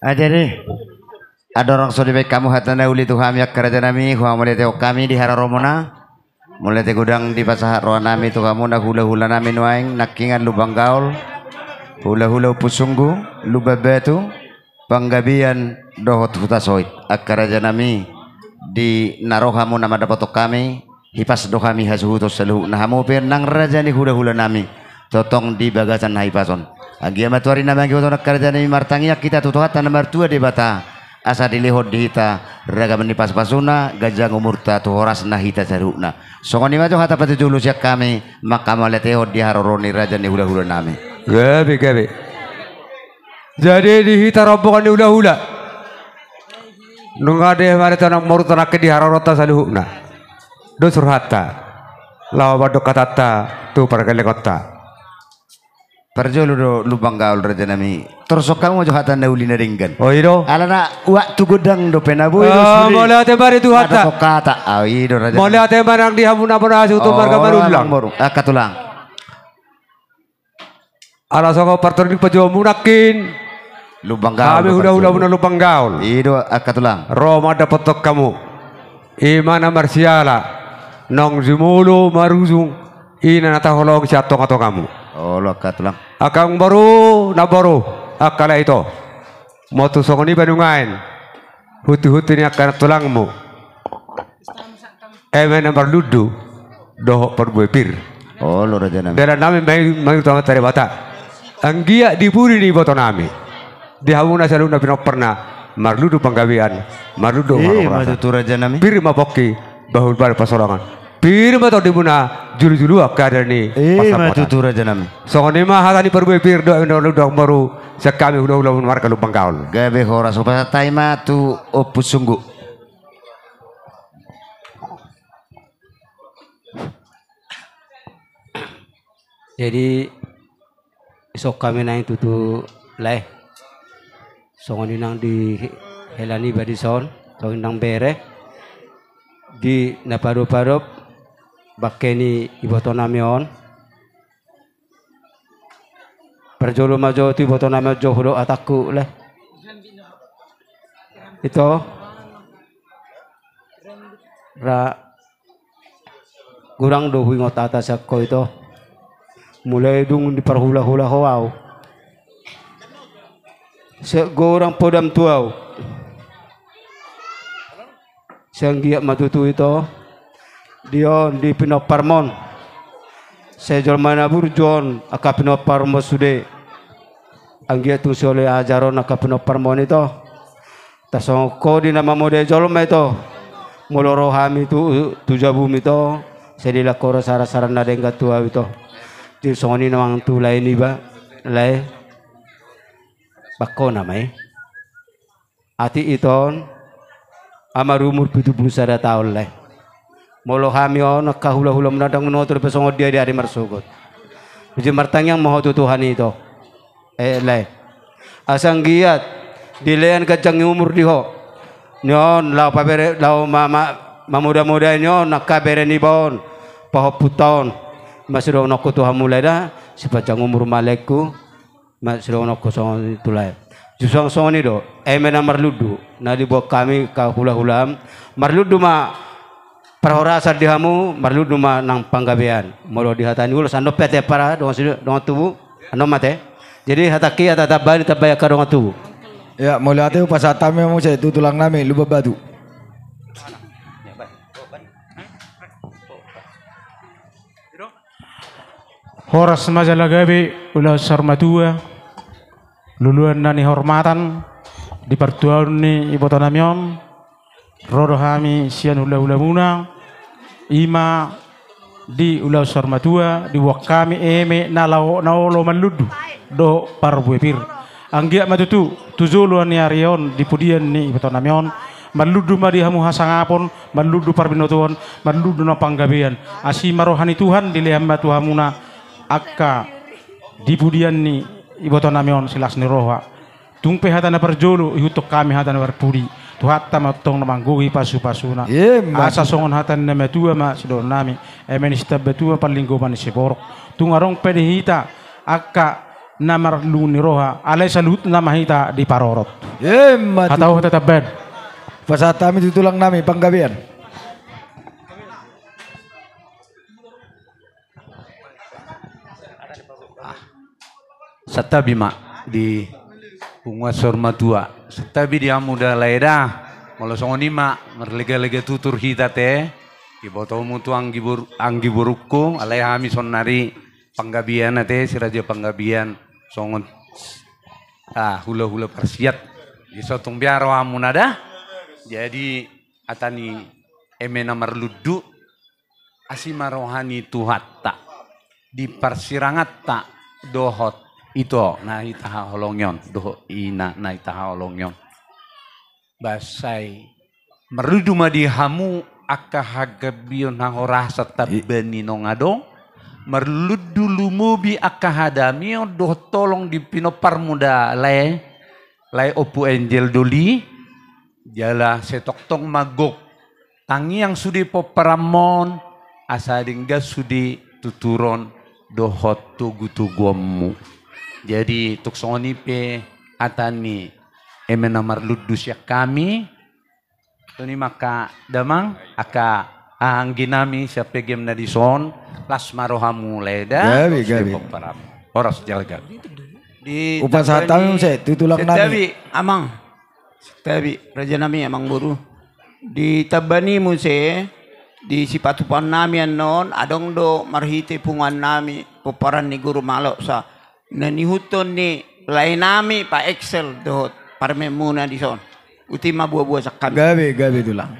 Ah, jadi, andorang so dibaen hamu hata na uli tu hami angka raja nami, huamauliatehon hami di haroromuna. Mauliate godang dipasahat roha nami tu hamu na hulahula nami nuaeng, nangkiningan Lumban Gaol, hulahula Ompusunggu, Lumban Batu, Panggabean dohot Hutasoit. Angka raja nami, di na ro hamu na mandapothon hami, hipas do hami hasuhuton saluhutna. Hamu pe nang raja ni hulahula nami, tongtong di bagasan hahipason. Anggiat ma tu ari na mangihut on angka raja nami martangiang hita tu Tuhanta na martua Debata, asa dilehon di hita ragam ni pasupasu-Na, ganjang umurta tu horasna hita saluhutna. Songon i ma jo hata patujolo sian hami, manghamauliatehon di haroro ni raja ni hulahula nami. Gabe, gabe. Jadi di hita rombongan ni hulahula, nunga dibahen ma hita naung maruntung nangkin di haroronta saluhutna. Dos rohanta laho mandok hatanta tu pargellengonta. Parjolo do Lumban Gaol, raja nami. Torus hamu ma jo hata na uli na denggan. O, i do. Alana waktu godang dope na boi do sude. Mauliate ma di Tuhanta. Mauliate ma nang di hamu na bona hasuhuton marga Manullang. Angka tulang. Ala songon partorang ni pajuamu nangkin. Lumban Gaol. Hami hulahula muna Lumban Gaol. I do, angka tulang. Ro mandapothon hamu. I ma na marsiala naung jumolo marujung. I na taholongi sian tongatongamu. Olo, angka tulang. Angka amangboru, namboru, angka lae, ito. Molo tung songon i pe nuaeng, hutihutihon ni angka tulangmu, eme na marlundu dohot parbue pir. Olo, raja nami. Dalan nami ma i, ma i tu Amanta Debata. Anggiat di pudi ni iboto nami, di hamu na saluhutna pinomparna, marlundu panggabean, marlundu. I ma tutu, raja nami. Pir ma pongki, bahulbahul pansalongan. Pir ma tondimuna, jolojolo angka ari ni pansamotan. I ma tutu, raja nami. Songon i ma hata ni parbue pir dohot na uli dohot na boru sian hami hulahula marga Lumban Gaol. Gabe horas. Hupasahat hami ma tu Ompu Sunggu. Jadi, dison hami nuaeng tutu, lae. Songon i nang di hela niba dison, songon i nang bere, di na padopadop bangke ni iboto nami on. Parjolo ma jo tu iboto nami on jo hudok hatangku, lae. Ito. Ra godang do huingot hata sian ho, ito. Mulai dung diparhulahula ho au, sai godang podam tu au. Sai anggiat ma tutu, ito, di on, di pinomparmon. Sai jolma na burju on angka pinomparmon sude. Anggiat tung sihol ajaron angka pinomparmon, ito. Tarsongon ho di na mamodai jolma, ito. Molo ro hami tu, tu jabum, ito, sai dilehon ho do saransara na denggan tu au, ito. Jadi songon i nang tu lae niba, lae. Bangkona ma i. Atik, ito, on, au marumur pitu pulu sada taon, lae. Molo hami on angka hulahulamuna, ndang binoto dope songon dia di ari marsogot. Jadi martangiang ma ho tu Tuhan, ito. Eh, lae. Asa anggiat dilean ganjang ni umur di ho. Ni on laho pabere, laho ma, ma, mamodamodai ni on angka bere niba on, pahompunta on. Ma sidohononku tu hamu, lae, da, sipanjang umur ma, laengku. Ma sidohononku songon i tu lae. Justru songon i do, eme na marlundu na diboan hami angka hulahulam. Marlundu ma parhorasan di hamu, marlundu ma nang panggabean. Molo di hata ni ulos, annon pe ate, para dongan si, dongan tubu, annon ma ate. Jadi hatangki, hata tamba ni, tambai angka dongan tubu. Ya, mauliate hupasahat hami ma muse tu tulang nami Lumban Batu. Horas ma jala gabe, ulaon saur matua, luluan na nihormatan di partuaon ni iboto nami on. Ro do hami sian hulahulamuna, i ma di ulaon saur matua diboan hami eme na laho, na olo marlundu dohot parbue pir. Anggiat ma tutu tu jolo ni ari on di pudian ni iboto nami on, marlundu ma di hamu hasangapon, marlundu parbinotoan, marlundu nang panggabean. Asi ma roha ni Tuhan, dilehon ma tu hamuna angka di pudian ni iboto nami on silas ni roha. Tung pe hata na parjolo ihuthon hami hata na parpudi, Tuhanta ma tongtong na manggohi pasupasuna. Emma tutu. Asa songon hata ni na matua ma sidohonon nami: Eme ni sitamba tua, panlinggoman ni siborok. Tung adong pe di hita angka na marlungun ni roha, alai saluhutna ma hita diparorot. Emma tutu. Hata ho, hata tambaon. Pasahat hami tu tulang nami panggabean. Ah. Santabi ma di punguan saur matua. Santabi di hamu da, lae, da. Molo songon i ma, marlegalega tutur hita, ate. Dibotomu tu anggi bor-, anggi borungku, alai hami saonari Panggabean, ate, si Raja Panggabean, songon, ah, hulahula parsiat. Di so tung be ro hamuna da. Jadi, hata ni eme na marlundu, Asi ma roha ni Tuhanta di parsiranganta dohot ito na hita haholongi on dohot ina na hita haholongi on. Ba sai marlundu ma di hamu angka hagabeon hahorasan tamba ni naung adong. Marlundu lumobi angka hadameon dohot holong di pinomparmu da lae, lae Ompu Angel Doli. Jala sai tongtong ma gok tangiang sude pomparanmon, asa denggan sude tuturon dohot togutoguonmu. Jadi tung songon i pe hata ni eme na marlundu sian hami. Songon i ma angka damang, angka anggi nami sian P G M na dison, las ma rohamu lae da. Gabe, gabe. Pomparanmu. Horas jala gabe. Di upasahat hami muse tu tulang nami. Santabi, amang. Santabi, raja nami, amang boru. Di tamba ni muse, di sipatupaon nami annon, adong do marhite punguan nami, pomparan ni Guru Maloksa. Na niihuthon ni lae nami Pa Excel dohot parumaenmuna dison. Uti ma buabuasan hami. Gabe, gabe tulang.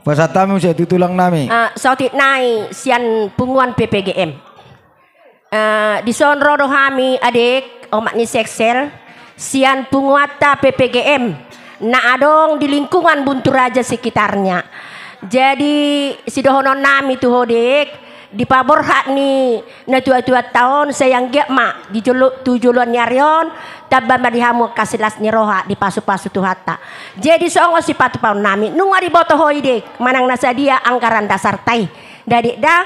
Upasahat hami muse tu tulang nami. Ah, saotik nai sian punguan P P G M. Eh, dison ro do hami adek, omak ni si Excel, sian punguanta P P G M na adong di lingkungan Buntu Raja sekitarnya. Jadi sidohonon nami tu ho dek, di paborhat ni natuatuanta on, sai anggiat ma di jolo, tu joloan ni ari on, tamba ma di hamu angka silas ni roha dipasupasu Tuhanta. Jadi songon sipatupaon nami, nunga diboto ho i dek manang na sadia anggaran dasarta i. Dadi da,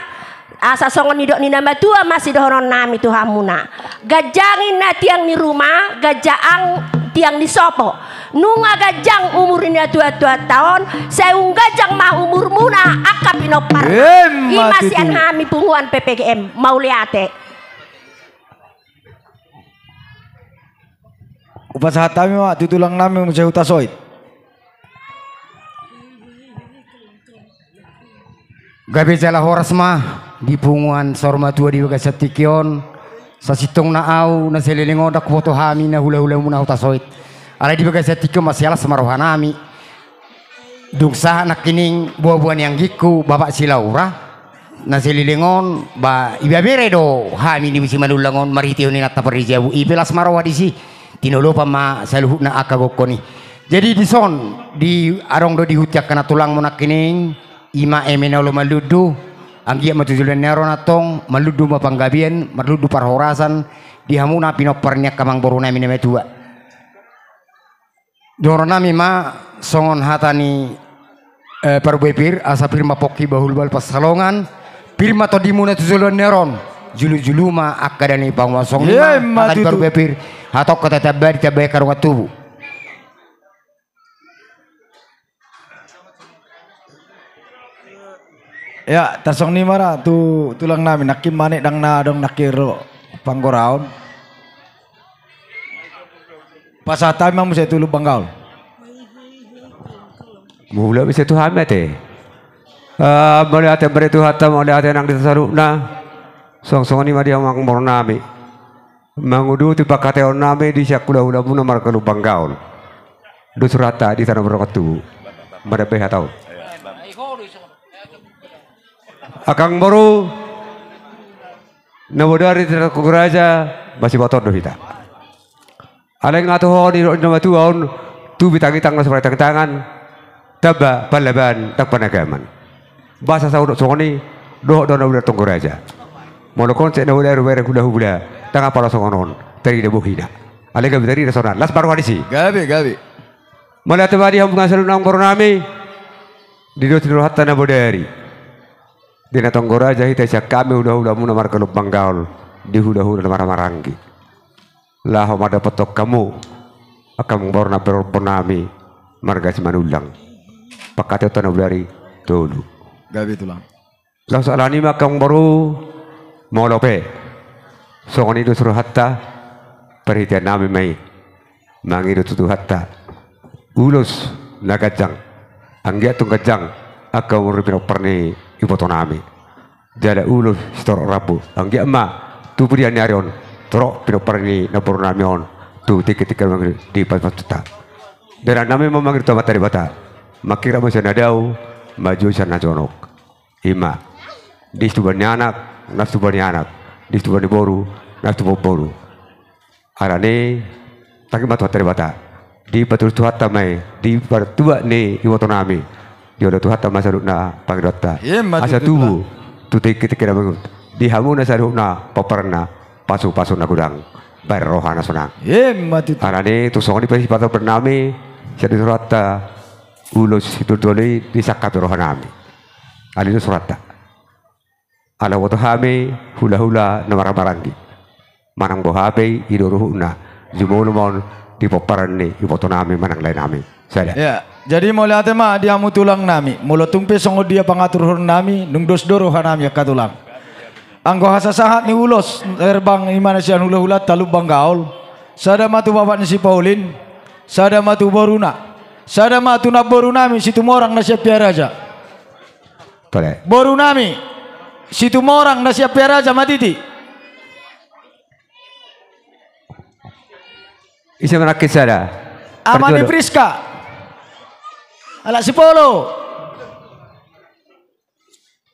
asa songon nidok ni na matua ma sidohonon nami tu hamuna. Ganjangi na tiang ni ruma, ganjang tiang ni sopo. Nunga ganjang umur ni natuatuanta on, sai umganjang ma umurmuna angka pinomparna. Emma tutu. I ma sian hami punguan P P G M. Mauliate. Upasahat hami ma tu tulang nami muse Hutasoit. Gabe jala horas ma di punguan saur matua di bagasan tingki on. Sasintong na au na saleleng on ndang huboto hami na hulahulamuna Hutasoit. Alai di bagasan tingki on ma sai las ma roha nami. Dung sahat nangkining boaboa ni anggingku Bapak Silaura, na saleleng on ba ibebere do hami di Simanullang on marhitehon inanta parjabu i, pe las ma roha disi. Tinolopan ma saluhutna angka gokhon i. Jadi dison di adong do di huta angka na tulangmu nangkining, i ma eme na olo marlundu. Anggiat ma tu joloan ni ari on antong marlundu ma panggabean, marlundu parhorasan di hamuna pinompar ni angka amangboru nami na matua. Dohonon nami ma songon hata ni, eh, parbue pir, asa pir ma pongki bahulbahul pansalongan, pir ma tondimuna tu joloan ni ari on, julujulu ma angka dame ni panguaso. Songon i ma hata ni parbue pir, hatop hata tamba ditambai angka dongan tubu. Ya, tarsongon i ma ra tu tulang nami, nangkin ma nidok na adong nangkin ro panggoraon. Pasahat hami ma muse tu Lumban Gaol. Mauliate muse tu hami ate. Ah, mauliate ma di Tuhanta, mauliate nang di saluhutna. Songon i ma di hamu amangboru nami. Manguduti panghataion nami di sian hulahulamuna marga Lumban Gaol. Dos rohanta di tano borok tu. Marhite hata on. Angka amangboru na bodari di Tonggo Raja, masibotohon do hita. Alai nga toho nidok ni na matua on, tubi tangitang na so martangitangan, tamba panlaban ndang panagaman. Boasa sai hudok songon i, dohot do na bodari Tonggo Raja. Molo konsep na bodari, bodari hula-hula, ndang apala songon on tarida bohina. Alai gabe tarida songon an, las ma roha disi. Gabe, gabe. Mauliate ma di hamu saluhutna amangboru nami. Di dos ni rohanta na bodari, di na Tonggo Raja hita sian hami hulahulamuna marga Lumban Gaol, di hulahula na marhahamaranggi. Laho mandapothon hamu angka amangboru na parompu nami marga Simanullang. Panghataion na bodari tolu. Gabe tulang. Laos alani ma angka amangboru, molo pe songon i dos rohanta, parhitean nami ma i mangido tu Tuhanta ulos na ganjang, anggiat tung ganjang angka umur ni pinompar ni iboto nami. Jala ulos sitorop rambu, anggiat ma tu pudian ni ari on torop pinompar ni namboru nami on tu tingki-tingki na mangihut di pasu-pasunta. Dalan nami ma mangido tu Amanta Debata, mangkirap ma sian na dao, manjou sian na jonok. I ma. Di situbuan ni anak, na situbuan ni anak, di situbuan ni boru, na situbuan boru. Alani, tangihon ma Tuhanta Debata. Dipatuduhon Tuhanta ma i, dipartuat ni ibotonami. Diolo Tuhanta ma saluhutna pangidoanta. Asa tubu tu tingki-tingki na mangihut. Di hamuna saluhutna pomparanna, pasu-pasu na godang bahen roha na sonang. Alani, tung songon i pe sipatupaonnami sian di suranta ulos situtu i disangkapi rohanami. Alani, suranta. Ala huboto hami hula-hula na marhahamaranggi. Manang boha pe i do ruhutna, jumolo ma on di pomparan ni ibotonami manang laenami. Sada. Ya, jadi mauliate ma di hamu tulangnami. Molo tung pe songon dia pangaturhononnami, nunga dos do rohanami angka tulang. Anggo hasasahat ni ulos herbang, i ma na sian hula-hulanta Lumban Gaol. Sada ma tu bapak ni si Paulin, sada ma tu boruna, sada ma tu namborunami Situmorang na sian Piaraja. Tole. Borunami Situmorang na sian Piaraja, Matiti. Ise ma nangkin sada? Ama ni Priska. Halak Sipolo.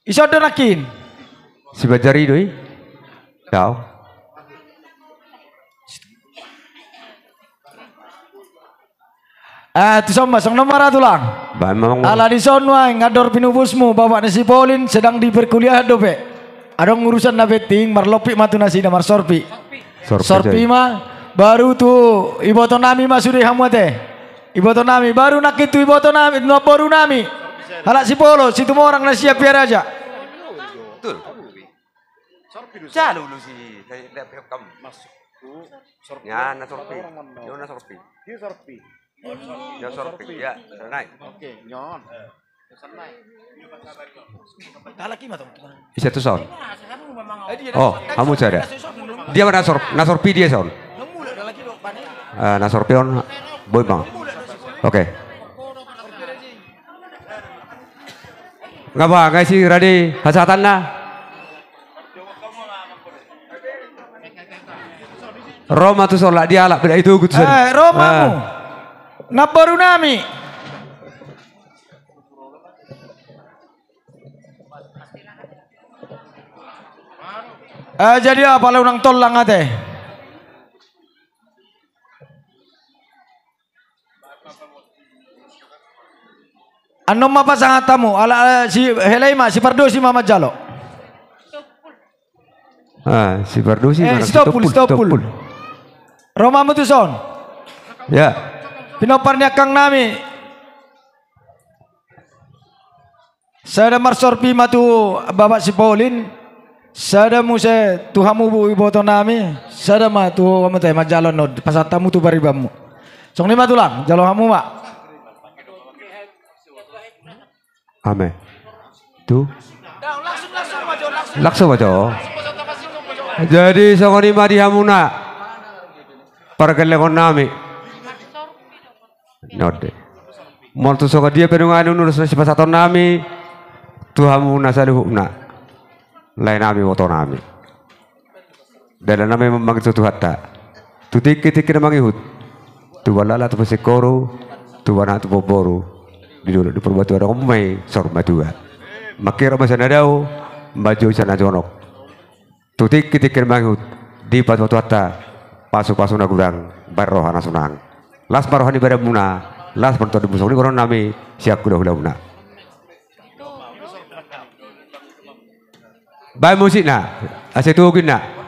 Ise do nangkin? Si Banjar i do i. Dao. Eh, tuson ma, songon on ma ra tulang. Ba, memang. Ala dison nuaeng andor pinupusmu, bapak ni si Paulin sedang diperkuliahan dope. Adong urusan na penting, marlompit ma tu nasida, marsorpi. Sorpi, sorpi coy. Ma, baru tu ibotonami ma sude hamu ate. Ibotonami, baru nangkin tu ibotonami, namborunami. Halak Sipolo, Situmorang na sian Piaraja. Betul. Jalo ulos i, dari, dari, kamu. Masuk. Ya, na sorpi. Yo, na sorpi. Dia sorpi. Ya, sorpi. Ya, nai. Oke, nyon. Ise tuson? Oh, hamu sada. Dia ma na sor-, na sorpi dia son. Ah, na sorpi on, boi bang. Oke. Nga ba, nga isi rade hasahatanna. Ro ma tuson, lak dialap pe dang itogu tuson. Eh, ro ma hamu. Namborunami. Eh, jadi apa, unang tollang ate. Annon ma pasahat hamu, ala, ala si, hela i ma, si Pardosi ma manjalo. Ah, si Pardosi, eh, mana si Sitompul, Sitompul, Sitompul. Ro ma hamu tuson. Ya. Pinompar ni angkangnami. Sada marsorpi ma tu bapak si Paulin, sada muse tu hamu ibotonami, sada ma tu hamu ate manjalo, annon pasahat hamu tu paribanmu. Songon i ma tulang, jalo hamu ma. Ame. Tu. Langsung ma jo. Jadi songon i ma di hamuna pargellengonnami. Nonde. Molo tung songon dia pe nunga adong ulos na sipasahatonnami tu hamuna saluhutna, laenami, ibotonami. Dalannami ma mangihut tu Tuhanta tu tingki-tingki na mangihut, tubuan laklak, tubuan singkoru, tubuan anak, tubuan boru. Di dolok, di Purbatua adong ma i saur matua. Mangkirap ma sian na dao, manjou sian na jonok. Tu tingki-tingki na mangihut, dipatupa Tuhanta pasu-pasu na godang bahen roha na sonang. Las ma roha ni badanmuna, las ma tondimuna, songon i dohononnami sian hula-hulamuna. Bahen musikna asa tuhohon na.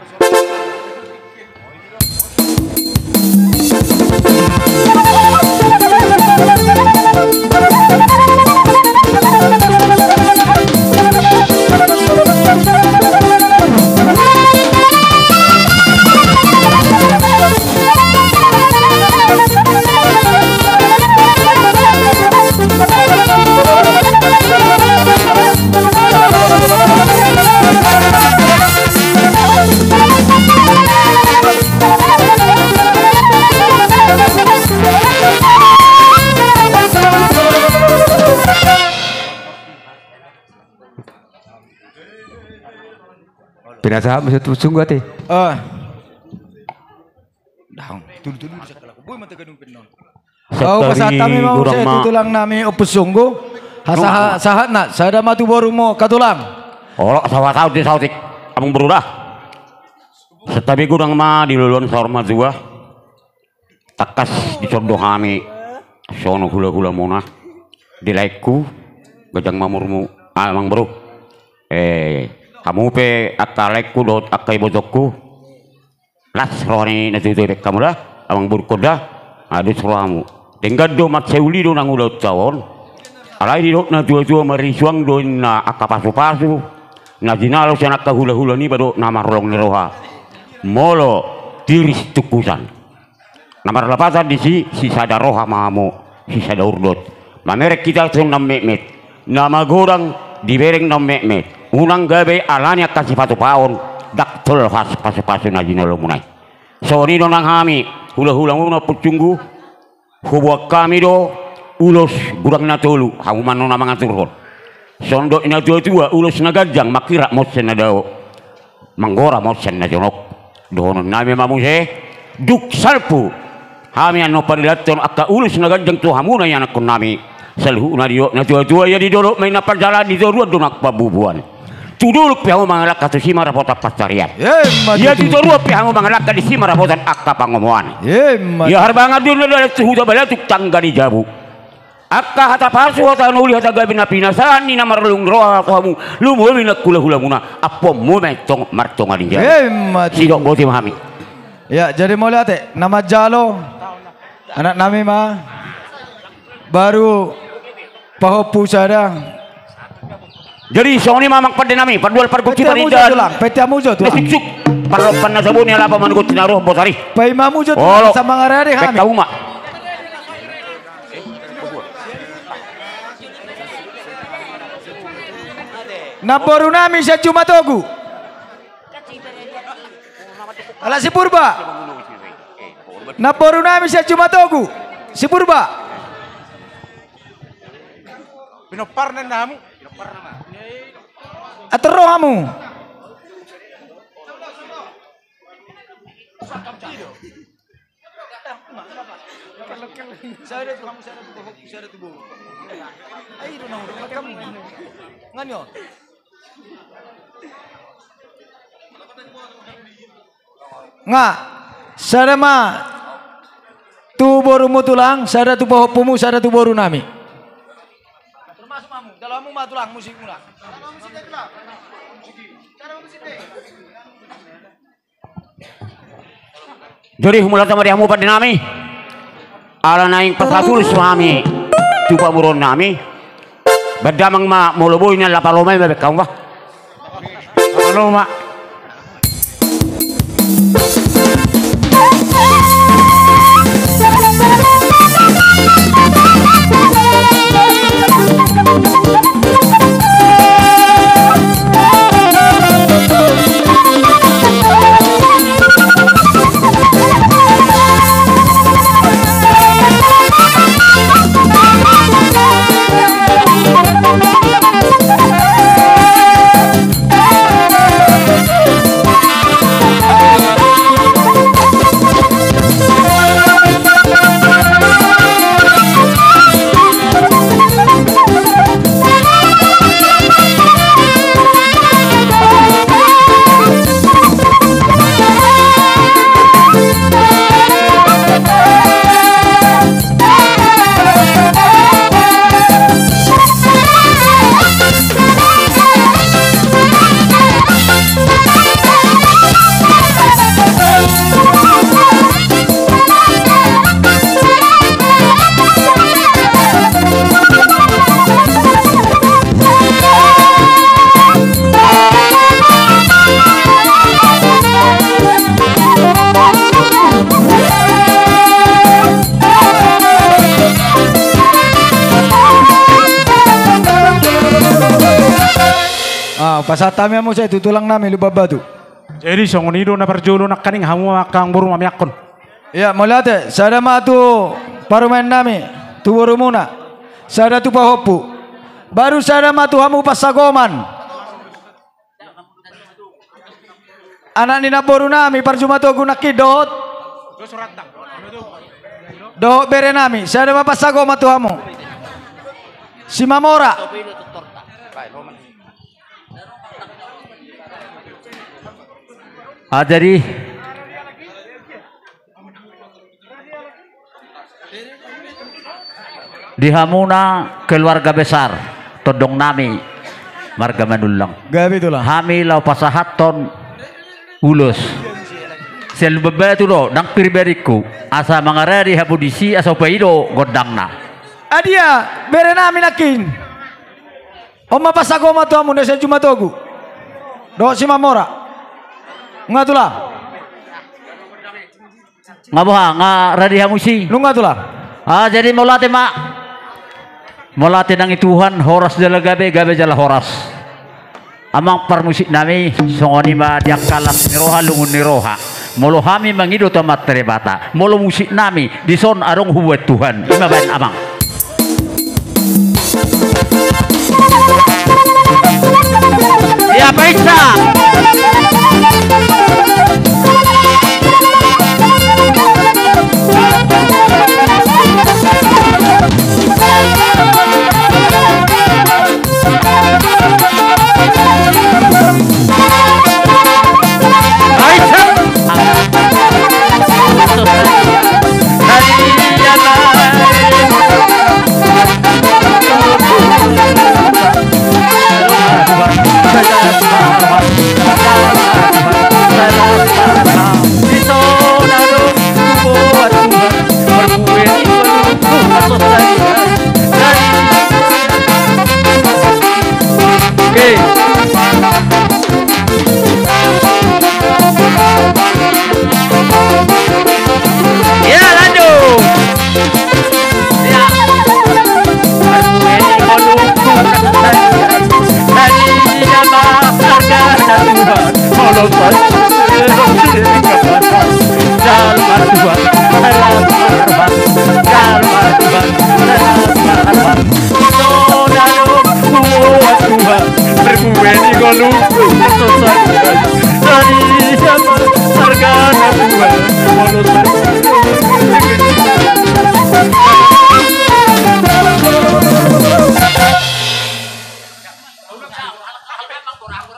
Pinasahat muse tu sunggu ate. Ah. Dang, tulu-tulu di sakalaku. Boi ma tagadung pe non. Au, pasahat hami ma muse tu tulangnami Ompusunggu. Hasaha-, sahatna, sada ma tu borumu, angka tulang. Olo, sahat-sahat di saotik, amang boru da. Santabi godang ma di loloan saur matua. Tangkas dison do hami songon hula-hulamuna di laengku, ganjang ma umurmu, amang boru. Eh, hamu pe angka laengku dohot angka ibotongku. Las roha ni natua-tua i, baen hamu da, amang boru, da. Dos rohamu. Denggan do, mansai uli do nang ulaonta on. Alai didok natua-tua, marisuang do inna angka pasu-pasu na jinalo sian angka hula-hula niba dohot na marholong ni roha. Molo tiris tungkusan. Na marlapatan disi, sisada roha ma hamu, sisada urdot. Mamereng hita tu na metmet, na magodang dibereng na metmet. Unang gabe alani angka sipatupaon, ndang tolhas pasu-pasu na jinalomuna i. Songon i do nang hami, hula-hulamuna Ompung Sunggu, huboan hami do ulos godang na tolu, hamu ma annon na mangaturhon. Songon dok ni natua-tua, ulos na ganjang, manghirat ma on sian na dao, manggora ma on sian na jonok. Dohonon nami ma muse, dung salpu hami annon padilathon angka ulos na ganjang tu hamuna ianakkon nami. Saluhutna didok natua-tua, ia di dolok ma inna pansalaan, di toruan do nang pambubuan. Tu dolok pe hamu mangalangka, tu sima rapotan pansarian. Ia tu toruan pe hamu mangalangka, di sima rapotan angka pangomoan. Ia harbangan do na dalan tu huta Balatuk tangga ni jabu. Angka hata pasu, hata na uli, hata gabe na pinasahat ni na marholong ni roha tu hamu, lumobi nang hula-hulamuna, ampuonmu ma i tong martonga ni jabu. Sidok, boti ma hami. Ia, jadi mauliate, na manjalo anak nami ma. Baru pahompu sada. Jadi songon i ma amang pande nami, pandual pargonsi, panindahan. Pete hamu jo, Tulang. Pete hamu jo, Tulang. Na suksuk parlompan na saboni, alapa manugot na roh botari. Paima hamu jo, Tulang. Olo. Asa mangarade hami. Pete hamu ma. Namboru nami sian Jumatogu. Ala si Purba. Namboru nami sian Jumatogu. Si Purba. Pinompar na hamu. Atur ro hamu. Sada tu hamu, sada tu boru, sada tu boru. Ai do na huruf kamu. Ngani on. Nga, sada ma tu borumu, Tulang, sada tu pahompumu, sada tu boru nami. Termasuk mamu, dalam ma, Tulang, musik mula. Jadi, humulata ma di hamu pande nami. Ala naeng pasahat ulos ma hami tu pamoruon nami. Baen damang ma, molo boi na laho palomo i ma, baen hamu ma. Palomo ma. Ah, pasahat hami hamu sai tu tulang nami Lumban Batu. Jadi songon i do na parjolo nangkaning, hamu ma angka amangboru mamiangkon. Ia, mauliate, sada ma tu parumaen nami, tu borumuna, sada tu pahompu, baru sada ma tu hamu pansagoman. Anak ni namboru nami parjumatogu nangkin dohot, dohot bere nami, sada ma pansagoman tu hamu. Simamora. Ah, jadi di hamuna keluarga besar tondong nami marga Manullang. Gabe tulang. Hami laho pasahathon ulos. Sian Lumban Batu do, ndang pribadingku. Asa mangaradi hamu disi asa hupaido gondangna. Adia, bere nami nangkin. On ma pasahat ma tu hamu na sian Jumatogu dohot Simamora. Nunga tulang. Nga boha, nga radi hamu disi? Nunga tulang. Ah, jadi mauliate ma. Mauliate nang di Tuhan, horas jala gabe, gabe jala horas. Amang parmusik nami, songon i ma di angka las ni roha, lungun ni roha. Molo hami mangido tu Amanta Debata, molo musik nami dison adong hubuat Tuhan. I ma baen amang. Ia paitsa. Oke. Ya, lanjut. Ya.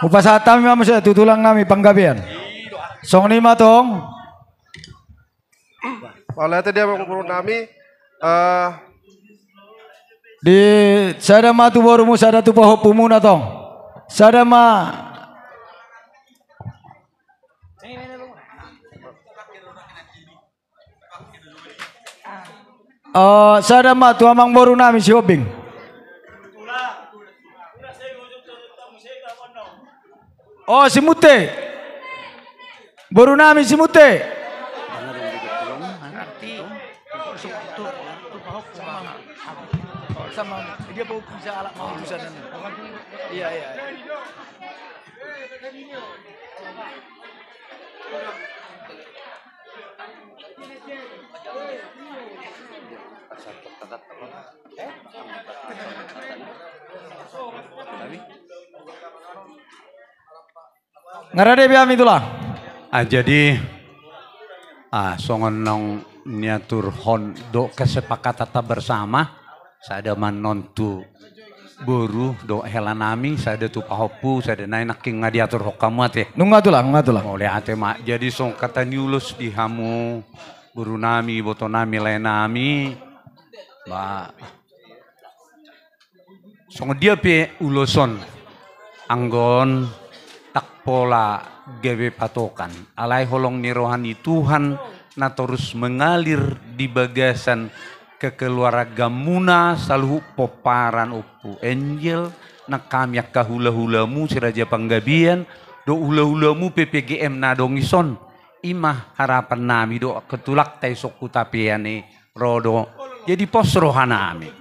Hupasahat hami ma muse tu tulang nami Panggabean. Songon i ma tong. Mauliate di amang boru nami, eh, di sada ma tu borumu, sada tu pahompumuna tong. Sada ma. Eh, sada ma tu amang boru nami Sihombing. Oh, Simunte. Boru nami Simunte. Sama, dia mau bisa alat mau urusan. Iya, iya. Nga rade be hami tulang. Ah, jadi, ah, songon naung niaturhon do kesepakatan bersama, sada ma annon tu boru dohot hela nami, sada tu pahompu, sada nai nangkin nga diaturhon hamu ate. Nunga tulang, nunga tulang. Mauliate ma. Jadi songon hata ni ulos di hamu boru nami, iboto nami, lae nami, ba, songon dia pe ulos on, anggo on ndang pola gabe patokan, alai holong ni roha ni Tuhan na torus mengalir di bagasan kekeluargamuna saluhut pomparan Ompu Angel, nang hami angka hulahulamu si Raja Panggabean, dohot hulahulamu P P G M na adong dison, i ma harapan nami dohot angka tulangta i songon hutapean i ro do. Jadi pos roha nami.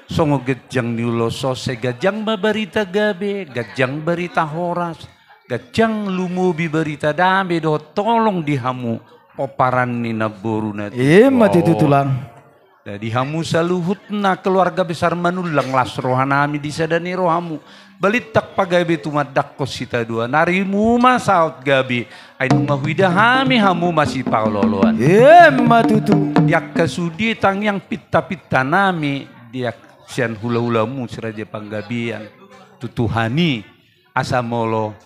Songon ganjang ni ulos on, sai ganjang ma barita gabe, ganjang barita horas, ganjang lumobi barita dame dohot holong di hamu pomparan ni namboru na tutu. I ma tutu tulang. Jadi hamu saluhutna keluarga besar Manullang, las roha nami di sada ni rohamu. Balintang pagabe tumandangkon sitadoan, arimu ma saut gabe, ai nunga huida hami hamu masipaolooloan. I ma tutu. Di angka sude tangiang pintapinta nami di ak-, sian hulahulamu si Raja Panggabean tu Tuhan i, asa molo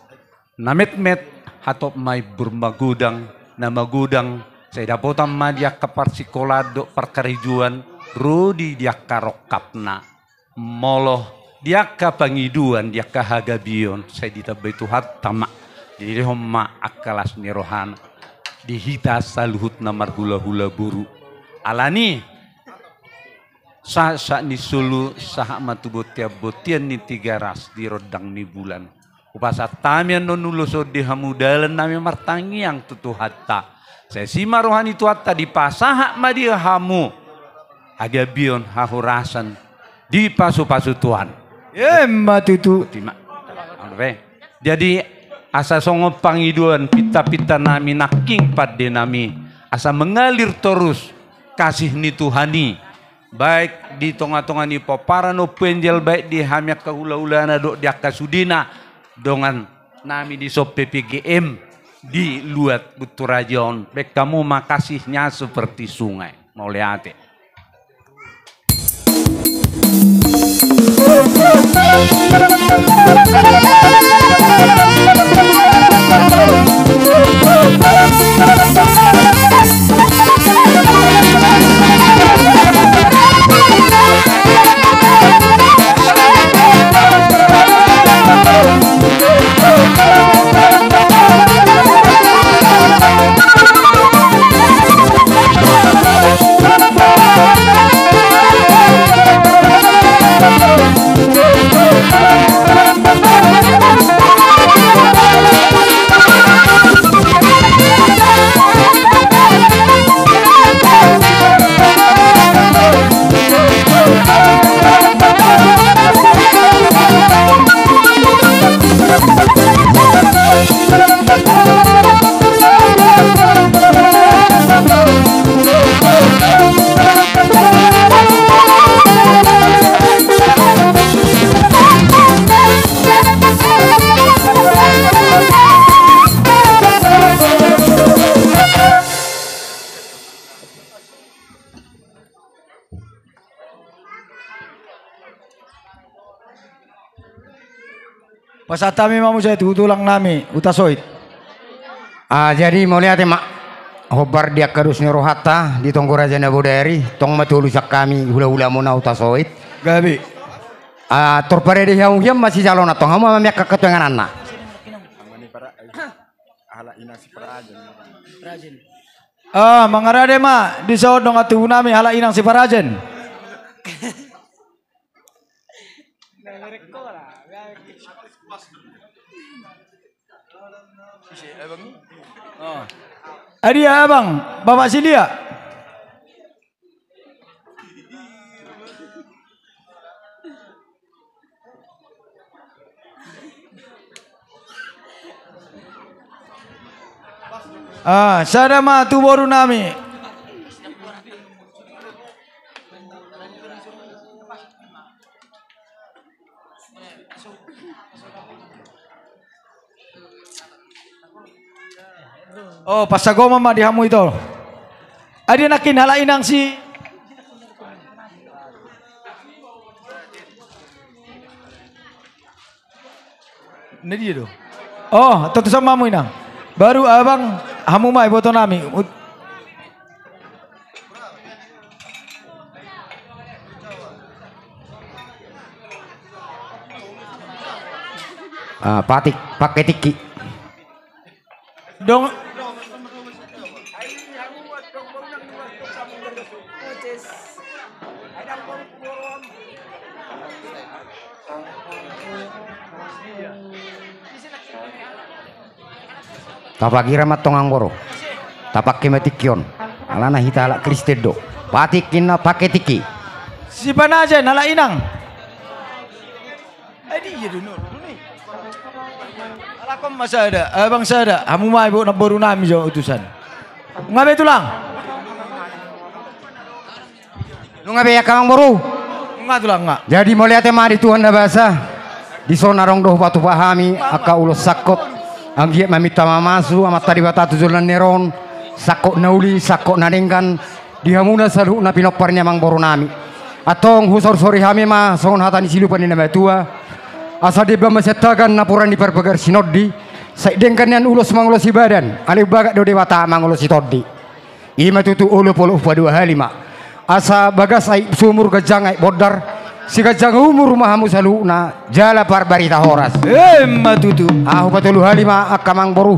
na metmet Hatop ma imbur magodang, na magodang, sai dapotan ma di angka parsikolaan dohot parkarejoan, ro di, di angka rongkapna. Molo di angka pangidoan, di angka hagabeon, sai ditambai Tuhanta ma. Dilehon ma angka las ni rohana di hita saluhutna marhulahula boru. Alani, sahat-sahat ni solu, sahat ma tu bontean-bontean ni Tigaras di rondang ni bulan. Hupasahat hami annon ulos on di hamu dalan nami martangiang tu Tuhanta. Sai asi ma roha ni Tuhanta, dipasahat ma di hamu hagabeon, hahorasan, dipasupasu Tuhan. Emma tutu. Jadi, asa songon pangidoan pinta-pinta nami nangkin pande nami, asa mengalir torus kasih ni Tuhan i, baik di tonga-tonga ni pomparan Ompu Angel, baik di hami angka hulahulana dohot di angka sudena dongan nami di son P P G M di luat Bunturaja on. Baen hamu ma kasihnya seperti sungai. Mauliate. Pasahat hami ma muse tu tulang nami Hutasoit. Ah, jadi mauliate ma. Hombar di angka dos ni rohanta di tonggo raja na bodari, tong ma tolu sian hami hulahulamuna Hutasoit. Gabe. Ah, tor parade hamu hian ma sijalona, tong hamu ma miak angka tu ingananna. Ah, mangarade ma dison dongan tubu nami halak inang Siparajen. Adia abang, bapak Silia. Ah, sada ma tu boru nami. Oh, pasagoman ma di hamu ito. Adia nangkin halak inang si. Na dia do? Oh, tontuson ma hamu inang. Baru abang, hamu ma iboto nami. Ut- Ah, patik, pake tingki. Dong. Tapagira ma tong amang boru. Tapake ma tingki on. Alana hita halak Kristen do. Patik inna pake tingki. Siparajen halak inang. Adi iya do no. Alakon ma sada, abang sada, hamu ma iboto namboru nami jo utusan. Nunga be tulang. Nunga be angka amang boru. Nunga tulang nunga. Jadi mauliate ma di Tuhan na basa. Dison adong do hupatupa hami angka ulos sangkot. Anggiat ma minta mamasu Amanta Debata tu joloan ni ari on. Sangkot na uli, sangkot na denggan. Di hamuna saluhutna pinompar ni amang boru nami. Antong husorsori hami ma songon hata ni silupan ni na matua. Asa diemban ma sian tagan napuran ni parbagas sinondi. Sai denggan nian ulos mangulosi badan, alai bagas do Debata mangulosi tondi. I ma tutu, olopolop paduahali ma. Asa bagas aek sumur, ganjang aek bondar, sai ganjang umur ma hamu saluhutna, jala parbarita horas. I ma tutu. Ahu patoluhali ma angka amangboru.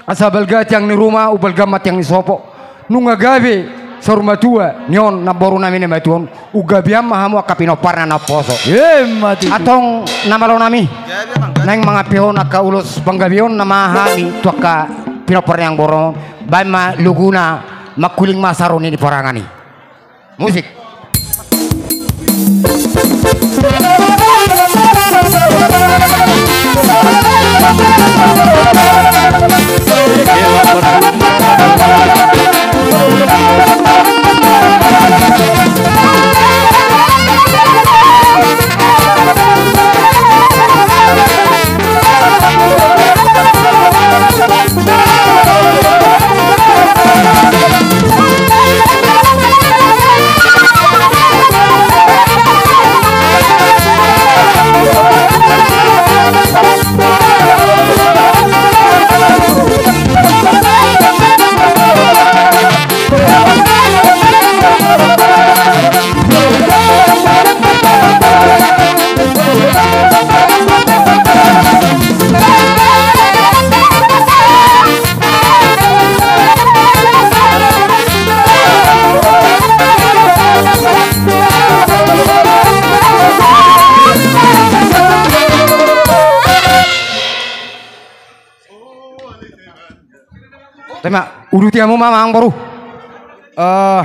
Asa balga tiang ni ruma, umbalga ma tiang ni sopo. Nunga gabe saur matua ni on namboru nami na matua on, umgabean ma hamu angka pinomparna na umposo. I ma tutu. Antong na malo nami, naeng mangampehon angka ulos panggabeon nama hami tu angka pinompar ni amangboru on. Baen ma luguna, mangkuling ma saru ni parangan i. Musik. Tema, uduti hamu ma amangboru. Eh,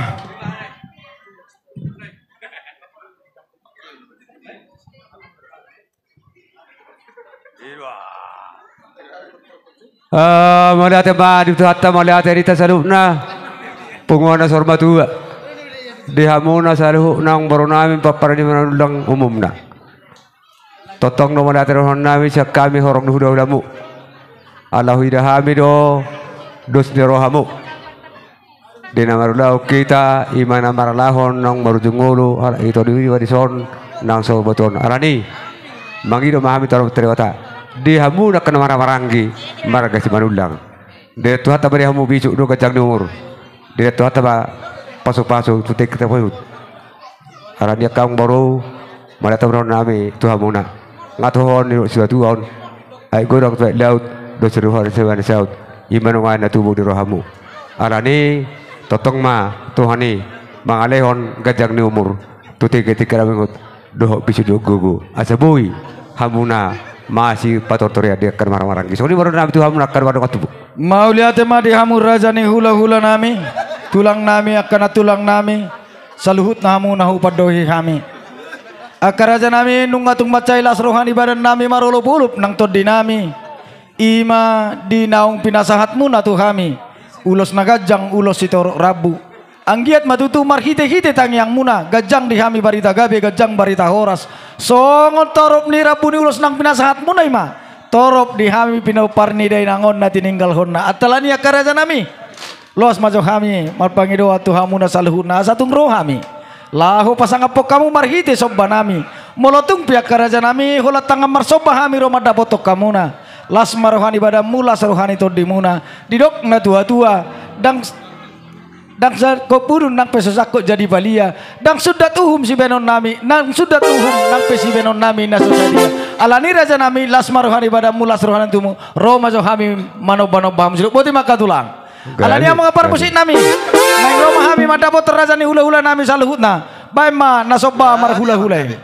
Eh, mauliate ma di Tuhanta, mauliate di hita saluhutna. Punguan na saur matua. Di hamuna saluhutna amangboru nami, pomparan ni Manullang umumna. Tongtong do mauliate roha nami sian hami horong ni hulahulamu. Ala huida hami do dos ni rohamu. Di na marulaon hita, i ma na marhalashon naung marujung ngolu, halak i tolu i ma dison, naung saur matua on. Alani, mangido ma hami tu Amanta Debata. Di hamu angka na marhahamaranggi, marga Simanullang. Didok Tuhanta ma di hamu bisuk dohot ganjang ni umur. Didok Tuhanta ma pasupasu tu tingki na sahat. Alani angka amangboru, mauliate ma roha nami tu hamuna. Nga tohon ni sibatua on, aek godang tu aek laut, dos ni roha ni sibaen saut, i ma nuaeng na tubu di rohamu. Alani, tongtong ma Tuhan i mangalehon ganjang ni umur tu tingki-tingki na mangihut dohot bisuk dohot gogo, asa boi hamuna masipatortor i di angka na marhahamaranggi. Songon i ma roha nami tu hamuna angka na mardongan tubu. Mauliate ma di hamu raja ni hulahula nami, tulang nami, angka na tulang nami, saluhutna hamu na hupandohi hami. Angka raja nami, nunga tung mansai las roha ni badan nami marolopolop nang tondi nami, i ma di naung pinasahatmuna tu hami ulos na ganjang, ulos sitorop rambu. Anggiat ma tutu marhitehite tangiangmuna ganjang di hami barita gabe, ganjang barita horas. Songon torop ni rambu ni ulos naung pinasahatmuna i ma torop di hami pinompar ni dainang on na tininggalhonna. Antong alani angka raja nami, loas ma jo hami marpangidoan tu hamuna saluhutna asa tung ro hami laho pasangaphon hamu marhite somba nami. Molo tung pe angka raja nami holan tangan marsomba hami ro mandapothon hamuna, las ma roha ni badanmu, las roha ni tondimuna. Didok na tuatua, ndang ndang sangkot burung nang pe so sangkot jadi palia. Ndang sundat uhum sibaenon nami, ndang sundat uhum nang pe sibaenon nami na so sadia. Alani raja nami, las ma roha ni badanmu, las roha ni tondimuna. Ro ma jo hami manombanomba hamu sidok. Boti ma angka tulang. Alani i ma angka parmusik nami, naeng ro ma hami mandapothon raja ni hulahula nami saluhutna. Baen ma na somba marhulahula i.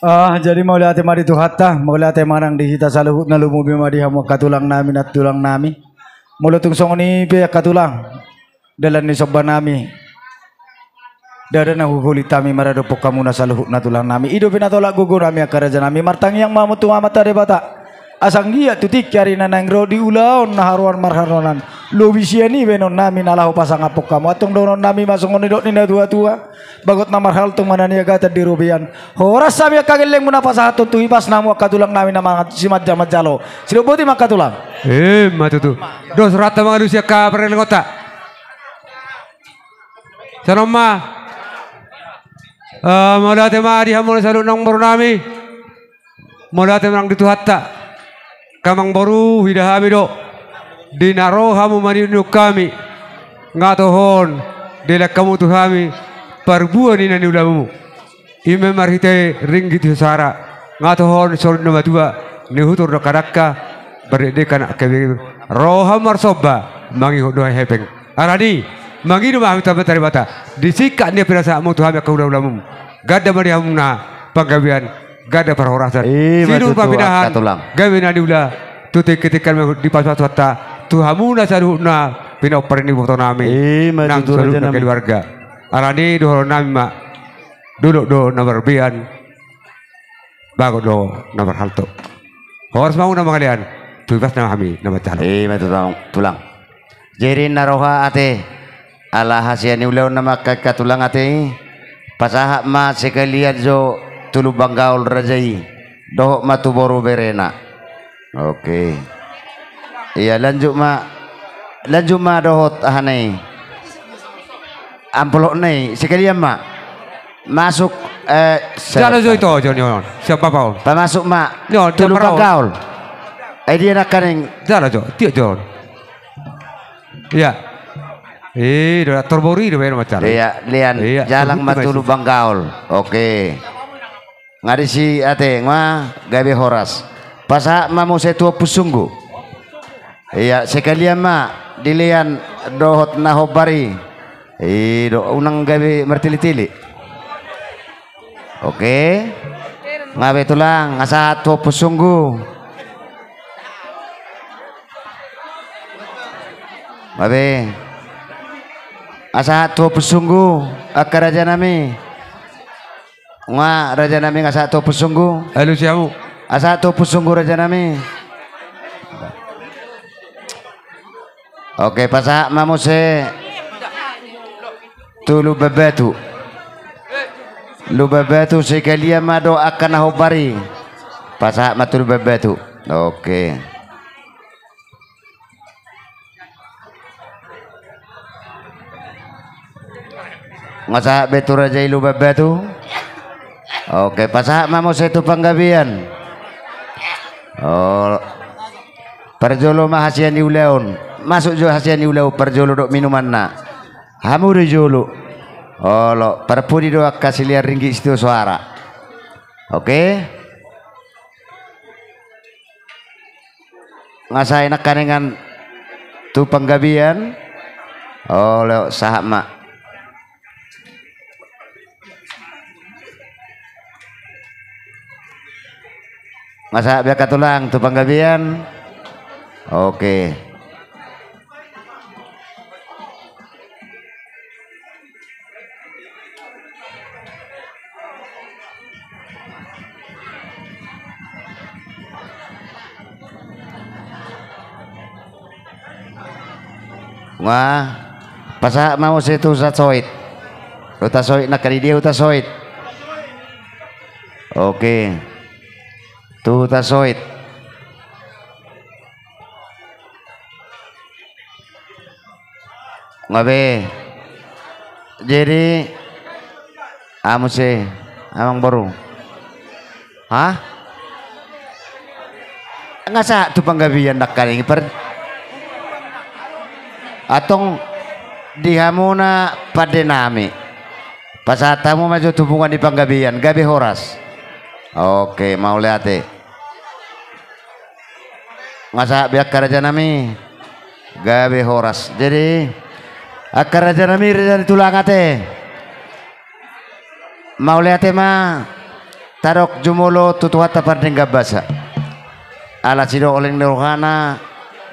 Ah, jadi mauliate ma di Tuhanta, mauliate ma nang di hita saluhutna, lumobi ma di hamu angka tulang nami, nantulang nami. Molo tung songon i pe angka tulang, dalan ni somba nami, ndada na huhulit hami maradophon hamuna saluhutna tulang nami. I dope na tolap gogo nami angka raja nami, martangiang ma hamu tu Amanta Debata. Asa anggiat tu tingki ari na naeng ro di ulaon na haroan marharoan, lobi sian i baenon nami na laho pasangaphon hamu. Antong dohonon nami ma songon nidok ni na tua-tua: Bagot na marhalto ma na niagatan di robean. Horas hami angka gellengmuna pasahathon tu hipasna hamu angka tulang nami na mangan simanjal-manjalo. Sidok boti ma angka tulang. Ima tutu. Dos rohanta mangalusi angka parelenganta. Songon on ma. Eh, mauliate ma di hamu na saluhutna amangboru nami. Mauliate ma nang di Tuhanta. Angka amangboru, huida hami do, di na ro hamu maniuk-niuk hami, nga toho on dilehon hamu tu hami parbue ni na niulamu. Ima marhite ringgit di soara, nga toho on solu ni na matua, nihutur dangka-dangka, berdekdek anak kebeber, ro hamu marsomba, mangihut do hepeng. Alani, mangido ma hami tu Amanta Debata, disingkat ni pinasahatmu tu hami angka hula-hulamu. Ganda ma di hamuna panggabean, ganda parhorasan. Ima tutu, sinuhun papinahan, angka tulang. Gabe na niula, tu tingki-tingki nami dipasu-pasu Tuhanta, tu hamuna saluhutna pinompar ni iboto nami. Ima tutu, raja nami. Nang saluhutna keluarga. Alani dohonon nami ma, dolok do na marlebihan, bagot do na marhalto. Horas ma hamu na mangalean, tu hipasna hami na manjalo. Ima tutu, tulang. Jadi na roha ate, ala hasian ni ulaonna ma angka tulang ate i, pasahat ma sekalian jo tu Lumban Gaol raja i, dohot ma tu boru berena. Oke. Ia, lanjut ma, lanjut ma dohot ahana i. Amplopna i, sekalian ma. Masuk, eh, jala jo ito, jo ni on. Siap apa on? Pamasuk ma. Ni on, tu Lumban Gaol. Eh, dia nakaning. Jala jo, tiak jo. Ia. Eh, do, torbori do, baen ma jala. Ia, lean. Ia, jalang ma tu Lumban Gaol. Oke. Nga disi ate, nga gabe horas. Pasahat ma muse tu Ompusunggu. Ia, sekalian ma dilean dohot na hombar i. I do, unang gabe martele-tele. Oke. Nga be tulang, nga sahat tu Ompusunggu. Nga be. Nga sahat tu Ompusunggu, angka raja nami. Nga raja nami, nga sahat tu Ompusunggu. Alusi hamu. Nga sahat tu Ompusunggu raja nami. Oke, pasahat ma muse tu Lumban Batu. Lumban Batu sekalian ma dohot angka na hombar i. Pasahat ma tu Lumban Batu. Oke. Nga sahat be tu raja i Lumban Batu. Oke, pasahat ma muse tu panggabean. Oh, parjolo ma hasian ni ulaon. Masuk jo hasian ni ulaon, parjolo dohot minumanna. Hamu do jolo. Olo, parpudi do angka silean ringgit sitio soara. Oke. Nga sae nangkaningan tu panggabean. Olo, sahat ma. Nga sahat be angka tulang tu panggabean. Oke. Nga, pasahat ma muse tu Hutasoit. Hutasoit, nangkin dia Hutasoit. Oke. Tu Hutasoit. Nga be. Jadi, aha muse, amangboru? Hah? Nga sahat tu panggabean nangkaning par-, antong di hamuna pande nami. Pasahat hamu ma jo tu punguan ni panggabean, gabe horas. Oke, mauliate. Nga sahat be angka raja nami, gabe horas. Jadi, angka raja nami, raja ni tulang ate, mauliate ma. Tadok jumolo tu Tuhanta pardenggan basa. Ala sidok leleng ni rohana,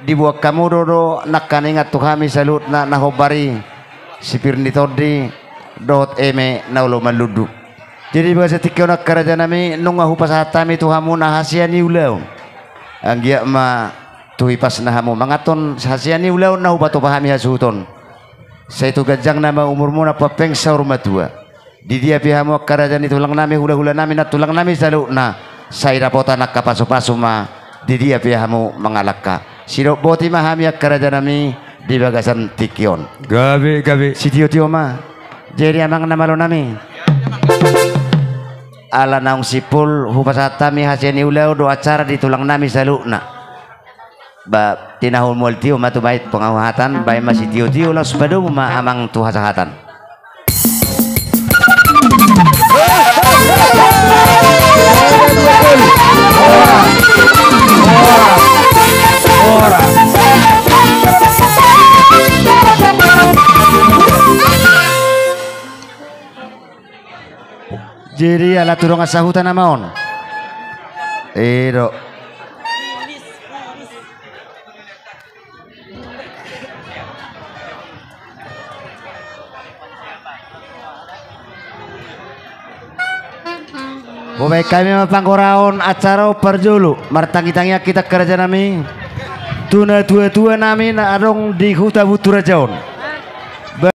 diboan hamu do do nangkaningan tu hami saluhutna na hombar i, sipir ni tondi dohot eme na olo manlundu. Jadi di bagasan tingki on angka rajanami, nunga hupasahat hami tu hamuna hasea ni ulaon. Anggiat ma tu hipasna hamu manganhon hasea ni ulaon na hupatupa hami hasuhuton. Sai tu ganjangna ma umurmuna, pahompu saur matua. Di dia pe hamu angka raja ni tulangnami, hulahulanami, nantulangnami saluhutna, sai dapotan angka pasupasu ma di dia pe hamu mangalangka. Sidok boti ma hami angka rajanami di bagasan tingki on. Gabe, gabe. Sitiotio ma. Jadi amang na malonami, ala naung simpul hupasahat hami hasea ni ulaon dohot acara di tulangnami saluhutna. Ba, tinahul mual tio ma tu bahen panguhatan, bahen ma sitiotio, laos padomu ma amang tu hasahatan. Jadi ala tu dongan sahuta nama on. I do. Hubahen hami ma panggoraon acara on parjolo, martangitangian hita angka rajanami tu natuatuanami na adong di huta Bunturaja on.